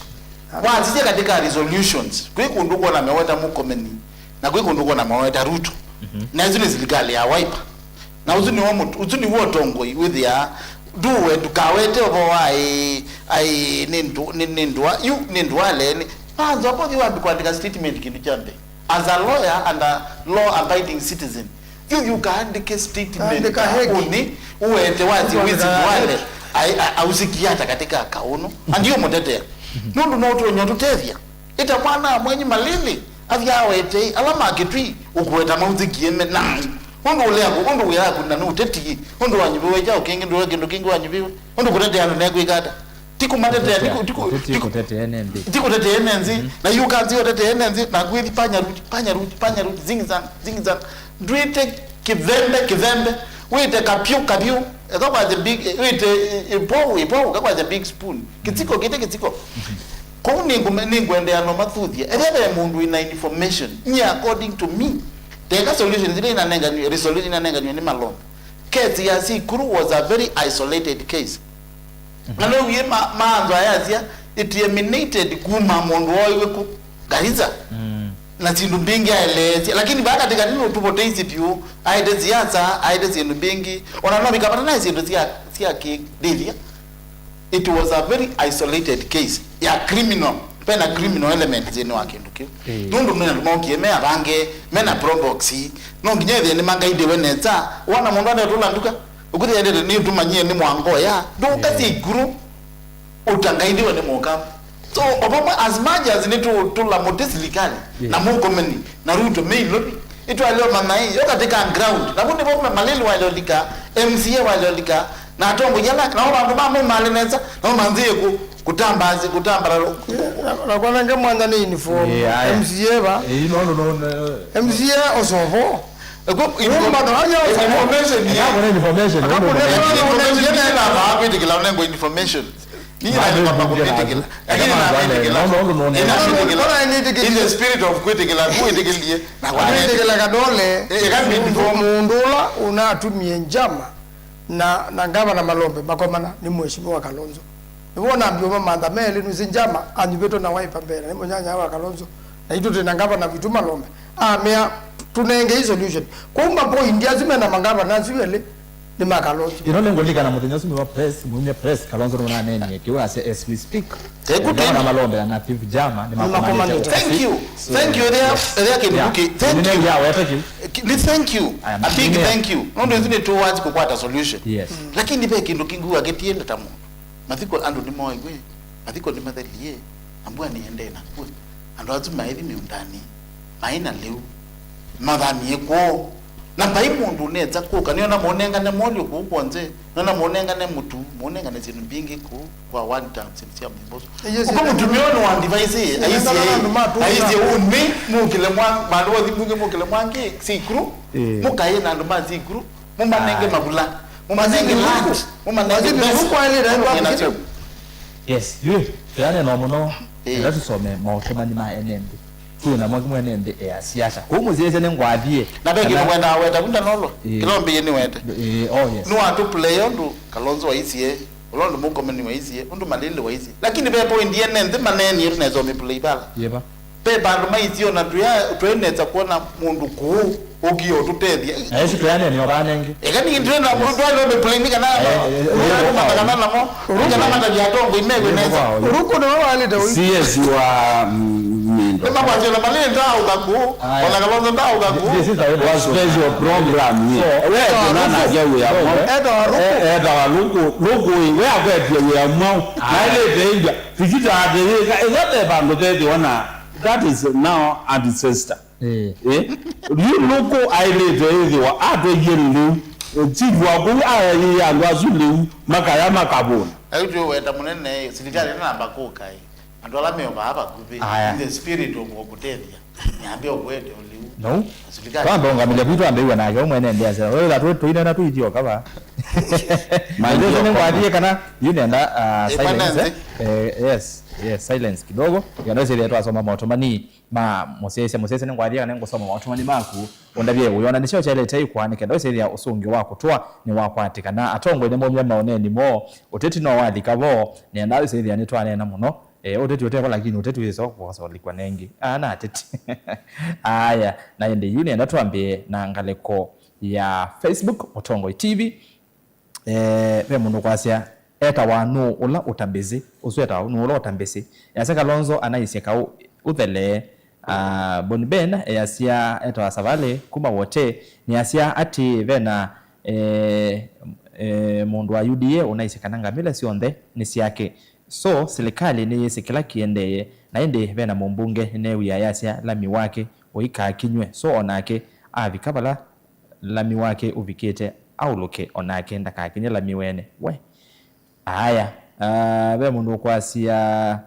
Wasisye katika resolutions, kwĩ kũndũ kwona meweta Murkomen, na kwĩ kũndũ kwona meweta Ruto. Mhm. Na isu nĩ silikalĩ ya Wiper. Na ũsu nĩwo mũt-, ũsu nĩwo ũtongoi wĩthĩaa. Ndũwe, ndũkawete ũvoo wa, ĩ, ai, nĩ ndũ-, nĩ, nĩ ndũa, yu, nĩ ndũa leeni. Manzo apo thi wambi kwandĩka statement kĩndũ kya mbee. As a lawyer and a law abiding citizen, yu, yu kaandĩke statement. Andĩka ya heki. Ũnĩ, ũwete wathi. Andĩka wizi heki. Wale, ai, a-, ausikia hata katika kaũnũ. And yu mũtetea. Nũndũ no ũtonya ũtũtethya. Ĩta mwana mwenyu Malili, athyaa wetei, ala ma Kĩtui, ũkũweta maunzĩkie me nai. Ũndũ ũlea kũ, ũndũ wĩaa kũna nĩ ũteti, ũndũ wanyuviwe kyaũ kĩngĩ, ndũla kĩndũ kĩngĩ wanyuviwe. Ũndũ kũtetea andũ nekwĩka ata? Ti kũmatetea, ti kũ-, ti kũ-, ti kũ-, ti kũtetea ene nthĩ. Ti kũtetea ene nthĩ. Na yu kanzi ũtetea ene nthĩ, na kwĩthi panya ruti, panya ruti, panya ruti, zing zang, zing zang. Ndwĩte kĩvembe, kĩvembe. Wĩte kapyũ, kapyũ. Eka kwa the big, wĩte ipou, ipou, eka kwa the big spoon. Kĩtsiko, kĩte kĩtsiko. Kũu nĩngũme-, nĩngwendea no mathuthie. Ethĩa ve mũndũ wĩna information, nyie according to me, teka solution zile inanenganiwe, resolution inanenganiwe nĩ Malombe. Kesi ya Sikuru was a very isolated case. Na nĩwie ma-, maanzo ayasya, it emanated kuma mũndũ woiwe ku Garissa. Na syĩndũ mbingĩ aeleesye. Lakini vaa katikati nũtũvoteisye vyũ, aete siasa, aete syĩndũ mbingĩ. Ona no vikavata nae syĩndũ sya, sya kĩndĩthya. It was a very isolated case ya criminal. Pena criminal element nthĩnĩ wa kĩndũ kĩu. Ĩĩ. Nũndũ nĩ andũ mokie me avange, mena probox, no nginya ethĩe nĩmangaidĩwe nesa. Wona mũndũ anetũla nduka, ũkũthĩa endete nĩ ũtũmanyie nĩ mwangoya. Ndũka syĩ ikuru, ũtangaidĩwe nĩ mũka. So, o vamwe, as much as nĩ tũ-, tũlamũte silikalĩ, na mũkomeni, na Ruto me ilovi, itwaile ũmanya ĩ, yo katika ground. Na vu nĩvo ma-, Malili waile ũlika, M C A waile ũlika, na atongoi ala, nao vandũ ma mumale nesa, nao manzie ku-, kũtambazi, kũtambararo. Na, na kwanange mwanya nĩ uniform. Yeah, aye. M C A va? Eh, no, no, no, no. M C A osovo. Eko, information. Information, yeah. Akakuna information. Akakuna information, yeah, na kwĩtĩkĩla ũnengo information. Niĩ nanyĩkwa kwĩtĩkĩla. Lakini nakwĩtĩkĩla. In the spirit of kwĩtĩkĩla, kwĩtĩkĩlie. Na kwĩtĩkĩla Kadole. Eh, ĩka mĩndũ mũndũ ũla ũnatumie njama na, na ngavana Malombe makomana nĩ Mheshimiwa Kalonzo. Nĩwona mbio mamantha meli nũsĩ njama anyuvĩtwe na Wiper mbee, na nĩ mũnyanya wa Kalonzo. Na itũ twĩ na ngavana witũ Malombe. Amea, tũnenge ĩ solution. Kwa uma point asu mena mangavana asu elĩ, nĩ ma Kalonzo. Ĩno nĩngũlilikana mũthenya ũsu mĩwa press, mumye press, Kalonzo nũnanenie kĩu asya as we speak. Thank you, Ngavana Malombe na Nathiv Jama nĩ makomanĩte. Thank you. Thank you. Ethĩa, ethĩa kĩndũ kĩ. Thank you. Nĩ thank you. A big thank you. Nũndũ ithu nĩ towards kũkwata solution. Yes. Lakini ve kĩndũ kĩngĩ ũakĩtie nĩ ta mũndũ. Mathiko andũ nĩmoiwe. Mathiko nĩmathelie. Na mbua nĩendee na kua. Andũ asu maithi mĩũndanĩ. Maĩ na lĩu. Mathamie kwoo. Na vai mũndũ ũnetsa kũka, nĩona mũnengane molyo kũu kwonze, nĩona mũnengane mũtu, mũnengane syĩndũ mbingĩ kũu kwa one town, syĩndũ sya mũthosu. Ũko mũtumĩa ũyũ nĩ wa advice, aisye, aisye ũnĩ, mũkĩle mwa, vandũ vothi mbingĩ mũkĩle mwa ngĩ, sikuru, mũkaĩ na andũ ma sikuru, mũmanenge mavula, mũmanenge lunch, mũmanenge best. Yes, yu, tũyanena mũno, enda tũsome maũtũmani ma ene nthĩ. Kwĩ na mwathi mwene nthĩ ya siasa. Kũu mũsyaĩĩsya nĩ ngwathie. Na ve kĩndũ kana wendaa weta, vu ndanolwa. Ĩĩ. Kĩla ũmbĩie nĩ wete. Ĩĩ, oh, yes. Nĩwatũplay ũndũ Kalonzo waisie, ũla ũndũ mũkomeni waisie, ũndũ Malili waisie. Lakini ve point ene nthĩ maneenie tũnesa ũmĩplay vala. Yeva. Ve vandũ maisie ona tũya-, tũinesa kwona mũndũ kũu. Ũkie ũtũtethya. Na ĩsu tũyanene o vanenge. Eka ningĩ ndĩrenda mũndũ twalĩwe mĩpulini kana, eh, eh, eh, kana namo. Kana matavya atongoi mewe nesa. Ruku nĩwe walĩte ũi. C S wa, mm, Mindo. Nĩmakwasya ona Malili ndaũka kũu. Aya. Ona Kalonzo ndaũka kũu. This is a special program here. So, we, etawa Ruku. Nanaja wĩa mwa. Etawa Ruku. Eh, etawa Ruku. Ruku ĩ, we akwetie wĩa mwaũ. Aya. Na ĩlĩte India. Tikita atĩyĩka. Ĩla ve vandũ vethĩwa na, that is now a disaster. Eh. Eh? Yu Ruku aĩlĩte ĩthĩwa atwaie lĩu. Chief wa kũu aeie andũ asu lĩu, makaya makavũna. Ayu twĩweta mũnene, silikalĩ ĩnamba kũka ĩ. Andũ ala meovaa vakuvĩ, aya, in the spirit of kũtethya, nyambe ũkwete lĩu. No. Silikalĩ. Twambe ũngamĩlya kwitũ ambĩw'a nake, ũmwe nende asya, "Wĩla tũ-, tũinena tũithyoka va." Nĩngwathie kana, yu nenda, ah, silence, eh? Eh, yes, yes, silence kidogo. Nĩkenda ĩsĩthĩe twasoma maũtũmani ma mũsyaĩĩsya. Mũsyaĩĩsya nĩngwathie kana nĩngũsoma maũtũmani maku, ũndavye ũyona nĩsyo kyaĩlĩte ĩkwa, nĩkenda wĩsĩthĩa ũsũngĩo wa kũtũa nĩwakwatĩkana. Atongoi nĩmaumya maũneeni moo, ũteti no wathika vo, nĩenda wĩsĩthĩa nĩtwaneena mũno. Eh, ũteti ũtevo, lakini ũteti wĩsa kũkosa ũlikwa nengĩ. Aa, na ateti. Aya, na ĩndĩ yu nĩenda twambĩe na ngalĩko ya Facebook, Mũtongoi T V. Eh, ve mũndũ ũkwasya, etawa nũũ ũla ũtambĩsĩ? Ũsu etawa nũũ ũla ũtambĩsĩ? Easya Kalonzo anaisye kaũ ũthele. Ah, Bon Ben easya etawa Savali kuma Wote, nĩasya atĩ vena, eh, eh, mũndũ wa U D A ũnaisye kana ngamĩla syonthe nĩ syake. So, silikalĩ nĩyĩsĩ kĩla kĩendee, na ĩndĩ ve na mũmbunge nĩneewie ayasya lami wake ũikakinywe. So, o nake avika vala lami wake ũvikĩte, aũlũke o nake ndakakinye lami wene. We. Aya, ah, ve mũndũ ũkwasya,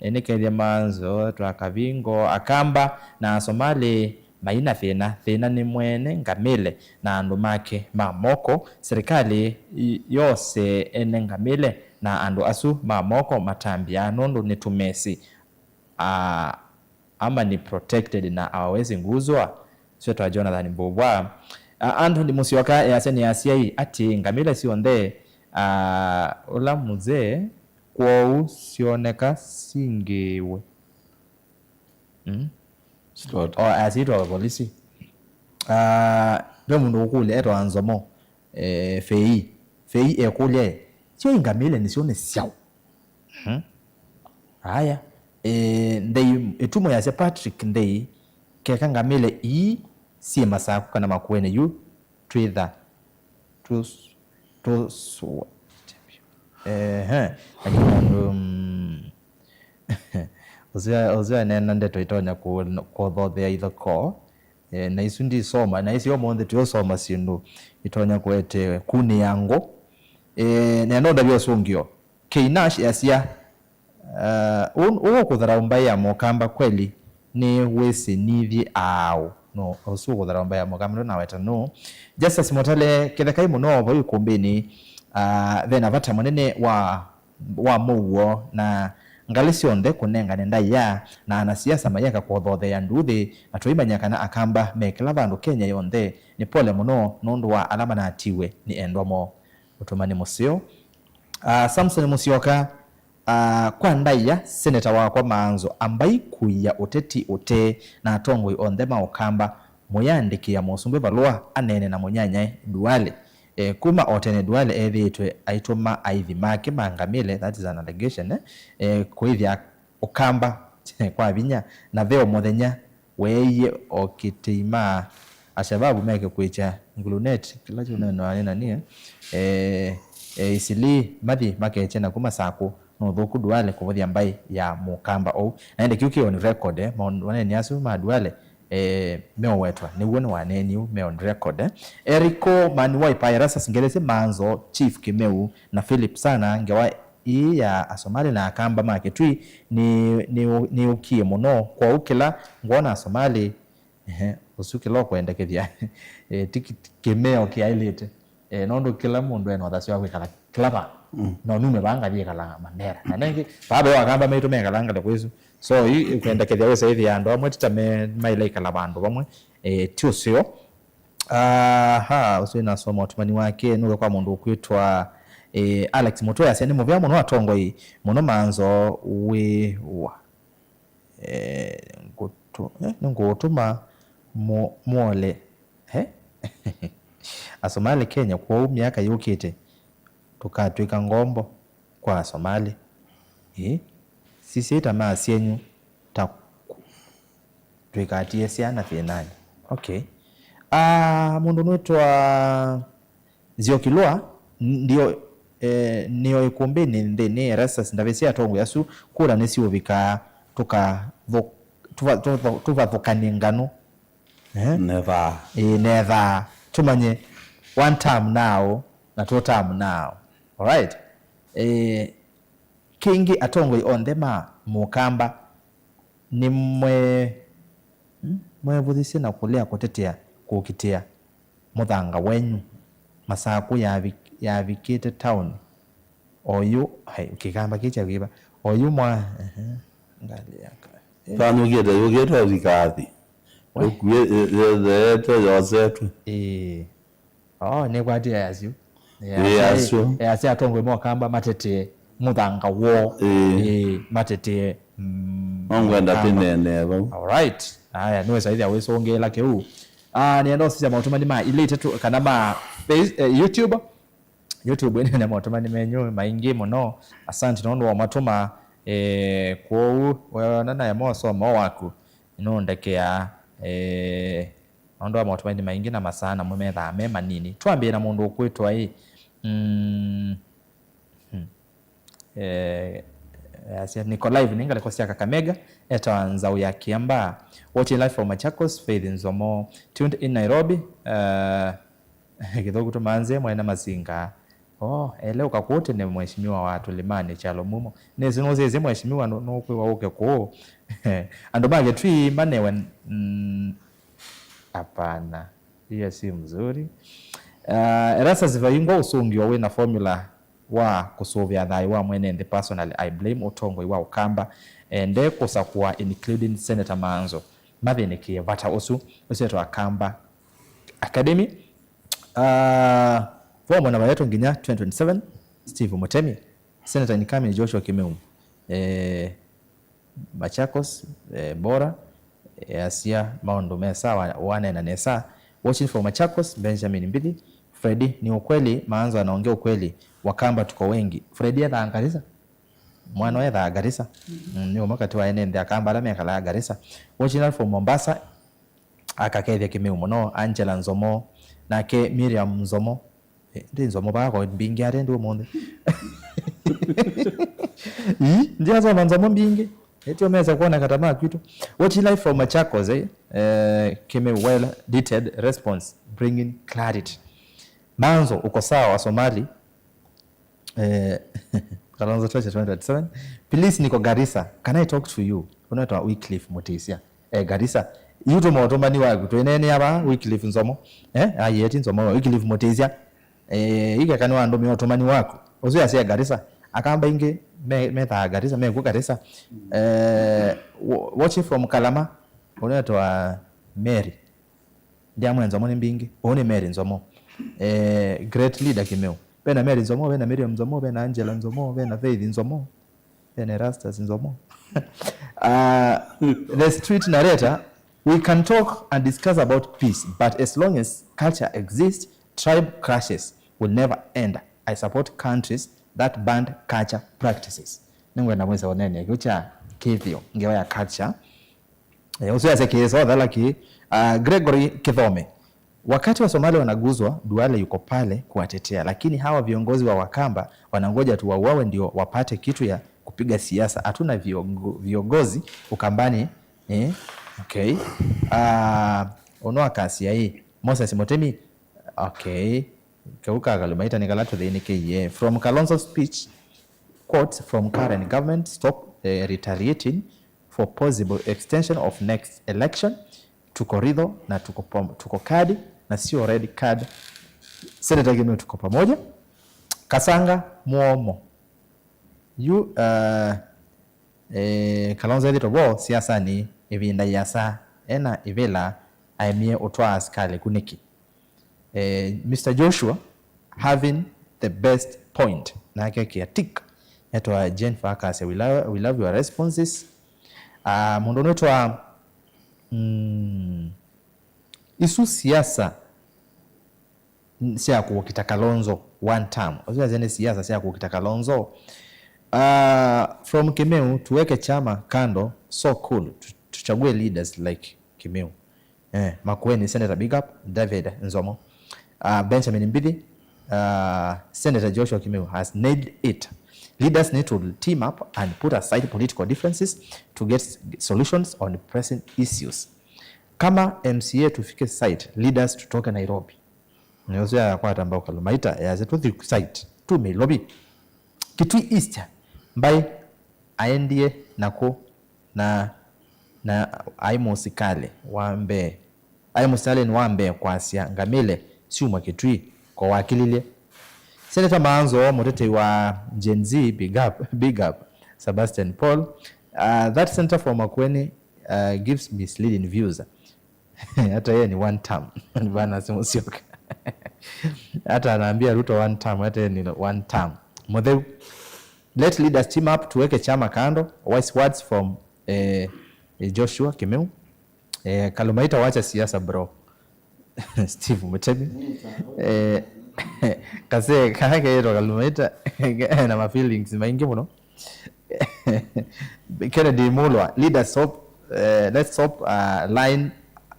eh, nĩkethya manzo twa kavingo, Akamba na Asomali maina thĩna. Thĩna nĩ mwene ngamĩle na andũ make ma moko. Silikalĩ i- yose ene ngamĩle na andũ asu ma moko matambya, nũndũ nĩtũmesĩ, ah, ama nĩ protected na awawezi nguzwa. Sio twa Jonathan Mbuvwa. Ah, Anthony Musyoka easya nĩ asyai atĩ ngamĩle syonthe, ah, ũla mũzee kwoou syoneka singĩwe. Mm? Slot. O, asitwa polisi. Ah, ve mũndũ ũkũlya etwa Nzomo, eh, Fei. Fei ekũlya, "Syo ingamĩle nĩsyo nĩ syaũ?" Mhm. Aya. Eh, Ndei, ĩtumo yasya Patrick Ndei, keka ngamĩle ii syĩ Masaku kana Makueni yu twĩtha tũs- tũswa. Ehe. Lakini andũ, mm, ũsya ũsya nena ndeto itonya kũ- kũthothea ithokoo. Eh, na isu ndisoma, na isi ũmũnthĩ tũyũsoma syĩndũ itonya kũete kunĩ ya ngũ. Eh, nenda ũndavya ũsũngĩo. Keinash easya, eh, "Ũ- ũũ kũtharaũ mbaĩ ya Mũkamba kweli nĩ wĩsĩ nithyĩ aaũ?" No, ũsu ũkũtharaũ mbaĩ ya Mũkamba ndũnaweta nũũ. Justus Mũtale, kĩthekai mũno vau ikumbĩnĩ, ah, ve na vata mũnene wa wa mũuo na ngalĩ syonthe kũnengane ndaĩa na anasiasa mayeka kũthotheea nduuthĩ, na tũimanya kana Akamba me kĩla vandũ Kenya yonthe. Nĩ pole mũno nũndũ wa ala manatiwe nĩ endwa moo. Ũtũmani mũseo. Ah, Samson Musyoka, ah, kwa ndaĩa, seneta wakwa Maanzo, ambai kũia ũteti ũtee na atongoi onthe ma Ũkamba. Mũyĩandĩkĩa mũsumbĩ valũa aneene na mũnyanyae Duale. Eh, kuma o tene Duale ethĩĩtwe aitũma aithi make ma ngamĩle, that is an allegation, eh, eh, kũĩthya Ũkamba kwa vinya, na ve o mũthenya weeie o kĩtĩi ma Ashababu meke kwĩkya Ngulunet, kĩla kyũneenawa nĩ nani, eh, eh, Isilii, mathi makekye naku Masakũ. Nũthũku Duale kũvũthya mbaĩ ya Mũkamba ũu. Na ĩndĩ kĩu kĩ on record, eh, maũndũ manene asu ma Duale, eh, meũwetwa, nĩw'o nĩwaneeni ũu, me on record, eh. Eriko Mani Waipa, Erastus Ngelesye, Manzo, Chief Kĩmeu, na Philip Sana, ngewa ĩĩ ya Asomali na Akamba ma Kĩtui nĩ- nĩ- nĩyũkie mũno. Kwoou kĩla ngwona Asomali, ehe, ũsu kĩla ũkwendekethya, eh, ti ki- kĩmeo kĩaĩlĩte. Eh, nũndũ kĩla mũndũ ena ũthasyo wa kwĩkala kĩla vandũ. Mm. No nume vaa ngathi ĩkala Mandera. Na nengĩ, vaa ve Akamba maitũ mekala ngalĩko isu. So, yu ĩkwendekethya wĩsa ĩthĩa andũ amwe ti ta me- maĩle ĩkala vandũ vamwe, eh, ti ũseo. Aha, ũsu inasoma ũtũmani wake, nũke kwa mũndũ ũkwĩtwa, eh, Alex Mũtwe, asya, "Nĩ mũvea mũno atongoi, mũno Manzo wĩ wa." Eh, ngũtũ- eh, nĩngũũtũma mũ- mũole. Eh? Asomali Kenya, kwoou myaka yũkĩte tũkatw'ĩka ngombo kwa Asomali. Ĩĩ. Sisyai tamaa syenyu ta ku- tũikatie syana thĩnanĩ. Okay. Ah, mũndũ nĩtwa Nzioki Lwa, n- ndio, eh, nĩo ikumbĩnĩ nthĩnĩ, Erastus, ndavĩsya atongoi asu, kũla nĩsiũvikaa, tũka- thũ- tũva- tũva- tũvathũkany'e nganũ. Eh? Nethaa. Ĩĩ, nethaa. Tũmanye one term now na two term now. Alright? Eh, kĩngĩ atongoi onthe ma Mũkamba nĩmwe- hmm? mwevũthisye na kũlea kũtetea kũkitĩa mũthanga wenyu. Masakũ yavi- yavikĩte taoni. Oyu, hai, kĩkamba kĩ kya kwĩva. Oyu mwa- ehe, ngalĩ yaka. Twanyũkĩte yũkĩte ũvikathi. We. Ũkuĩ yetheete yosetwe. Ĩĩ. Oh, nĩkwatĩe asu. Ĩĩ, asu. Easya atongoi ma Ũkamba matetee mũthanga woo. Ĩĩ. Ĩĩ, matetee, mm, no ngwenda Ũkamba. Tĩneenee vau. Alright. Aya, nĩwesa ĩthĩa wĩsũngĩĩla kĩu. Ah, nĩenda ũsisya maũtũmani ma ilĩ itatũ kana ma Face- eh, YouTube. YouTube ĩnene maũtũmani menyu maingĩ mũno. Asante nũndũ wa matũma, eh, kwoou weona naye mosoma waku nũndekeaa, eh, nũndũ wa maũtũmani maingĩ na masaa namo methaa me manini. Twambĩe na mũndũ ũkwĩtwa ĩ, mm, hmm, eh, Asya, niko live nĩ ngalĩko sya Kakamega, etawa Nzau ya Kiambaa. Watching live from Machakos, Faith Nzomo. Tuned in Nairobi, uh, Kĩthũku tũmanze mwene masinga. Oh, ele ũka kũũ tene mheshimiwa wa Tũlĩmanĩ kyalo mumo. Nĩsĩ nũsĩsye mheshimiwa nũ-, nũkwĩwa ũke kũũ. Andũ ma Kĩtui manewe, mm, hapana. Hiyo si mzuri. Uh, Erastus Vaingwa, ũsũngĩo wĩna formula wa kũsũvĩa thayũ wa mwene nthĩ. Personally, I blame ũtongoi wa Ũkamba. Eh, nde kũsakũa, including Senator Manzo. Mathĩnĩkĩe vata ũsu. Ũsu etwa Kamba Academy. Uh, Vombo na Vayeto nginya twenty twenty-seven, Steve Mutemi, Senator Incoming Joshua Kimeu. Eh, Machakos, eh, Bora, eh, asya maũndũ me sawa, wanena nesa. Watching from Machakos, Benjamin Mbithi. Freddy, ni ukweli, Maanzo anaongea ukweli, Wakamba tuko wengi. Freddy ethaa Garissa? Mwana ethaa Garissa? Mm, nĩ ũmwe katĩ wa ene nthĩ Akamba ala mekalaa Garissa. Watching from Mombasa, akakethya Kimeu mũno, Angela Nzomo, nake Miriam Nzomo. Eh, ndi nzomo vaa ko mbingĩ ate ndi ũmũnthĩ. Ii, ndiasoma nzomo mbingĩ. Etio mesa kuona kata ma kwitũ. Watching live from Machakos, eh? Eh, Kimeu, well detailed response, bringing clarity. Manzo, uko sawa wa Somali? Eh, Kalonzo Tocha twenty twenty-seven. Please, niko Garissa. Can I talk to you? Unaitwa Wycliffe Mutisya. Eh, Garissa. Yu tũma ũtũmani waku. Twĩneenea vaa Wycliffe Nzomo. Eh, aye ti Nzomo, Wycliffe Mutisya. Eh, ikeka nĩ wandũmĩa ũtũmani waku. Ũsu yasya Garissa. Akamba ingĩ me, methaa Garissa, meku Garissa. Eh, wa-, watching from Kalama. Unaitwa Mary. Ndiamwe Nzomo nĩ mbingĩ. Ũũ nĩ Mary Nzomo. Eh, great leader Kimeu. Vena Mary Nzomo, vena Miriam Nzomo, vena Angela Nzomo, vena Faith Nzomo, vena Erastus Nzomo. Uh, the street narrator, we can talk and discuss about peace, but as long as culture exists, tribe clashes will never end. I support countries that ban culture practices. Nĩngwenda mwĩsa ũneenea kĩu kya kĩthĩo, ngewa ya culture. Eh, ũsu yasya kĩĩ, so thala kĩĩ. Ah, Gregory Kithome, wakati wa Somali wanaguzwa, Duale yuko pale kuwatetea, lakini hawa viongozi wa Wakamba wanangoja tu wauawe ndio wapate kitu ya kupiga siasa. Hatuna viongo-, viongozi Ukambani, eh? Okay. Ah, ũno akasia ĩ, Moses Mutemi, okay. Kau ka Kalumaita nĩ kala tũthĩnĩkĩie. From Kalonzo speech, quotes from current government, stop, eh, retaliating for possible extension of next election. Tuko ritho na tuko pam-, tuko kadi na sio red card. Senator Kimeu, tuko pamoja. Kasanga Mwomo. Yu, uh, eh, Kalonzo ethĩtwe vo siasanĩ ĩvinda ĩasa, ena ĩvĩla aemie ũtwaa asikalĩ ku nĩkĩ? Eh, Mister Joshua having the best point. Nake kia tick. Etwa Jennifer akasya, "We love, we love your responses." Ah, mũndũ nĩtwa, mm, isu siasa sya kũkita Kalonzo one term. Ũsu nĩ siasa sya kũkita Kalonzo. Ah, from Kimeu, tuweke chama kando, so cool. Tu-, tuchague leaders like Kimeu. Eh, Makueni, Senator, big up. David Nzomo. Uh, Benjamin Mbithi, uh, Senator Joshua Kimeu has nailed it. Leaders need to team up and put aside political differences to get s-, solutions on pressing issues. Kama M C A tufike site, leaders tutoke Nairobi. Nĩũsyo yakwata mbau Kalumaita, yasya tũthi site, tume Ilovi. Kitui East, mbai aendie nakũ na, na aĩ mũsikalĩ wa mbee, aĩ mũsikalĩnĩ wa mbee kwasya ngamĩle syuma Kitui, ko wakililye. Senator Maanzo, mũtetei wa Gen Z, big up, big up. Sebastian Paul, uh, that senator from Makueni, uh, gives misleading views. Hata yeye ni one term. Bwana Simusyoka. Hata anaambia Ruto one term, hata yeye ni one term. Mutheu. Let leaders team up, tuweke chama kando. Wise words from, eh, eh, Joshua Kimeu. Eh, Kalumaita, wacha siasa, bro. Steve Mutemi. Eh, kase kake yeto Kalumaita na ma feelings maingi muno. Kennedy Mulwa, leaders stop, eh, let's stop, uh, line,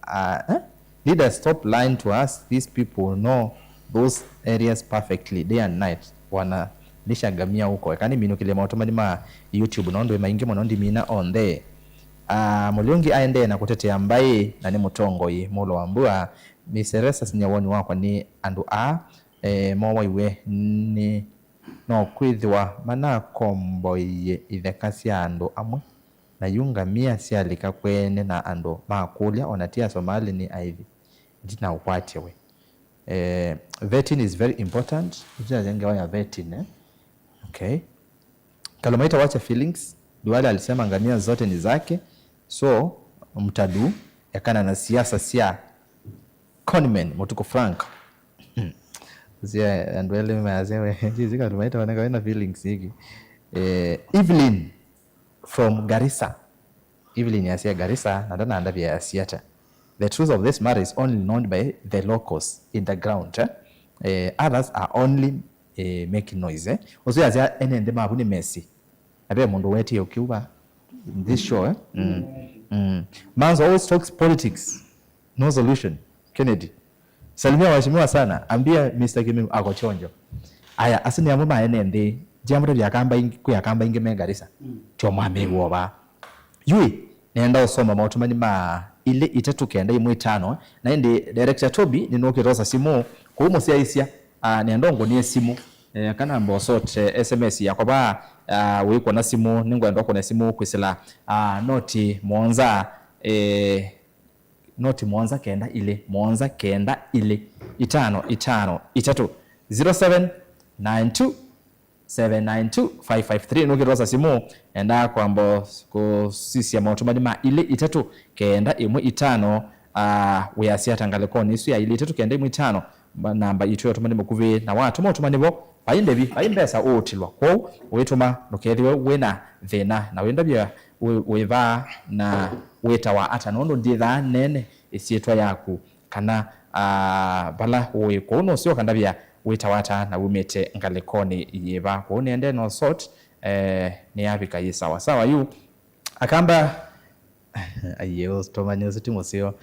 uh, eh? Leaders stop lying to us. These people know those areas perfectly, day and night. Wana, Nisha Ngamia ũko. Eka nĩminũkĩlye maũtũmani ma YouTube, nũndũ ĩ maingĩ mũno ndimina onthe. Ah, Mũliungi aendee na kũtetea mbaĩ na nĩ mũtongoi, Mũlo wa Mbua. Mister Erastus, nyie woni wakwa nĩ andũ aa, eh, mowaiwe nĩ, no kwĩthĩwa manakomboie itheka sya andũ amwe. Na yu ngamia syalika kweene na andũ makũlya, ona ti Asomali, nĩ aithi. Ndinaũkwatya we. Eh, vetting is very important. Nĩtũnasya ngewa ya vetting, eh? Okay. Kalumaita, wacha feelings. Duale alisema ngamia zote ni zake. So, Mtadu, ekana na siasa sia conman, Mutuku Frank. Sia andũ elĩ measya we, sisi Kalumaita oneka wĩna feelings hiki. Eh, Evelyn from Garissa. Evelyn yasia Garissa, na ndanandavya yasia ata. The truth of this matter is only known by the locals in the ground, eh? Eh, others are only, eh, making noise, eh? Ũsu yasia ene nthĩ mavu nĩ mesi. Na ve mũndũ wetie ũkiuva this show, eh? Mm. Mm. Manzo always talks politics. No solution. Kennedy. Salimia waheshimiwa sana. Ambia Mister Kimeu ako chonjo. Aya, asu nĩ amwe ma ene nthĩ. Njia mũtavya akamba ingĩ, kwĩ akamba ingĩ me Garissa. Mm. Tio mwamĩw'o va. Yui, nenda ũsoma maũtũmani ma ilĩ itatũ kenda imwe itano. Na ĩndĩ Director Toby, nĩnũkĩtosa simũ. Kũu mũsyaisya, ah, nenda ũngũnie simũ. Eh, kana mbosote S M S yakwa va, ah, wĩkwona simũ, nĩngwenda ũkũne simũ kwĩsĩla, ah, noti mũonza, eh, noti mũonza kenda ilĩ, mũonza kenda ilĩ, itano itano itatũ, zero seven nine two, seven nine two, five five three. Nũkĩtosa simũ, endaa kwamba kũsisya maũtũmani ma ilĩ itatũ kenda ĩmwe itano, ah, wĩasya ata ngalĩkonĩ ĩsu ya ilĩ itatũ kenda ĩmwe itano, ma-, namba itũ ya ũtũmani mũkuvĩ, na watũma ũtũmani vo, vai ndĩvi, vai mbesa ũũtilwa. Kwoou, ũitũma ndũkethĩwe wĩna thĩna, na wĩndavya wĩ-, wĩva na wĩtawa ata, nũndũ ndyĩthaa nene ĩsyĩtwa yaku, kana, ah, vala ũĩ kũu nũsyoka ndavya wĩtawa ata na wumĩte ngalĩkonĩ yĩva. Kwoou nĩende no sort, eh, nĩyavika yĩ sawa sawa yu. Akamba, aiye, ũtũmani ũsu ti mũseo.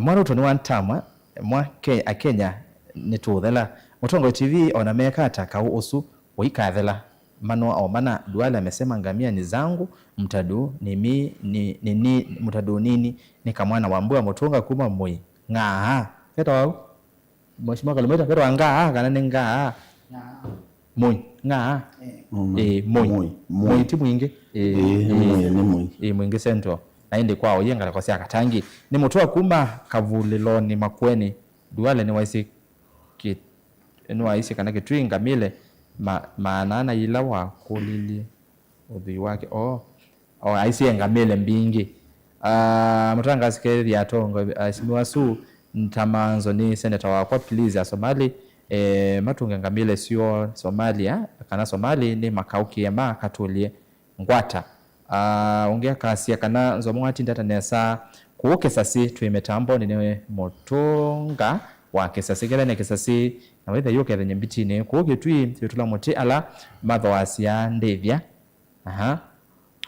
Mwana ũtũ nĩ wa ntamwa, mwa Ke-, Akenya nĩtũũthela. Mũtongoi T V ona meka ata kaũ ũsu ũikathela. Manoa o mana, Duale amesema ngamia ni zangu, Mtadu ni mi, ni, ni, ni, Mtadu nini, ni kamwana wa Mbua Mũtũnga kuma Mũi. Ng'aa. Ketawa au? Mheshimiwa Kalumeta, ketawa Ngaa kana nĩ Ngaa? Mũi. Ngaa? Eh. Mm. Eh, Mũi. Mũi. Mũi. Mũi ti Mwingĩ. Eh, eh, nĩ Mũi, nĩ Mũi. Eh, Mwingĩ Central. Na ĩndĩ kwa ũyĩ ngalĩko sya Katangi. Nĩ mũtũa kuma Kavulĩlonĩ Makueni. Duale nĩwaisye kĩ-, nĩwaisye kana Kĩtui ngamĩle ma-, maana ana yĩla wakũlilye ũthwii wake. Oo. O, aisye ngamĩle mbingĩ. Ah, mũtangaasi kethĩa atongoi, aheshimiwa asu, ntamanzo nĩ seneta wakwa, please, Asomali, eh, matunge ngamĩle syoo Somalia, kana Somali nĩ makaũkĩe makatũlye ngwata. Ah, ũngĩ akasya kana Nzomo watindata nesa kũũ Kĩsasĩ, twĩ mĩtambonĩ nĩ Mũtũnga wa Kĩsasĩ, kethene Kĩsasĩ, na wĩthe yũkethanye mbitinĩ kũũ Kĩtui, yũtũla mũtĩ ala mathoasya ndĩthya. Aha.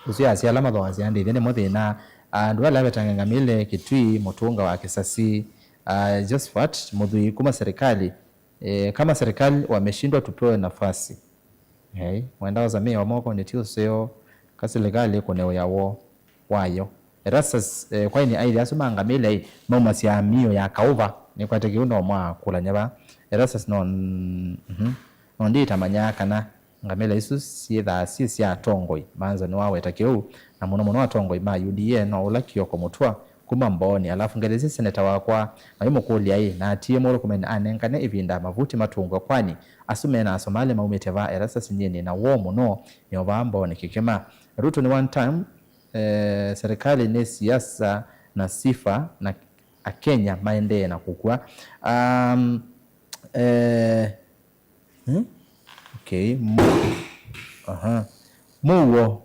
Ũsu yasya ala mathoasya ndĩthya nĩmo thĩna. Ah, andũ ala vetange ngamĩle Kĩtui, Mũtũnga wa Kĩsasĩ, ah, Josephat Mũthũi kuma serikali. Eh, kama serikali wameshindwa tupewe nafasi. Hey, mwenda wasamia wa moko nĩ ti ũseo ka serikali kũne ũya wo wayo. Erastus, eh, kwaini aithi asu ma ngamĩle ai, maumasya mio ya kaũva, nĩkwate kĩu no mwakũlany'a va. Erastus no, mhm. No nditamanya kana ngamĩla isu syĩthaa syĩ sya atongoi. Manzo nĩwaweta kĩu, na mũno mũno atongoi ma U D A no ũla Kioko Mũtua kuma Mbooni. Alafu ngelesye seneta wakwa, maimũkũlya ĩ, na atie Murkomen anengane ĩvinda mavuti matũngwe, kwani asu mena Asomali maumĩte va? Erastus nyie nĩ na woo mũno, nĩ o vaa Mbooni Kĩkĩma. Ruto ni one time, eh, serikali ni siasa na sifa na Akenya maendee na kũkw'a. Um, eh, Hmm? Okay. Mu-, aha. Mũuo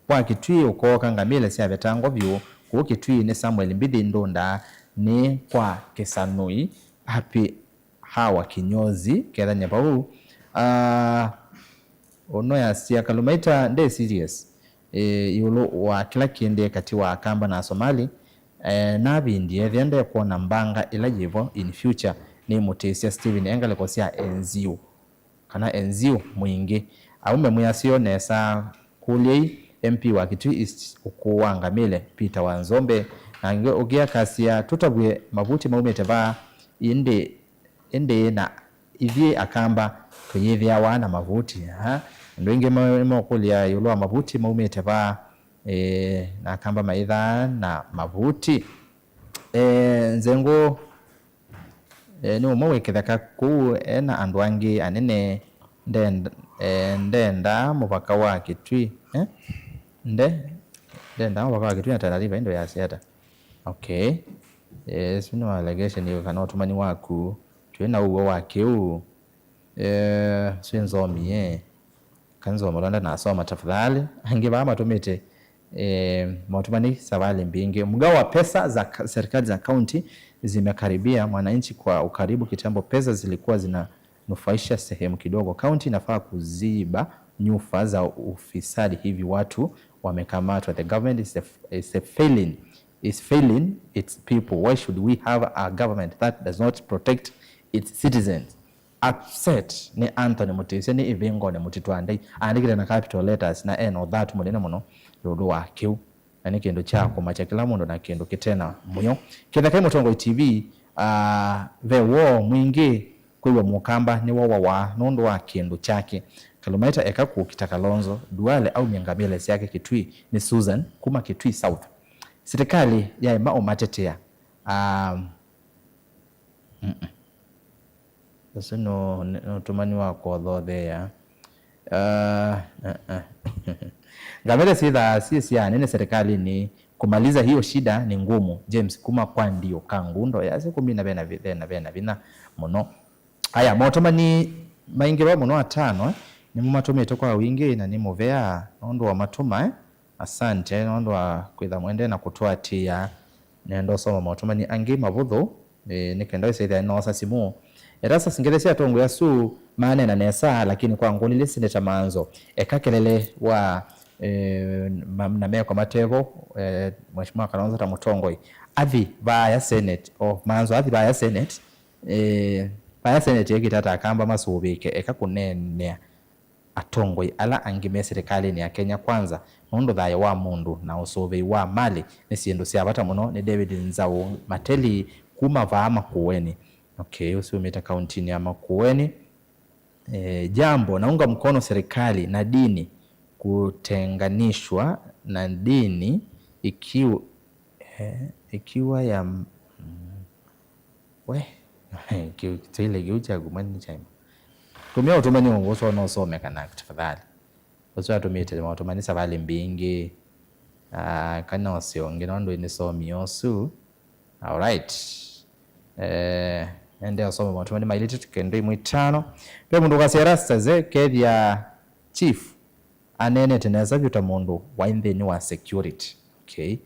wa Kĩtui ũkooka, ngamĩle syavetangwa vyũ kũũ Kĩtui nĩ Samuel Mbithi Ndũnda, nĩ kwa Kĩsanũi. Happy Hawa Kinyozi, kethany'a vau. Ah, ũno yasya Kalumaita nde serious, eh, ĩũlũ wa kĩla kĩendee katĩ wa Akamba na Asomali. Eh, navindie, ethĩa ndekwona mbanga ĩla yĩvo in future, nĩmũtĩsya Stephen e ngalĩko sya Enziu, kana Enziu Mwingĩ. Aume mwĩasyo nesa, kũlyei M P wa Kitui East ũkũũ wa Ngamĩle, Peter Wanzombe, na angĩ ũngĩ akasya, tũtavw'e mavuti maumĩte vaa, ĩndĩ, ĩndĩ na ithyĩ Akamba tũyĩthĩawa na mavuti. Aha. Andũ aingĩ ma- nĩmokũlya ĩũlũ wa mavuti maumĩte vaa, eh, na Akamba maithaa na mavuti. Eh, Nzengũ, eh, nĩ ũmwe wĩ kĩtheka kũu, e na andũ angĩ anene, ndenda, eh, ndendaa mũvaka wa Kitui, eh? Nde, ndendaa mũvaka wa Kitui na Tana River, ĩndĩ yasya ata? Okay. Eh, ũsu nĩ allegation ĩyo kana ũtũmani waku, twĩ na ũw'o wa kĩu. Eh, ũsu nzomi, eh. Kanzoma ũla ndanasoma tafadhali. Angĩ vaa matũmĩte, eh, maũtũmani savalĩ mbingĩ. Mgao wa pesa za ka- serikali za kaunti zimekaribia. Mwananchi kwa ukaribu kitambo, pesa zilikuwa zinanufaisha sehemu kidogo. Kaunti inafaa kuziba nyufa za ufisadi, hivi watu wamekamatwa. The government is a, is a failing, is failing its people. Why should we have a government that does not protect its citizens? Upset nĩ Anthony Mũtĩsya nĩ ĩvĩngonĩ Mũtitũ wa Ndei. Aandĩkĩte na capital letters na ena ũthatu mũnene mũno ĩũlũ wa kĩu, na nĩ kĩndũ kya kũmakya kĩla mũndũ na kĩndũ kĩte na mũyo. Kĩthekai Mũtongoi T V, ah, ve woo mwingĩ kwĩw'a Mũkamba nĩwowawa nũndũ wa kĩndũ kyake. Kalumaita eka kũkita Kalonzo, Duale aumye ngamĩle syake Kitui nĩ Susan kuma Kitui South. Silikalĩ yaema ũmatetea. Ah, mm-mm. Ũsu nũ- nĩ- nũtũmani wa kũthotheea. Ah, ah, ah. Ngamĩle syĩthaa syĩ sya anene serikalini, kumaliza hiyo shida ni ngumu. James kuma kwa ndio ka ngundo yasya kũmina vena vi- vena vena vinya mũno. Aya, maũtũmani maingĩ va mũno atano, eh, nĩmo matũmĩtwe kwa wingĩ na nĩ mũvea nũndũ wa matũma, eh. Asante nũndũ wa kwĩtha mwendee na kũtũatĩĩa. Nenda ũsoma maũtũmani angĩ mavũthũ, ĩ, nĩ kenda wĩsĩthĩa nĩnoosa simũ. Erastus, ngethi sya atongoi asu maneena nesa, lakini kwa ngũlilye Seneta Manzo, eka kelele wa, ĩ, ma- na meko matevo, ĩ, Mheshimiwa Kalonzo ta mũtongoi. Athi vaaya Senate, o Manzo athi vaaya Senate, ĩ, vaaya Senate ekĩta ta Akamba masũvĩke, eka kũneenea atongoi ala angĩ me silikalĩnĩ ya Kenya Kwanza, nũndũ thayũ wa mũndũ na ũsũvĩi wa malĩ nĩ syĩndũ sya vata mũno. Nĩ David Nzau Mateli kuma vaa Makueni. Okay, ũsu umĩte kauntinĩ ya Makueni. Eh, jambo, naunga mkono serikali na dini kutenganishwa na dini ikiwa, eh, ikiwa ya m- mm, We, kĩu- Kiswahili kĩu kyaku mwene nĩ kyaima. Tũmĩa ũtũmani ũngĩ ũsu no ũsome kana tafadhali. Ũsu atũmĩte maũtũmani savalĩ mbingĩ. Ah, kana ũseo ũngĩ nũndũ nĩsomie ũsu. Alright. Eh, ende ũsome maũtũmani mailĩte tũkendo imwe itano. Ve mũndũ ũkasya Rasta ze kethia chief aneenete nesa vyũ ta mũndũ waĩ nthĩnĩ wa security. Okay.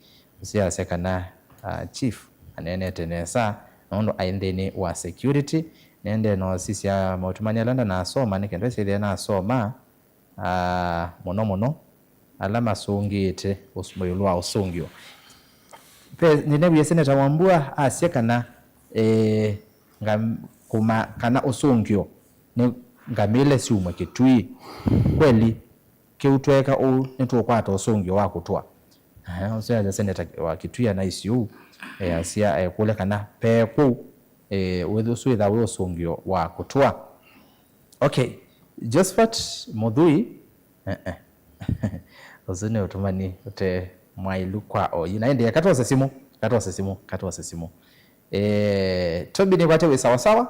Ũsu asya kana, uh, chief aneenete nesa nũndũ aĩ nthĩnĩ wa security. Nende no sisya maũtũmani ala ndanasoma nĩ kenda syĩthĩa nasoma, uh, mũno mũno ala masũngĩĩte ũs- ĩũlũ wa ũsũngĩo. Pe- nĩnewie Seneta Wambua asya kana, eh, ngam- kũma- kana ũsũngĩo nĩ ngamĩle syumwe Kitui. Kweli, kĩu tweeka ũu, nĩtũũkwata ũsũngĩo wa kũtũa. Ehe, ũsu asya Seneta wa Kitui anaisye ũu, e, asya, e, kũlya kana pe kũu, e, wĩth- ũsu wĩthaa wĩ ũsũngĩo wa kũtũa. Okay, Josephat Mũthui, eh, eh. Ũsu nĩ ũtũmani ũte mwaĩlu kwa oyu. Na ĩndĩ, katwose simũ, katwose simũ, katwose simũ. Eh, Toby, nĩkwate wĩ sawasawa,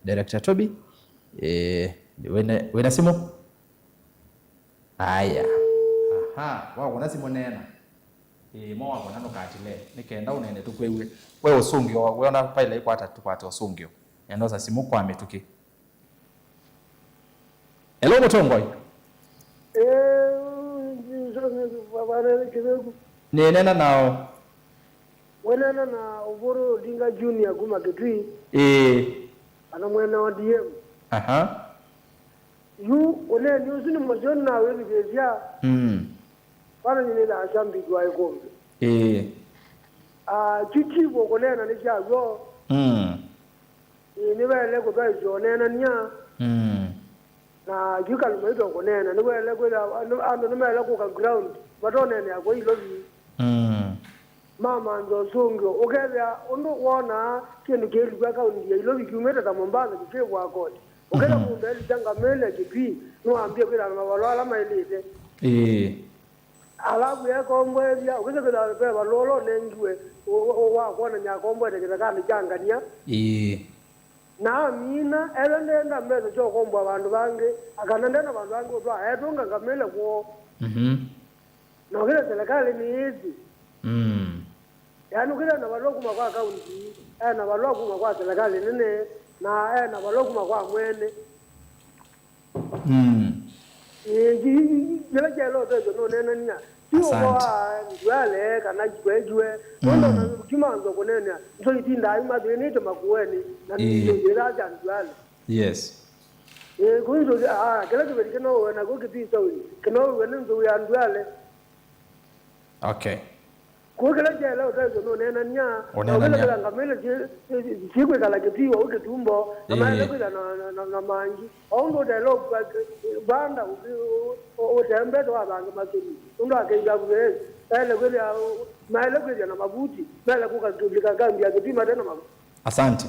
Director Toby. Eh, wĩna, wĩna simũ? Aya. Aha, wakũna simũ neena. Eh, mo wakũna ndũkatile. Nĩ kenda ũneene tũkwĩw'e. We ũsũngĩo, we ona paila ikwata tũkwate ũsũngĩo. Nenda osa simũ kwa mĩtũkĩ. Hello, Mũtongoi. Eh, Johnson, Baba Nene Kĩthũku. Nĩneena nao. Wenana na Ũvũrũ Odinga Junior kuma Kitui. Ĩĩ. Kana mwene O D M. Aha. Yu, ũneeni ũsu nĩ mũseo nawĩthukĩĩsya. Mm. Kwana nyie nĩthaa shambiki wa ĩkũmbĩ. Ĩĩ. Ah, kyu chief ũkũneena nĩ kyaw'o. Mm. Ĩĩ, nĩvaĩle kũtwaĩsya ũneenany'a. Mm. Na Akiuka nũmaitwa kũneena, nĩwaĩle kwĩthĩa andũ, andũ nĩmaĩle kũka ground, matoneenea kwa ilovi. Mm. Mamantha ũsũngĩo, ũkethĩa ũndũ wonaa kĩndũ kĩilikwa kaunti ya ilovi kiumĩte ta Mombasa kĩkĩvwa koti. Ũkethĩa Mhm. mũndũ elika ngamĩle Kitui, nĩwambie kwĩthĩa na mavalũa ala maĩlĩte. Ĩĩ. Alavu ekomboethya, ũkĩsya kwĩthĩa ve valũa ũla ũnengiwe ũ-, ũ-, wa kwonany'a akomboete kĩthekanĩ kya ngania. Ĩĩ. Na amina, ethwa ndenda mbesa sya ũkomboa vandũ vangĩ, kana ndenda vandũ vangĩ ũtwaa, etũnga ngamĩle kwoo. Mhm. Na ũkĩsya silikalĩ nĩyĩsĩ. Mm. Yaani ũkĩsya na valũa kuma kwa kaunti, e na valũa kuma kwa silikalĩ nene, na e na valũa kuma kwa mwene. Mm. Ĩĩ, kĩla kyaĩle ũtethyo nũneenany'a. Ti Asante. Ũvoa Nduale kana Kikwekwe. Nũndũ Mm. ona kimanzo kũneenea, nzou itindaa imathĩnĩte Makueni, na Ĩĩ. nzou ĩla sya Nduale. Yes. Ĩĩ, kũu nzou, ah, kĩla kĩveti kĩnouwe naku Kitui South, kĩnouwe nĩ nzou ya Nduale. Okay. Kũu kĩla kyaĩle ũtethyo nũneenany'a, na Ũneenany'a. ũkĩlekela ngamĩle syĩ-, syĩ-, syĩkwĩkala Kitui vau Kĩtumbo, na Ĩĩ. maĩle kwĩtha na, na, na, na mangi. O ũndũ ũtaĩle ũkua vanda ũtembete wavange masũni, nũndũ akeithya kũvee, maĩle kwĩthĩa, maĩle kwĩthĩa na mavuti, maĩle kũka kũlika kambi ya Kitui mate na mavuti. Asante.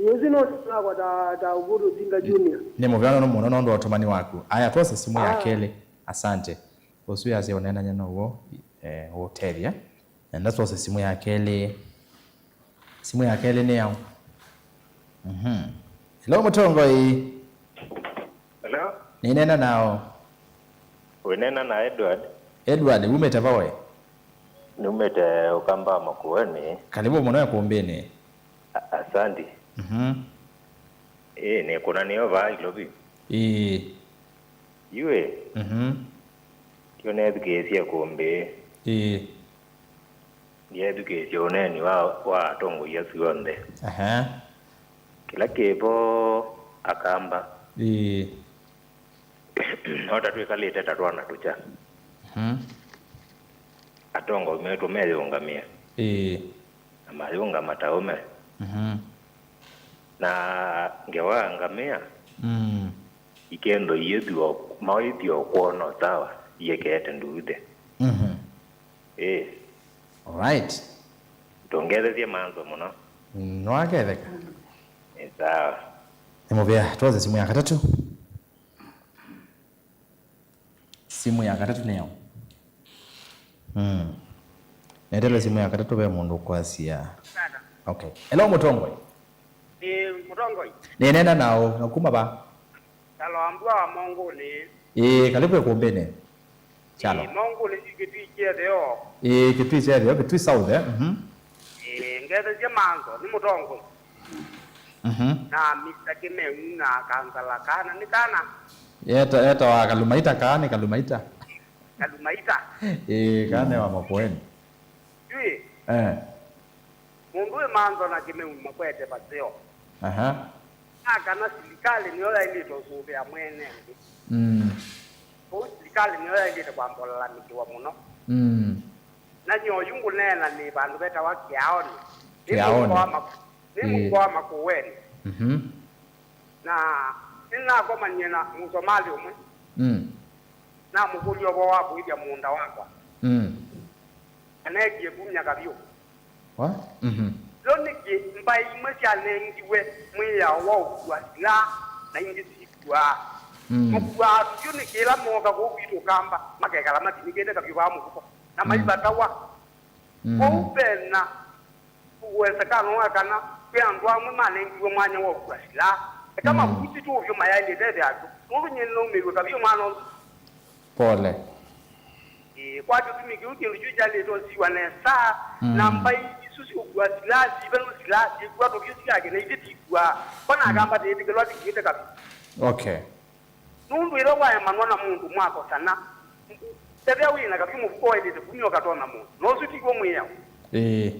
Ĩĩ, ũsu no nakwa ta, ta Uhuru Odinga Junior. Nĩ mũvea mũno nũndũ wa ũtũmani waku. Aya, twose simũ ya Ah. kelĩ. Asante. Ũsu yasya ũneenany'a now'o, eh, ũtethya. Nenda twose simũ ya kelĩ. Simũ ya kelĩ nĩ yaũ? Mhm. Hello, mũtongoi. Hello? Nĩneena nao? Wĩneena na Edward. Edward, wumĩte va we? Numĩte Ũkamba Makueni. Karibu mũno ĩkũmbĩnĩ. A-, asanti. Mhm. Ĩĩ, nĩkũna nĩyo vaa Ilovi. Ĩĩ. Yu ĩ, Mhm. Kyo neethukĩĩsye kũmbĩ. Ĩĩ. Ndyethukĩĩsye ũneeni wa, wa atongoi asu onthe. Aha. Kĩla kĩvo Akamba. Ĩĩ. No ta twĩkalĩte ta twana tũkya. Mhm. Atongoi metũ meyũngamĩa. Ĩĩ. Na mayũngama ta ũme. Mhm. Na ngewa ngamĩa. Mm. Ikendo iĩthĩwa, maĩthĩwa kwona sawa, iekete nduuthe. Mhm. Ĩĩ. Alright. Tũngethesye manzo mũno. Nĩwaketheka. Ĩ sawa. Nĩ mũvea, twose simũ ya katatũ. Simũ ya katatũ nĩyo. Mm. Netele simũ ya katatũ ve mũndũ ũkwasya. Sana. Okay. Hello, mũtongoi. Ĩĩ, mũtongoi. Nĩneena naũ, na kuma va? Kyalo wa Mbua wa Mongũnĩ. Ĩĩ, karibu ĩkũmbĩnĩ. Kyalo. Ĩĩ, Mongũnĩ yu Kĩtui kyetheo. Ĩĩ, Kĩtui kyetheo, Kĩtui South, eh? Mhm. Ĩĩ, ngethesye manzo, nĩ mũtongoi. Mhm. Na Mister Kĩmeu na kansala kana, nĩ kana? Eta, etawa Kalumaita, kaa nĩ Kalumaita. Kalumaita. Ĩĩ, kaa nĩ wa Makueni. Yu ĩ, Eh. Mũndũ wĩ manzo na Kĩmeu makwete vaseo. Aha. Na kana silikalĩ nĩyo yaĩlĩte ũsũvĩa mwene nthĩ. Mm. Kwoou silikalĩ nĩyo yaĩlĩte kwamba ũlalamĩkĩwa mũno. Mm. Na nyie oyu ngũneena nĩ vandũ vetawa Kĩaonĩ. Nĩ Kĩaonĩ. Mũuko wa Maku-, nĩ Ĩĩ. Mũuko wa Makueni. Mhm. Na nĩnakomanie na Mũsomalĩ ũmwe. Mm. Namũkũlya ũvoo wa kũĩthya mũũnda wakwa. Mm. Na neekie kumya kavyũ. Wa? Mhm. Yo nĩkĩ mbaĩ imwe syanengiwe mwĩao wa ũkua silaa na ingĩ sikuaa? Mm. Makuaa vyũ nĩkĩ ĩla mooka kũu kwitũ Ũkamba, makekala matinĩkĩte kavyũ vaa mũvuko, na Mm. maivatawa. Mm. Kwoou ve na ũwezekano wa kana kwĩ andũ amwe manengiwe mwanya wa ũkua silaa. Eka Mm. mavuti tũũvyũ mayaĩlĩte ĩthĩa andũ, nũndũ nyie nĩnaumĩiw'e kavyũ mwana ũsu. Pole. Ĩĩ, kwa kĩtumi kĩu kĩndũ kyu kyaĩlĩte ũsiwa nesa, Mm. na mbaĩ isu syũkua silaa, sivenũ silaa, syĩkua tũvyũ syake, na iti tikua. Kona Mm. akamba tĩĩtĩkĩlwa tĩkiĩte kavyũ. Okay. Nũndũ ĩla waemanwa na mũndũ mwakosana, ethĩa wĩ na kavyũ mũvuko waĩlĩte kumya ũkatonya mũndũ. Na ũsu tiw'o mwĩao. Ĩĩ.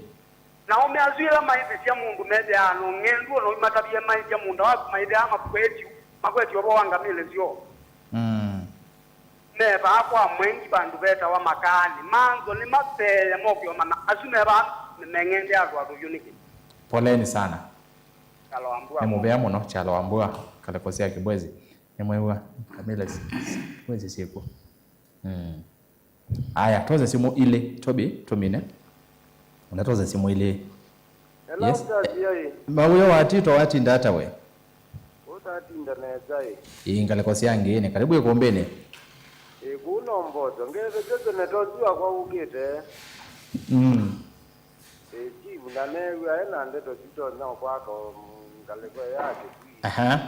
Na aũme asu ĩla maĩthĩsya mũndũ methĩaa na ũng'endu, o na ũimatavye maĩthya mũũnda waku, maĩthĩaa makwetye, makwetye ũvoo wa ngamĩle syoo. Mm. Me vaa kwa mwengi vandũ vetawa Makaanĩ. Manzo nĩmaveea moke omana asu me vaa meng'endea andũ atũvyũ nĩkĩ? Poleni sana. Kyalo wa Mbua. Nĩ mũvea mũno, Kyalo wa Mbua, kaleko sya Kĩbwezi. Nĩmwĩw'a? Kamila, si-, si-, wĩsĩ syĩkw'o. Mm. Aya, twose simũ ilĩ, Toby, tũmine. Ona twose simũ ilĩ. Hello, yes. Mtazia ĩ. Mawĩo wa Tito watinda ata we? Ũtatinda nesa ĩ. Ĩĩ, ngalĩko sya Ngĩĩnĩ. Karibu ĩkũmbĩnĩ. Ĩ, kũu no mboso. Ngethe Jose na tonzi wakwa ũkĩte. Mm. Ĩ, Steve, na neew'a e na ndeto sitonya kwaka ngalĩko ya Kĩkwii. Aha.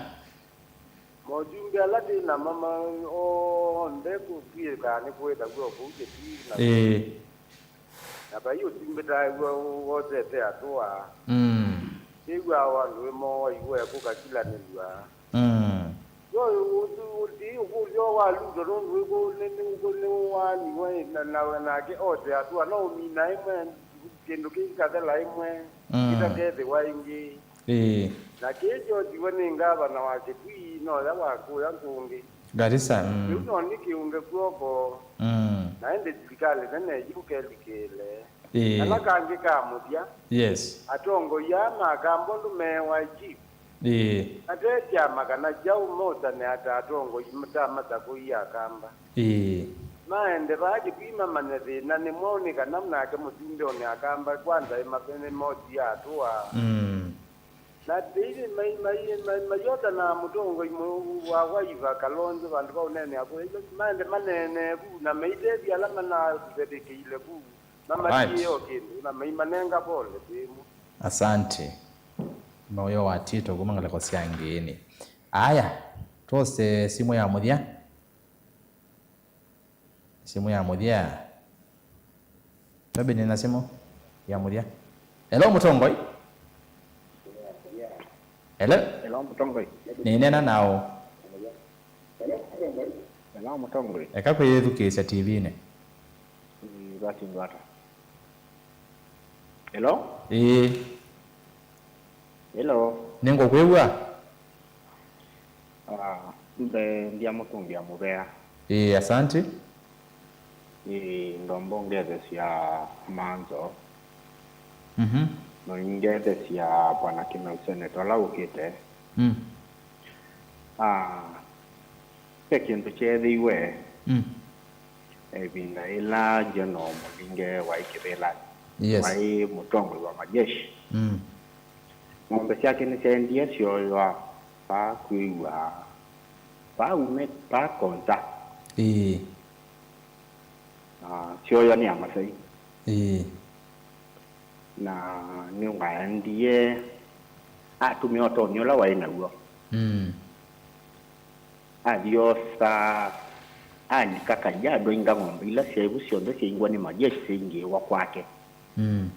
Mosumbĩ ala twĩ namo ma-, onthe kũtw'ĩkaa nĩ kwĩthaw'a o kũu Kĩkwii na, ĩĩ, na vai ũsumbĩ taĩw'a wosete atũa. Mm. Nĩw'aa o andũ ĩmoowa iw'e kũkakilanĩlw'a. Mm. Yo ũti ũkũlyo wa Luto nũndũ wĩkũ nĩ, nĩ, nĩ, nĩwaaniwe na, na, nake ote atũa no ũmina ĩmwe kĩndũ kĩikathela ĩmwe, mm, kĩtakethĩwa ĩngĩ. Ĩĩ. Na kĩĩ kyosiwe nĩ ngavana wa Kĩtui, noya wa kũya kũngĩ. Garissa, mm. Kĩu no nĩ kĩũnge kw'oko. Mm. Na ĩndĩ silikalĩ nene yũkelikĩle. Ĩĩ. Kana kangĩ ka mũthya. Yes. Atongoi aa ma Akamba ũndũ meewa chief. Ĩĩ. Mate kyama kana kyaũ, mosane ata atongoi ta masakũi Akamba. Ĩĩ. Maende vaa Kĩtui mamanye thĩna nĩ mwaũ, nĩ kana nake mũsumbĩ one Akamba kwanza ĩmavene mosi ya atũa. Mm. Na tĩi mai-, mai-, mai-, mayota na mũtongoi mũ-, wa waiva Kalonzo vandũ va ũneenea kũya, maende maneenee vu na maitethya ala manavetĩkĩile vu, mamatie, right, o kĩndũ na maimanenga pole twĩmwe. Asante. Mawĩo wa Tito kuma ngalĩko sya Ngĩĩnĩ. Aya, twose simũ ya mũthya. Simũ ya mũthya. Tobi, nĩna simũ ya mũthya. Hello, mũtongoi. Hello? Hello, mũtongoi. Nĩneena naũ? Hello, mũtongoi. Eka kwĩyĩthukĩĩsya tivinĩ. Ĩĩ, vatindwa ata? Hello? Ĩĩ. Hello. Nĩngũkwĩw'a. Ah, mbee ndyamũtũngĩa mũvea. Ĩĩ, asante. Ĩĩ, ndomba ũngethesya Manzo. Mhm. Na ũingethesya Bwana Kimeu Senate ũla ũkĩte. Mm. Ah, ve kĩndũ kyeethĩiwe. Mm. Ĩvinda ĩla General Mulinge waĩ kĩvĩlanĩ, yes, waĩ mũtongoi wa majeshi. Mm. Ng'ombe syake nĩsyaendie syoywa vaa kwĩw'a, vaa ume, vaa Konza. Ĩĩ. Na syoywa nĩ Amasai. Ĩĩ. Na nĩwaendie atũmĩa ũtonyi ũla waĩ naw'o. Mm. Athi osa, alika Kajiado, ainga ng'ombe ila syaĩ vu syonthe syaingwa nĩ majeshi syaingĩĩwa kwake. Mm.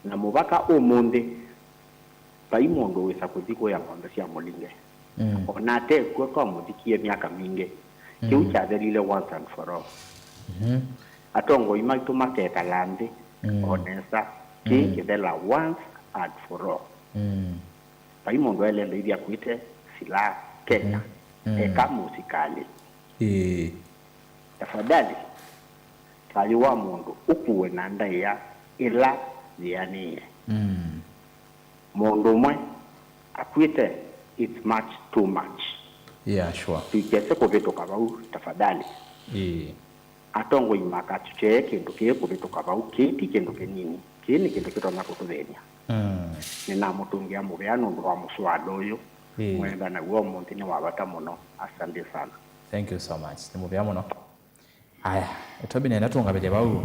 Na mũvaka ũmũnthĩ, vai mũndũ wĩsa kũthi kũya ng'ombe sya Mũlinge. Mm. O na ate kw'o twamũthikie myaka mingĩ. Kĩu, mm, kyathelile once and for all. Mhm. Atongoi maitũ makekala nthĩ, mm, o nesa. Kĩĩ, mm, kĩthela once and for all. Mm. Vai mũndũ aĩle ndaithi akuĩte silaha Kenya, mm, mm, eka mũsikalĩ. Ĩĩ. Tafadhali, thayũ wa mũndũ ũkuwe na ndaĩa ĩla yĩanĩe. Mm. Mũndũ ũmwe akw'ĩte, it's much too much. Yeah, sure. Tũikese kũvĩtũka vau, tafadhali. Ĩĩ. Atongoi makatũtee kĩndũ kĩĩ kũvĩtũka vau. Kĩĩ ti kĩndũ kĩnini. Kĩĩ nĩ kĩndũ kĩtonya kũtũthĩny'a. Mm. Nĩnamũtũngĩa mũvea nũndũ wa mũswada ũyũ. Ĩĩ. Mwenda naw'o ũmũnthĩ nĩ wa vata mũno. Asante sana. Thank you so much. Nĩ mũvea mũno. Aya, Tobi, nenda tũngavĩlye vau,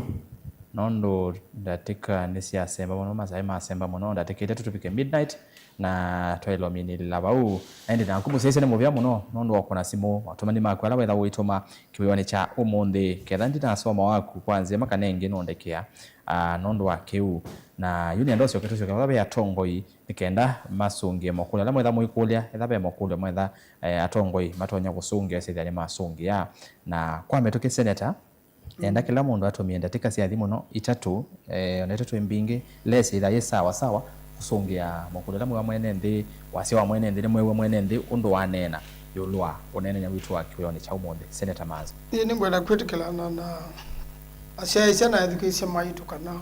nũndũ ndatĩka nĩsyasemba mũno, masaa masemba mũno, ndatĩkĩte tũtũvike midnight, na twaĩlwa minĩlĩla vau. Na ĩndĩ naku mũsyaĩĩsya nĩ mũvea mũno, nũndũ wa kũna simũ, matũmani maku ala wetha ũitũma kĩwĩonĩ kya ũmũnthĩ, ketha ndinasoma waku kwa nzĩa makana ĩngĩ nũndekea, ah, nũndũ wa kĩu. Na yu nĩenda ũsyoke tũsyoke vala ve atongoi, nĩ kenda masũngĩe mokũlyo ala mwetha mũikũlya, etha ve mokũlyo mwetha, eh, atongoi matonya kũsũngĩa, syĩthĩa nĩmasũngĩa. Na kwa mĩtũkĩ seneta, enda kĩla mũndũ atũmĩe ndatĩka sya nthĩ mũno itatũ, eh, ona itatũ mbingĩ, lesi ĩtha yĩ sawa sawa kũsũngĩa mokũlyo ala mwĩwa mwene nthĩ, wasya wa mwene nthĩ, nĩmwĩw'a mwene nthĩ ũndũ waneena ĩũlũ wa ũneenany'a witũ wa kĩwĩonĩ kya ũmũnthĩ. Seneta Manzo. Ĩĩ, nĩngwenda kwĩtĩkĩlana na asyaĩĩsya na ethukĩĩsya maitũ kana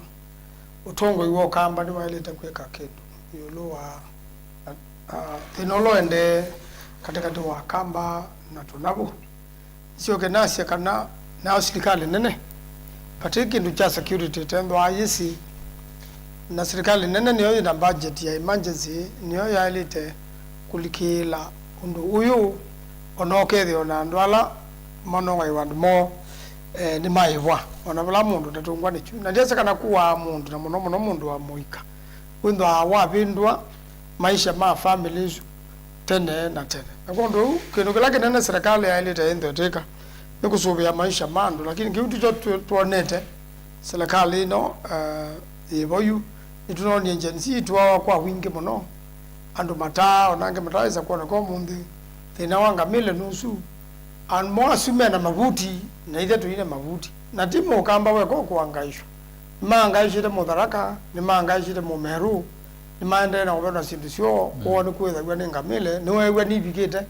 ũtongoi wa Ũkamba nĩwaĩlĩte kwĩka kĩndũ ĩũlũ wa, a, a, thĩna ũla ũendee katĩkatĩ wa Akamba na tũnavũ. Nĩsyoke nasye kana nao silikalĩ nene, vate kĩndũ kya security ĩtethwaa yĩsĩ, na silikalĩ nene nĩyo yĩ na budget ya emergency, nĩyo yaĩlĩte kũlikĩĩla ũndũ ũyũ, ona ũkethĩwa na andũ ala manongaiwa andũ moo, eh, nĩmaĩvwa, ona vala mũndũ ndatũngwa nĩ kyu. Na ndyasya kana kũaa mũndũ, na mũno mũno mũndũ wa mũika, wĩthwaa wavĩndũa maisha ma family isu tene na tene. Na kwondũ ũu, kĩndũ kĩla kĩnene serikali yaĩlĩte ĩnthe ĩtĩka nĩ kũsũvĩa maisha ma andũ, lakini kĩu tikyo tw- twonete serikali ĩno, eh, yĩvo yu. Nĩtũnonie Gen Z ĩtwawa kwa wingĩ mũno, andũ mataa, ona angĩ matawĩsa kwoneka ũmũnthĩ. Thĩna wa ngamĩle nũsu, andũ mo asu me na mavuti, na ithe tũi na mavuti. Na ti mũkamba weka ũkũangaĩshwa. Nĩmangaĩshĩte Mũtharaka, nĩmangaĩshĩte Mũmerũ, nĩmaendee na kũvetwa syĩndũ syoo, mm, kwoo nĩkwĩthaw'a nĩ ngamĩle, nĩweew'a nivikĩte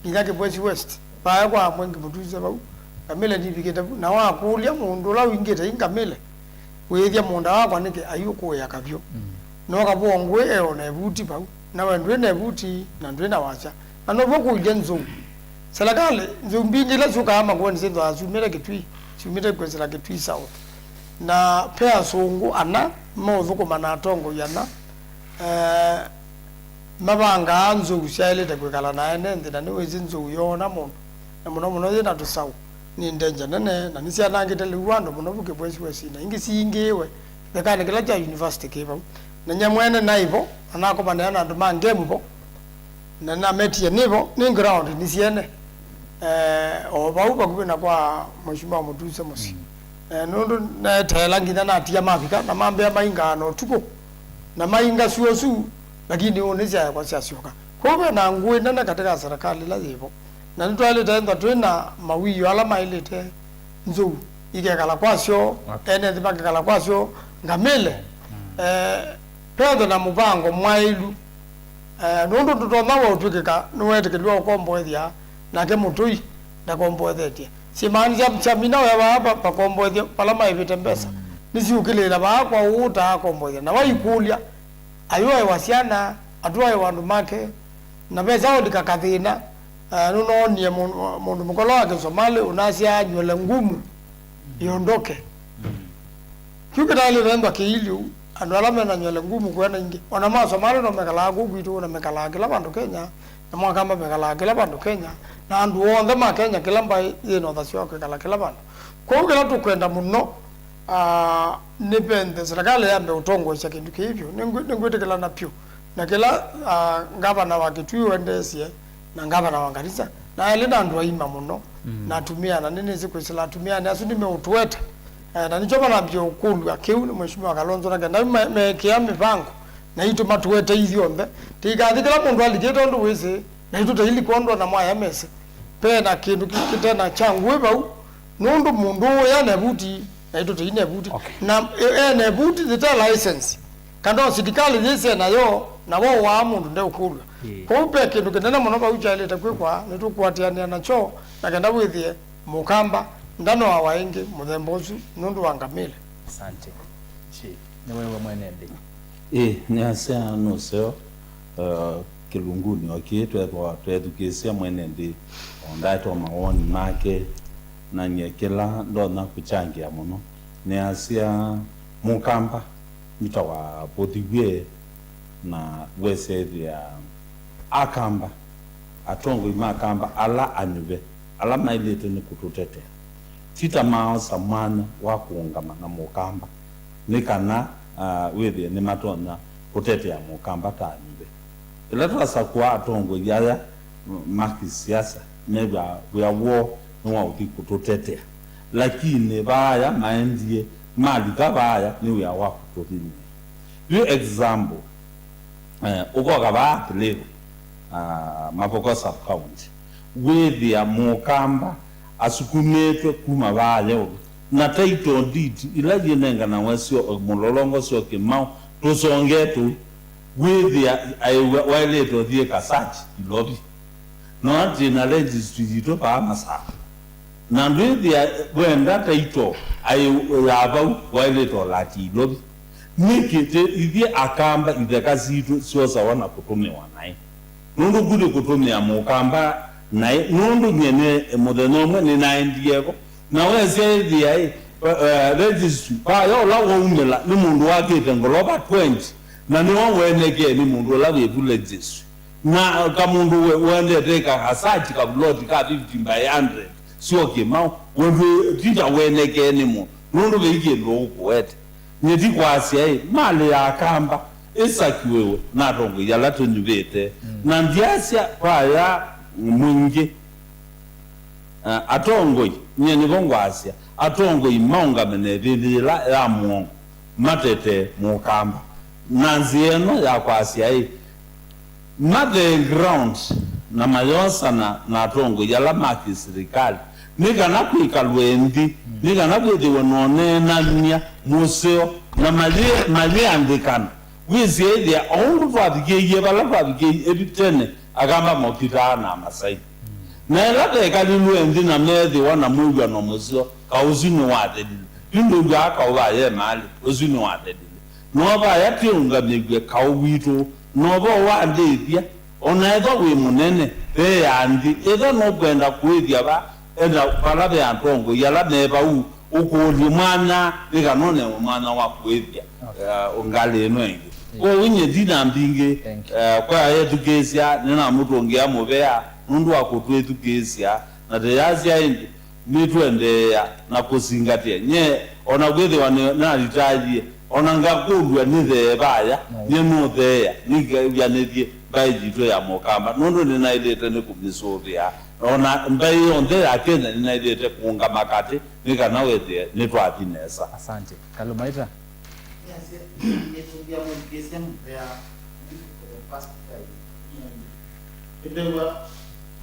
nginya Kĩbwesi West, vaya kwa Mwengi Mũtuse vau, ngamĩle nivikĩte vu, na wakũlya mũndũ ũla ũingĩte i ngamĩle, wĩĩthya mũũnda wakwa nĩkĩ, aiũkũĩa kavyũ. Mm. No kavoo ngũĩ e o na ĩvuti vau, na we ndwĩ na ĩvuti, na ndwĩ na wasya. Na now'o kũilye nzou. Selekalĩ, nzou mbingĩ ila syũkaa Makueni syĩthwaa syumĩte Kitui, syumĩte kwĩsĩla Kitui South. Na ve asũngũ ana meũthũkũma na atongoi ana, eh, mavangaa nzou syaĩlĩte kwĩkala na ene nthĩ, na nĩwĩsĩ nzou yoona mũndũ, na mũno mũno yĩ na tũsaũ, nĩ danger nene, na nĩsyanangĩte lĩu wa andũ mũno vu Kĩbwesi West, na ingĩ siingĩĩwe kĩthekanĩ kĩla kya university kĩ vau. Na nyie mwene naĩ vo, na nakomanĩa na andũ ma ngemu vo, na nametie nĩ vo, nĩ ground nĩ syene, eh, o vau vakuvĩ na kwa Mheshimiwa Mũtuse mũsyĩ. Mm. Eh, nũndũ neteela nginya natia mavika, na mambĩa maingaa na ũtukũ, na mainga syũa su, lakini ũnĩ syaekwa syasyoka. Kwoou ve na ngũĩ nene katĩ ka serikali ĩla yĩ vo, na nĩtwaĩlĩte ethwa twĩ na mawĩo ala maĩlĩte nzou ikekala kwasyo, okay, ene nthĩ makekala kwasyo, ngamĩle. Mm. Eh, Petho na mũvango mwaĩlu, eh, nũndũ ndũtonya wa ũtw'ĩkĩka nĩweetĩkĩlw'a ũkomboethya, nake mũtũi ndakomboethetye. Syĩmaanisya syamina wĩa vaa va-, vakomboethya vala maĩvĩte mbesa. Mm. Nĩsiũkĩlĩĩla vaa kwa ũũ ũtaakomboethya. Na waikũlya, ayũaĩwa syana, atwaĩwa andũ make, na vesa ũlika kathĩna, eh, nũnoonie mũndũ, mũndũ mũkolo wa Kĩsomalĩ ũnasyaa nywele ngumu iondoke. Mm. Kyu kĩtaĩlĩte ethwa kĩilyĩ ũu, andũ ala mena nywele ngumu kwĩana ingĩ. Ona ma Somalia no mekalaa kũu kwitũ, na mekalaa kĩla vandũ Kenya, na Makamba mekalaa kĩla vandũ Kenya, na andũ onthe ma Kenya kĩla mbaĩ yĩ na ũthasyo wa kwĩkala kĩla vandũ. Kwoou kĩla tũkwenda mũno, ah, nĩ venthe serikali yambe ũtongoesya kĩndũ kĩĩ vyũ. Nĩngwĩ-, nĩngwĩtĩkĩlana vyũ na kĩla, ah, ngavana wa Kitui ũendeesye, na ngavana wa Garissa, na elĩ na andũ aima mũno, mm, na atumĩa, na nĩnĩsĩ kwĩsĩla atumĩanĩ asu nĩmeũtũete. Eh, na nĩkyo manambie ũkũlw'a kĩu nĩ Mheshimiwa Kalonzo, na kenda me-, meekĩa mĩvango naitũ matũete ithyonthe. Tĩikathi kĩla mũndũ alikĩte ũndũ wĩsĩ, naitũ tũilikwa ũndũ ona mwaya mesĩ. Ve na kĩndũ kĩ-, kĩte na kya ngũĩ vau, nũndũ mũndũ ũũ ena ĩvuti, naitũ tũi na ĩvuti. Okay. Na e-, ena ĩvuti yĩte license. Kana o silikalĩ yĩsĩ nayo, na woo waa mũndũ ndeũkũlw'a. Ĩĩ. Kwoou ve kĩndũ kĩnene mũno vau kyaĩlĩte kwĩkwa, nĩtũkũatĩanĩa nakyo, na kenda wĩthĩe mũkamba ndanoawa ĩngĩ mũthemba ũsu nũndũ wa ngamĩle. Asante. Chief, nĩ wewe mwene nthĩ. Ĩĩ, nĩasya nũseo, eh, kĩlungunĩ o kĩĩ twethwa twethukĩĩsya mwene nthĩ, o ndaetwa mawoni make, na nyie kĩla ndonya kũkyangĩa mũno, nĩasya mũkamba. Nĩtawa Vũthivw'e, na weseethĩa Akamba, atongoi ma Akamba ala anyuve, ala maĩlĩte nĩ kũtũtetea, ti ta maaosa mwanya wa kũũngama na Mũkamba, nĩ kana, ah, wĩthĩe nĩmatonya kũtetea Mũkamba ta anyuve. Ĩla twasakũa atongoi aya ma kĩsiasa, mew'aa wĩa woo nĩ wa ũthi kũtũtetea, lakini vaaya maendie, malika vaaya nĩ wĩa wa kũtũthĩny'a. Yu example, eh, ũkoka vaa Athi River, ah, Mavoko sub county, wĩthĩa Mũkamba asukumĩtwe kuma vaaya ũvĩ, na title deed ila yĩnenganawa syo, mũlolongo syo kĩmaũ tũsongetũ, wĩthĩa aĩw'a waĩlĩte ũthiĩka search Ilovi. No atĩ na registry yitũ vaa Masaku. Na ndwĩthĩa wenda title aĩ ya vau waĩlĩte ũlati Ilovi. Nĩkĩ tĩ ithyĩ Akamba itheka sitũ syosawa na kũtũmĩwa naĩ? Nũndũ kũlĩ kũtũmĩa Mũkamba Naĩ nũndũ nyie nĩ mũthenya ũmwe nĩnaendie vo, na wesya ĩthĩa ĩ, eh, registry vaya ũla waumĩla nĩ mũndũ wakĩte ngolova twenty, na nĩwe wenekee nĩ mũndũ ũla wĩ vu registry. Na kamũndũ we- wendete ĩka kasachi kavuloti ka fifty by hundred syo kĩmaũ, we ndwĩ- tita wenekee nĩ mũndũ nũndũ vei kĩndũ ũkũete. Nyie ti kwasya ĩ, malĩ ya Akamba ĩsakiwĩwe na atongoi ala tũnyuvĩte. Na ndyasya vaya mwingĩ, eh, atongoi, nyie nĩvo ngwasya, atongoi maũngame na ĩvĩndĩ yĩla ya mũongo, matete Mũkamba. Na nzĩa ĩno ya kwasya ĩ, mathe ground na mayosana na atongoi ala ma kĩsilikalĩ, nĩ kana kwĩkalwe nthĩ, nĩ kana kwĩthĩwe na ũneenany'a mũseo, na mayĩ- mayĩandĩkana. Wĩsĩ ĩthĩa, o ũndũ twavikĩie vala twavikĩie ĩvi tene, Akamba mokitaa na Amasai. Na ĩla vekalilwe nthĩ na meethĩwa na mwĩw'ano mũseo, kaũ ũsu nĩwathelile. Yu ndwĩw'aa kaũ vaya malĩ, ũsu nĩwathelile. No vaya twĩũngamĩw'e kaũ witũ, na ũvoo wa ndĩthya, o na ethwa wĩ mũnene, ve ya nthĩ, ethwa nũkwenda kũĩthya va, enda vala ve atongoi ala me vau, ũkũlye mwanya, nĩ kana ũnewe mwanya wa kũĩthya, eh, ngalĩ ĩno ĩngĩ. Kwoou nyie ndina mbingĩ, eh, kwa ethukĩĩsya, nĩnamũtũngĩa mũvea nũndũ wa kũtwĩthukĩĩsya, na teyasya ĩndĩ, nĩtũendeea na kũsingatĩa. Nye, o na kwĩthĩwa nĩ- nalitayie, o na ngakũlw'a nĩthee vaya, nye nũtheea, nĩkew'anĩthye mbaĩ yitũ ya Mũkamba, nũndũ nĩnaĩlĩte nĩ kũmĩsũvĩa. O na mbaĩ yonthe ya Kenya nĩnaĩlĩte kũũngama katĩ, nĩ kana wĩthĩe nĩtwathi nesa. Asante. Kalumaita. Nĩasya, nĩtũngĩa mwĩthukĩĩsya mũvea, for the past five years. Ĩthĩwa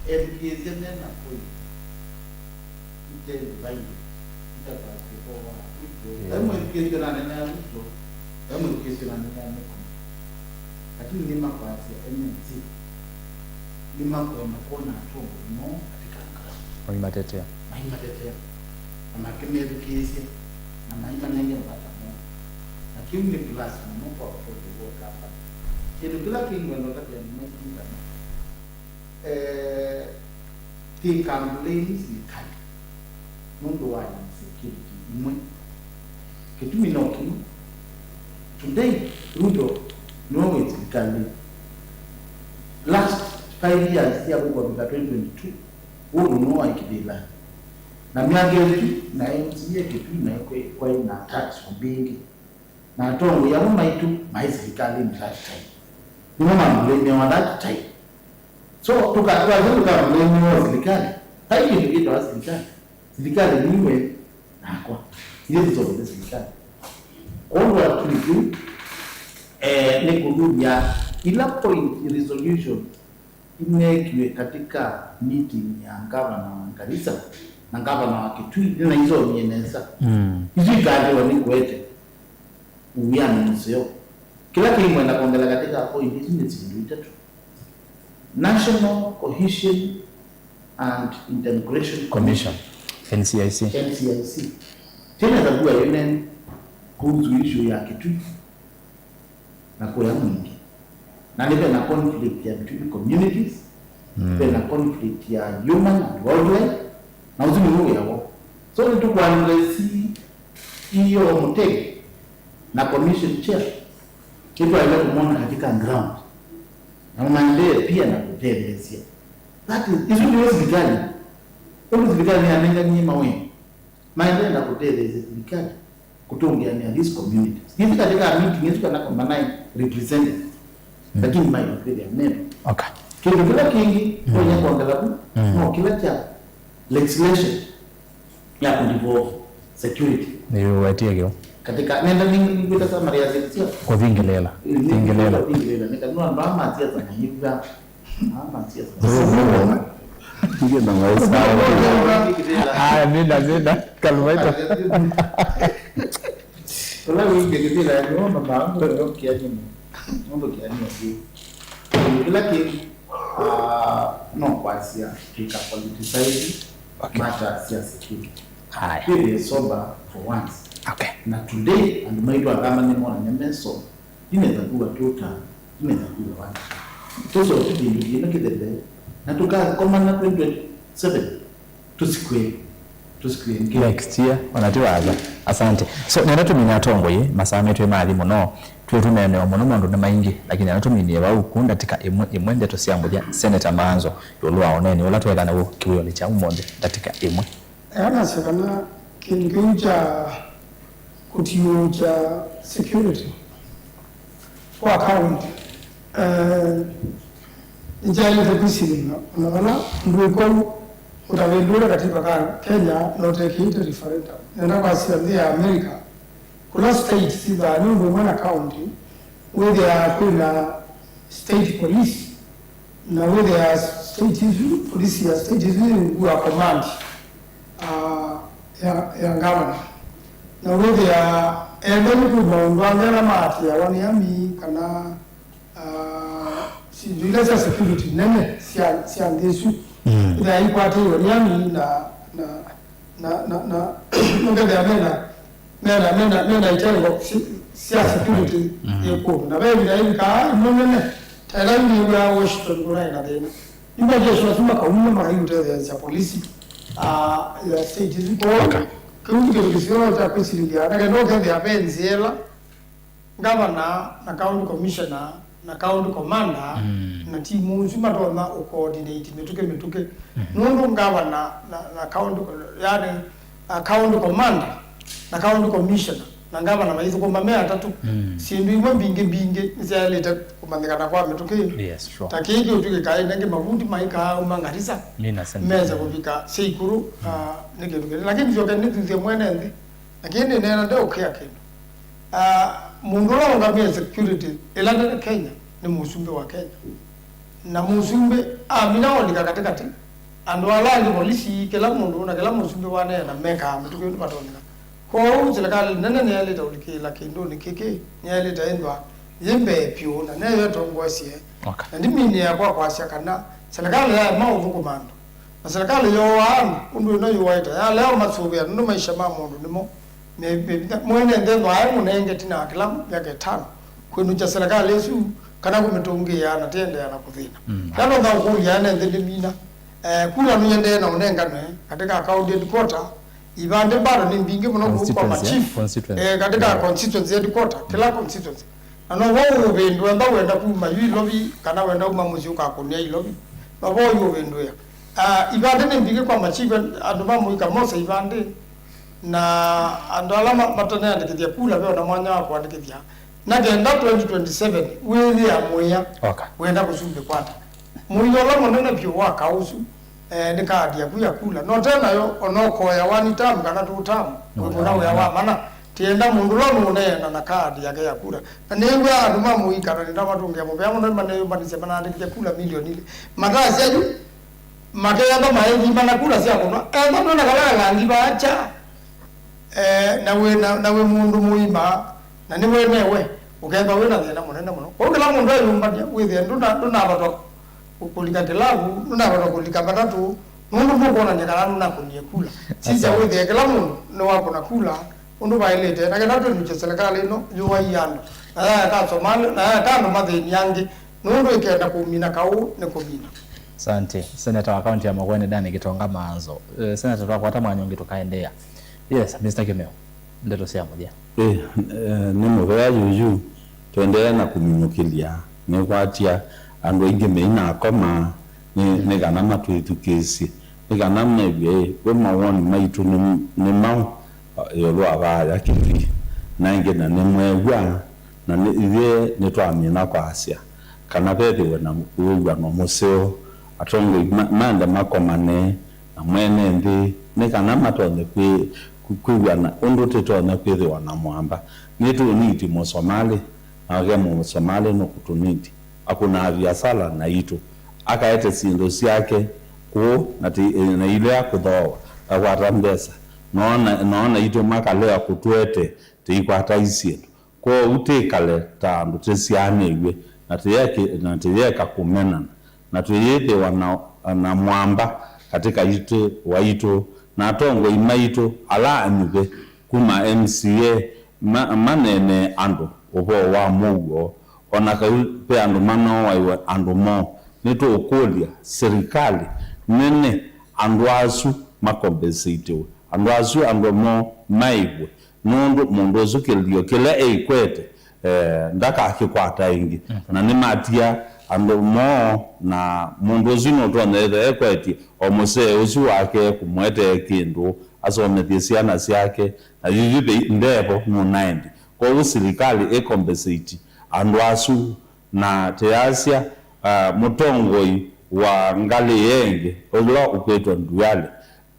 ethukĩĩsya me na point, ite ndĩvainĩ, itakwatĩkwa wa Ruto. Vai mwĩthukĩĩsya nanenea Ruto, vai mwĩthukĩĩsya nanenea Mũkũna. Lakini nĩmakwasya M N C, nĩmakwenda kwona atongoi moo katika ground. Maimatetea. Maimatetea. Na makĩmethukĩĩsya, na maimanenge mavata moo. Na kĩu nĩ plus mũno kwa ũtongoi wa Ũkamba. Kĩndũ kĩla kĩngwenda ũtavya nĩ maitũ nĩ kana, eh, tũikamblame silikalĩ nũndũ wa insecurity imwe. Kĩtumi no kĩu. Today, Ruto nĩwe wĩ silikalĩ. Last five years sya kũkũvika twenty twenty-two, Uhuru nĩwe waĩ kĩvĩlanĩ. Na myaka ĩsu, na M C A Kitui nayo kwĩ- kwaĩ na attacks o mbingĩ. Na atongoi amwe maitũ maĩ silikalĩnĩ that time. Nĩmo mamblameawa that time. So, tũka- twasya tũkamblameawa silikalĩ, vai kĩndũ kĩtawa silikalĩ. Silikalĩ niwe nakwa. Ithyĩ tũsovete silikalĩ. Kwoou atũlikĩu, eh, nĩ kũthuthya ila point resolution ineekiwe katika meeting ya ngavana wa Garissa na ngavana wa Kitui, nĩnaisomie nesa. Mm. Isu ikaatĩwa nĩ kũete ũw'ano mũseo. Kĩla kĩngwenda kwongela katika point isu nĩ syĩndũ itatũ. National Cohesion and Integration Commission, N C I C. N C I C. Tinaweza kuwa yunene kuhusu issue ya Kitui na kũya mwingĩ. Na nĩ vena conflict ya between communities, mm, vena conflict ya human and wildlife, na ũsu nĩw'o wĩa woo. So nĩtũkwanĩle C E O Mutegi na commission chair, nĩtwaĩle kũmona katika ground, na maendee pia na kũtetheesya. That is, isu ndio silikalĩ. Ũndũ silikalĩ nĩyanenganie mawĩa, maendee na kũtetheesya silikalĩ kũtũngĩanĩa these communities. These katika meeting ĩsu kana kwa manaĩ representatives. Mm. Lakini maĩ kwĩthĩa mema. Okay. Kĩndũ kĩla kĩngĩ, mm, kwenye kuongela ku, mm, no kĩla kya legislation ya kũdevolve security. Nĩwetie kĩu. Katika, nenda nĩ- nĩngwĩta summary ya sisi. Kũthingĩlĩĩla. Nĩ- Thingĩlĩĩla. Kũthingĩlĩĩla. Nĩkanua andũ aa ma siasa mayĩw'a. Aa ma siasa. Ndũũmwona. Nĩkenda maũsa. Aya, mina, mina. Kalumaita. Ũla wĩingĩ kĩvĩla nĩ wona maũndũ nĩ ũkĩa nyuma. Mũndũ kĩa nyuma kĩ. Kĩla kĩ, ah, no kwasya kĩka politicize, okay, matters sya security. Haya. Twĩthĩe sober for once. Okay. Na today, andũ maitũ Akamba nĩmonany'a me sober. Ndinaweza kuwa two term, ndinaweza kuwa one term. Tũsooke kĩndũ kĩna kĩthele, Na tũkakomana twenty twenty-seven, tũsikw'e, tũsikw'e ĩngĩ. Next year, ona ti watha. Asante. So, nenda tũmine atongoi, masaa metũ mathi mũno. Twĩ tũneenewa mũno maũndũ nĩ maingĩ, lakini nenda tũminie vau kũ ndatĩka ĩmwe, ĩmwe ndeto sya mũthya, Senator Maanzo, ĩũlũ wa ũneeni ũla tweethana w'o kĩwĩonĩ kya ũmũnthĩ, ndatĩka ĩmwe. Aya nasya kana kĩndũ kĩu kya kũtiũũkya security kwa county, eh, nĩkyaĩlĩte kwĩsilĩlw'a, ona vala ndwĩkwa ũtavĩndũĩte katiba ka Kenya na ũtekĩĩte referendum. Nenda kwasya nthĩ ya America, kũla state sithaa nĩ ũndũ ũmwe na county, wĩthĩaa kwĩna state police, na wĩthĩaa state isu, polisi ya state isu yĩ ungu wa command, ah, ya, ya ngavana. Na wĩthĩaa ethwa nĩ kwĩ maũndũ angĩ ala maatĩawa nĩ army kana, ah, syĩndũ ila sya security nene sya, sya nthĩ ĩsu, mm, ĩthĩaa ikwatĩiwe nĩ army na, na, na, na, na, nũkethĩa mena, mena, mena, mena itengo si-, sya security, mm, yĩ kũndũ. Na ve ĩvinda yĩvikaa imwe nene, ta ĩla yu nĩw'aa Washington kũnaĩ na thĩna. Yu majeshi asu makauma makaiũtetheesya polisi, ah, ya state isu. Kwoou, okay, kĩu nĩ kĩndũ kĩseo kya kwĩsilĩlya. Na kenda ũkethĩa ve nzĩa ĩla ngavana na county commissioner na county commander, mm, na timu isu matonya ũcoordinate mĩtũkĩ mĩtũkĩ. Mm. Nũndũ ngavana na, na county, yani, uh, county commander na county commissioner na ngavana maithũkũma me atatũ, mm, syĩndũ imwe mbingĩ mbingĩ nĩsyaĩlĩte kũmanyĩkana kwa mĩtũkĩ. Yes, sure. Ta kĩĩ kĩũtw'ĩkĩkaa ĩndĩ angĩ mavundi maikaa uma Garissa, mesa kũvika Seikuru, mm, uh, nĩ kĩndũ kĩnene. Lakini syoke nĩthuthye mwene nthĩ. Lakini nĩneena ndeũkĩa kĩndũ. Ah, mũndũ ũla ũngamĩe security ĩla nene Kenya nĩ mũsumbĩ wa Kenya. Na mũsumbĩ amina olika katĩkatĩ, andũ ala angĩ, polisi, kĩla mũndũ na kĩla mũsumbĩ waneena mekaa mĩtũkĩ ũndũ vatonyeka. Kwoou silikalĩ nene nĩyaĩlĩte ũlikĩĩla kĩndũnĩ kĩkĩ, nĩyaĩlĩte ĩthwa yĩ mbee vyũ na neyo ĩtongoesye. Okay. Na ndiminĩe kwa kwasya kana silikalĩ yaema ũthũkũma andũ. Na silikalĩ yooaa andũ ũndũ ĩno yũaĩte, yalea ũmasũvĩa nũndũ maisha ma mũndũ nĩmo me-, me-, mwene nthĩ ethwa aĩ mũnenge ĩtina wa kĩla myaka ĩtano kwĩnũkya silikalĩ ĩsu kana kũmĩtũngĩĩa na tĩendeea na kũthĩna. Mm. Kĩla ndonya ũkũlya ene nthĩ ndĩmina, eh, kula nũyendee na ũnenganwe katika county headquarter, ivandĩ bado nĩ mbingĩ mũno kũu kwa constituency, eh? Machief, constituency, eh, katika, yeah, constituency headquarter, kĩla constituency. Na no vo ũũvĩndũe, enda wenda kuma yu Ilovi, kana wenda uma mũsyĩ ũkakũnĩa Ilovi, no vo ũyũvĩndũĩa. Ah, ivandĩ nĩ mbingĩ kwa machief, andũ ma mũika mosa ivandĩ, na andũ ala ma-, mataneandĩkĩthya kula ve ona mwanya wa kũandĩkĩthya. Na kenda twenty twenty-seven wĩthĩa mũĩa, okay, wenda kũsumbĩkwa ata. Mũio ũla mũnene vyũ wa kaũ ũsu, eh, nĩ kaadi yaku ya kula. No te nayo, ona ũkoya one term kana two term, no, wĩkũna wĩa wa mana. Tienda mũndũ ũla ũnũũneena na kaadi yake ya kula. Na nĩw'aa andũ ma mũika na nĩndamatũngĩa mũvea mũno, nĩmaneyũmbanĩsye manaandĩkĩthya kula milioni ilĩ. Matasya yu, makeyamba maĩthima na kula sya kũnwa. Ethwa ndwĩna kala kalangi vaa kya. Eh, na wĩ na, na wĩ mũndũ mũima, na nĩwenewe, ũkethwa wĩ na thĩna mũnene mũno. Kwoou kĩla mũndũ eyũmbany'a, wĩthĩe ndũna-, ndũnavatwa kũ-, kũlika kĩlavu, ndũnavatwa kũlika matatũ, nũndũ ndũkwonany'a kana nũnakũnie kula. Sisya, asante, wĩthĩe kĩla mũndũ nĩwakũna kula ũndũ vaĩlĩte, na kenda twĩnũkye silikalĩ ĩno yũai andũ, na yaeka Somali, na yaeka andũ mathĩni angĩ, nũndũ ĩkenda kũmina kaũ nĩ kũmina. Asante. Seneta wa kaunti ya Makueni, Danny Gitonga Maanzo. Eh, Seneta, twakwata mwanya ũngĩ tũkaendeea. Yes, Mister Kimeo, ndeto sya mũthya. Ĩ, eh, nĩ mũvea yuyu, tũendee na kũminũkĩlya. Nĩkwatya andũ aingĩ meinakomaa, nĩ, nĩ kana matwĩthukĩĩsye, nĩ kana mew'e, ĩ, wĩ mawoni maitũ nĩ, nĩ maũ, ĩũlũ wa vaya kĩvi, na ĩngĩ na nĩmwew'a, na nĩ, ithyĩ nĩtwamina kwasya kana vethĩwe na wĩw'ano mũseo, atongoi ma-, mende makomane na mwene nthĩ, nĩ kana matonye kwĩ-, kwĩ-, kwĩw'ana ũndũ tũtonya kwĩthĩwa na mwamba. Nĩtũniti Mũsomalĩ, nake Mũsomalĩ nũkũtũniti. Akũnaa viasala naitũ, akaete syĩndũ syake kũũ na tĩ-, na ilea kũthooa, akwata mbesa. Noona, noona itũ makalea kũtũete, tĩikwata syĩndũ. Kwoou twĩkale ta andũ tũsyaanĩw'e, na tũyeke-, na tũyeka kũmenana, na tũyĩthĩwa na, na mwamba katĩka itũ waitũ, na atongoi maitũ ala anyuve kuma M C A ma-, maneenee andũ ũvoo wa mũuo, o na kau ve andũ manooaĩwe andũ moo, nĩtũũkũlya silikalĩ nene andũ asu makombesĩtiwe, andũ asu andũ moo maĩvwe, nũndũ mũndũ ũsu kĩlio kĩla eikwete, eh, ndakakĩkwata ĩngĩ. Mhm. Na nĩmatia andũ moo, na mũndũ ũsu nũtonya ĩtha ekwetye o mũsee ũsu wake kũmwetee kĩndũ, asomethye syana syake, na yuyu ndevo nũnaendi. Kwoou silikalĩ ĩkombesĩti andũ asu, na tĩyasya, ah, mũtongoi wa ngalĩ ĩngĩ ũla ũkwĩtwa Nduale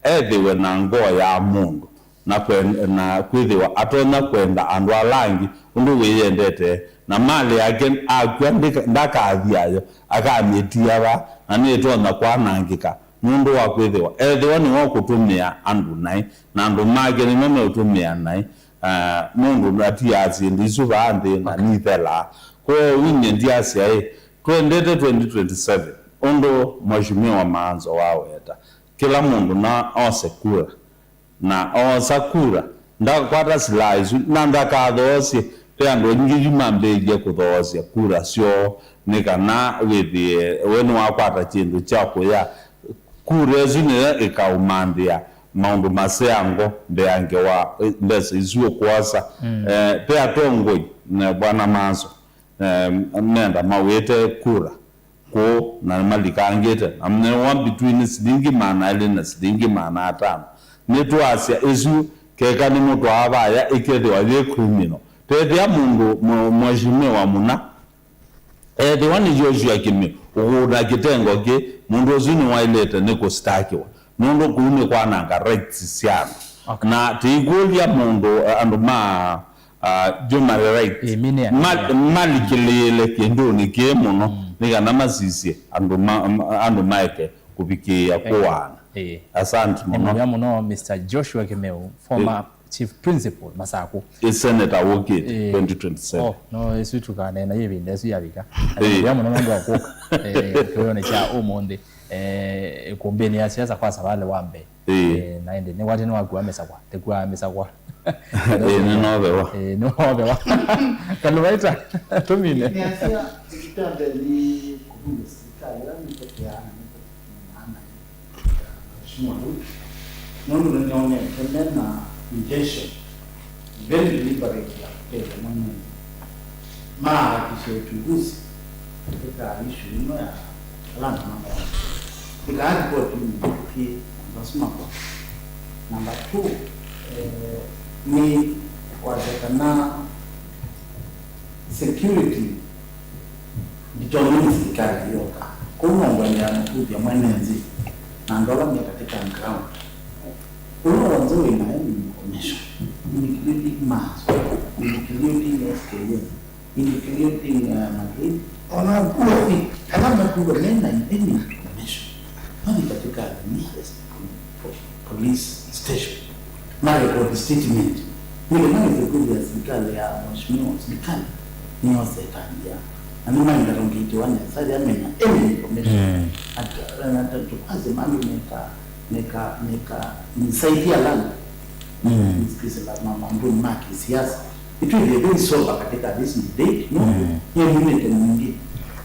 ethĩwe na ngoo ya mũndũ na kwen-, na kwĩthĩwa atonya kwenda andũ ala angĩ ũndũ wĩyendete, na malĩ yake akw'a ndĩka-, ndakathiayo, akamĩtia va, na nĩtonya kwanangĩka nũndũ wa kwĩthĩwa ethĩwa nĩwe ũkũtũmĩa andũ naĩ, na andũ make nĩmo meũtũmĩa naĩ, ah, mũndũ atiaa syĩndũ isu vaa nthĩ na nithelaa. Kwoou nyie ndyasya ĩ, twendete twenty twenty-seven ũndũ Mheshimiwa Maanzo waweta, kĩla mũndũ na ose kura, na oosa kura, ndakwata silaha isu, na ndakathoosye. Ve andũ aingĩ yu mambĩĩie kũthoosya kura syoo nĩ kana wĩthĩe we nĩwakwata kĩndũ kya kũya. Kura ĩsu nĩyo ĩkaũmanthĩa maũndũ maseango mbeange wa, eh, mbesa isu ũkwosa. Mm. Eh, ve atongoi, na Bwana Maanzo, eh, menda mawĩte kura kũũ na nĩmalikangĩte, na nĩwa between silingi maana elĩ na silingi maana atano. Nĩtwasya ĩsu keka nĩmũtwaa vaya ĩkethĩwa yĩ criminal. Tethĩa mũndũ mwe-, mheshimiwa mũna, ethĩwa nĩ Joshua Kĩmĩũ ũkũna kĩtengo kĩ, mũndũ ũsu nĩwaĩlĩte nĩ kũstakiwa, nũndũ kũu nĩ kwananga rights sya andũ. Okay. Na tĩikũlya mũndũ, eh, andũ ma, ah, human rights, eh, mine ya ma-, malikĩlĩĩle kĩndũnĩ kĩĩ mũno, mm, nĩ kana masisye andũ ma-, ma-, andũ maeke kũvikĩĩa, eh, kũaana. Eh. Asante mũno. Nĩ mũvea mũno, Mister Joshua Kĩmĩũ, former, eh, Chief Principal Masakũ. Ĩ senator wũkĩte, eh, twenty twenty-seven. Oh, no, ĩsu tũkaneena ĩvinda ĩsu yavika. Na, eh, nĩ mũvea mũno nũndũ wa kũka, eh, kĩwĩonĩ kya ũmũnthĩ, eh, ĩkũmbĩnĩ ya siasa kwa savalĩ wa mbee. Ĩĩ. Eh, na ĩndĩ nĩwatĩ nĩwakua mĩsakwa, tĩkua mĩsakwa. Ĩĩ, nĩnovewa. Ĩĩ, nĩwovewa. Kaluvaita, tũmine. Nĩasya, ĩkitambeni kũvunga silikalĩ ĩla nĩtũkĩaa na nĩtũkĩaa na Mheshimiwa Ruto, nũndũ nĩnĩonete me na intention very deliberate ya kũtethya mwananchi. Maharakishe uchunguzi katika issue ĩno ya ala andũ makoa. Ĩkaa ripoti ĩmwe ĩkĩ andũ asu makwa. Number two, eh, nĩ kwasya kana security nditonya nĩ silikalĩ yoka. Kwoou no ngwendeea na kũthya mwene nthĩ na andũ ala me katika ground. Ũla w'onthe wĩ na any information, including Maanzo, including S K M, including, uh, Mageni, ona Kuothi, ala makuwa me na any information, mathi katika the nearest po-, police station, marekodi statement. Nĩkĩ maĩthukũlya silikalĩ ya Mheshimiwa silikalĩ nĩyosetambia. Na nĩmaingalongĩtiwa nesa yamenya any information. Mm. At, at, at, tukwasye mandũ meka, meka, meka, msaidia land. Mm. Nisikize la mama, ndũ ma kisiasa. Itwĩthĩe very sober katika this debate, no? Mm. Nĩminĩte mwingĩ.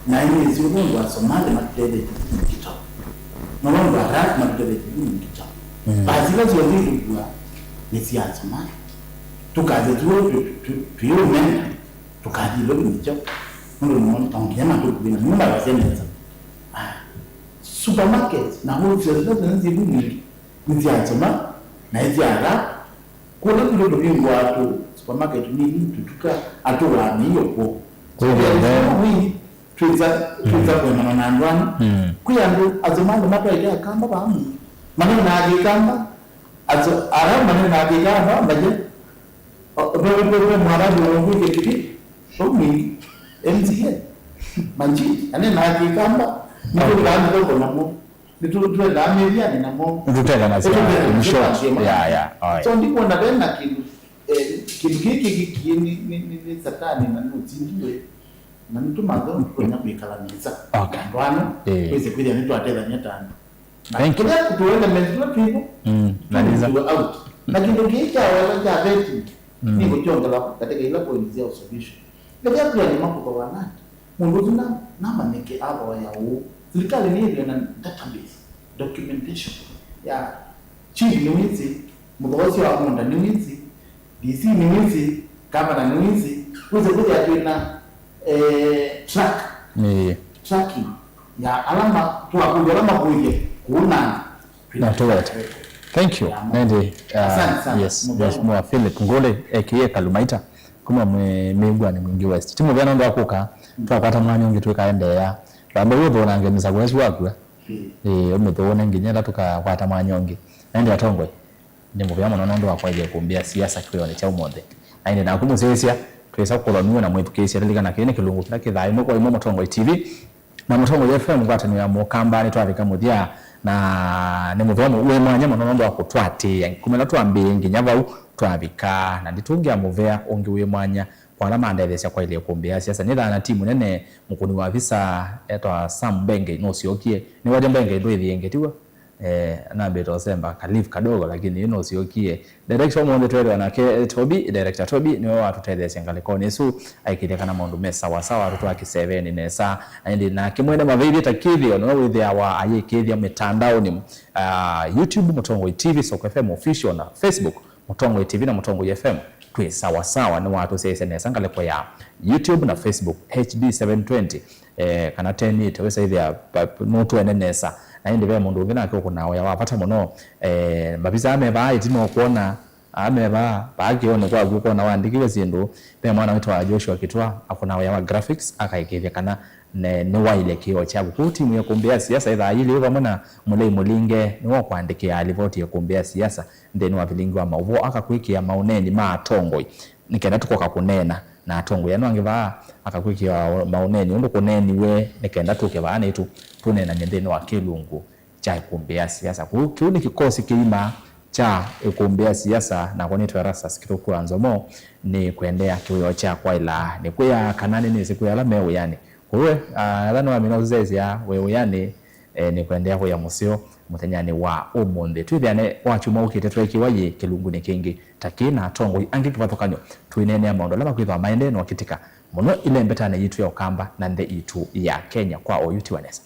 Na nĩsĩ ũndũ wa Somali matũtethetie kĩndũ kĩtaũ. Na ũndũ wa Iraq matũtethetie kĩndũ kĩtaũ. Mm. Basi ila syonthe ilikuwa nĩ sya Somali. Tũkasya tuo tu-, tu-, tuyumena, tũkathi ilo kĩndũ kyaũ. Nũndũ nĩmo, no nginya matũkuĩna, nĩmo ndawasya nesa. Ah. Supermarkets na wholesale, ila syonthe syĩ vu nyingĩ, nĩ sya Somali, na nĩ sya Arab. Kũla kũndũ tũvingũaa tũ supermarket nini, tũtuka, atũaa mĩio kwoo. Kwĩ nthembo. Twĩsa, twĩsa, mm, kwendana na andũ ana. Mm. Kwĩ andũ Asomali matwaĩte Akamba vaa mũno. Maneenaa Kĩkamba, aso, Arab maneenaa Kĩkamba, maje. O, ve, ve, ve, Mwarabu wa ngwĩke kĩvi, so mwingi, M C A, Manji, aneenaa Kĩkamba, nĩtũkaa mĩthoko namo. Nĩtũ-, twendaa mĩvianĩ namo. Nĩtũtekanasya. Nĩtũtekanasya. Sure. Yeah, yeah. All right. So, ndikwona ve na kĩndũ, eh, kĩndũ kĩĩ kĩ, kĩ, kĩ, nĩ, nĩ, nĩ, nĩ Satani na nũtindiwe. Na nĩtũmantha ũndũ tũtonya kwĩkala nesa. Okay. Andũ ano, eh, twĩse kwĩthĩa nĩtwatethany'a ta andũ. Na, thank you, kĩla tũ elements tũla twĩvo, mm, na nĩsa, tũtue out. Na kĩndũ kĩĩ kya wela kya vetting, mm, nĩkũkyongela katika ila point sya solution. Ngeja kwĩa nĩ makũthoa nati. Mũndũ ũsu na, namanyĩke avoya ũũ. Silikalĩ nĩthĩwe na database, documentation ya chief nĩwĩsĩ, mũthoosi wa mũũnda nĩwĩsĩ, D C nĩwĩsĩ, governor nĩwĩsĩ, wĩsĩ kwĩthĩa twĩna, eh, track, Ĩĩ. tracking ya ala ma-, twakũlya ala makũĩthye kũu nanga. Na tũwete. Thank you. Nende, uh, Asante sana. Yes, Mũthenya. Mheshimiwa Philip Ngũlĩ, A K A Kalumaita, kuma mwe-, Mĩngwani Mwingi West. Ti mũvea nũndũ wa kũka, twakwata mwanya ũngĩ twĩkaendeea. Vambe wĩthũũnange mĩsakũ ĩsu wakua. Ĩĩ, ũmĩthũũne nginya ĩla tũkakwata mwanya ũngĩ. Na ĩndĩ atongoi, nĩ mũvea mũno nũndũ wa kwaĩlya ĩkũmbĩ ya siasa kĩwĩonĩ kya ũmũnthĩ. Na ĩndĩ naku mũsyaĩĩsya, twĩsa kũlonw'a na mwĩthukĩĩsya, lilikana kĩĩ nĩ kĩlungu kĩla kĩthaa ĩmwe kwa ĩmwe Mũtongoi T V na Mũtongoi F M ngwatanĩo ya Mũkamba. Nĩtwavika mũthya, na nĩ mũvea wĩ mwanya mũno nũndũ wa kũtwatĩĩa kuma ĩla twambĩĩe nginya vau twavika. Na nditũngĩa mũvea ũngĩ wĩ mwanya kwa ala mandetheesya kwaĩlya ĩkũmbĩ ya siasa. Nĩthaa na timu nene, mũkũni wa visa etawa Sam Mbengei nũsyokie. Nĩwatya Mbengei ndwĩthĩe ĩngĩ, tiw'o? Eh, nambĩte ũsemba ka leave kadogo, lakini yu nũsyokie. Director ũmũnthĩ tweethĩwa nake, eh, Toby, director Toby, nĩwe watũtetheesya ngalĩkonĩ ĩsu, aikĩthya kana maũndũ me sawa sawa, atũtwaa kĩsevenĩ nesa. Na ĩndĩ nake mwene mavĩthĩe ta kĩthĩo, nĩwe wĩthĩawa ayĩkĩthya mĩtandaonĩ, ah, YouTube, Mũtongoi T V, Soko F M Official, na Facebook, Mũtongoi T V na Mũtongoi F M, twĩ sawa sawa. Nĩwatũsyaĩĩsya nesa ngalĩko ya YouTube na Facebook, H D seven twenty, eh, kana ten eighty, wĩsa ĩthĩa, pa-, nũtwene nesa. Na ĩndĩ ve mũndũ ũngĩ nake ũkũnaa wĩa wa vata mũno. Eh, mavisa aa me vaa ĩtina ũkwona, aa me vaa, vaa kĩonĩ kwaku ũkona waandĩkiwe syĩndũ. Ve mwana wĩtawa Joshua Kitwa, akũnaa wĩa wa graphics, akaĩkĩĩthya kana ne-, nĩwaĩle kĩoo kyaku. Kwoou timu ya ĩkũmbĩ ya siasa ĩthaa yĩlĩ vamwe na Mũlei Mũlinge nĩwe ũkũandĩkĩa livoti ya ĩkũmbĩ ya siasa nthĩnĩ wa vilingi wa maũvoo, akakwĩkĩa maũneeni ma atongoi, nĩ kenda tũkoka kũneena na atongoi anu angĩ vaa, akakwĩkĩa maũneeni ũndũ kũneeniwe, nĩ kenda tũke vaa naitũ tũneenany'e nthĩnĩ wa kĩlungu kya ĩkũmbĩ ya siasa. Kwoou kĩu nĩ kĩkosi kĩima kya ĩkũmbĩ ya siasa, nakwa nĩtwa Erastus Kĩthũku wa Nzomo, nĩ kũendeea kĩwĩoo kya kwaĩla nĩkwĩaa kana nĩnĩsĩ kwĩ ala me wĩanĩ. Kwoou, ah, ethĩwa nĩwamina ũsisyaĩĩsya wĩ wĩanĩ, eh, nĩ kũendeea kũya mũseo mũthenyanĩ wa ũmũnthĩ. Twĩthĩane wa kyumwa ũkĩte tweekĩwa yĩ kĩlungunĩ kĩngĩ ta kĩĩ na atongoi angĩ kĩvathũkany'o, tũineenea maũndũ ala makwĩthĩwa maendee na ũkĩtĩka mũno ĩlembetanĩ yitũ ya Ũkamba na nthĩ itũ ya Kenya. Kwa oyu tiwa nesa.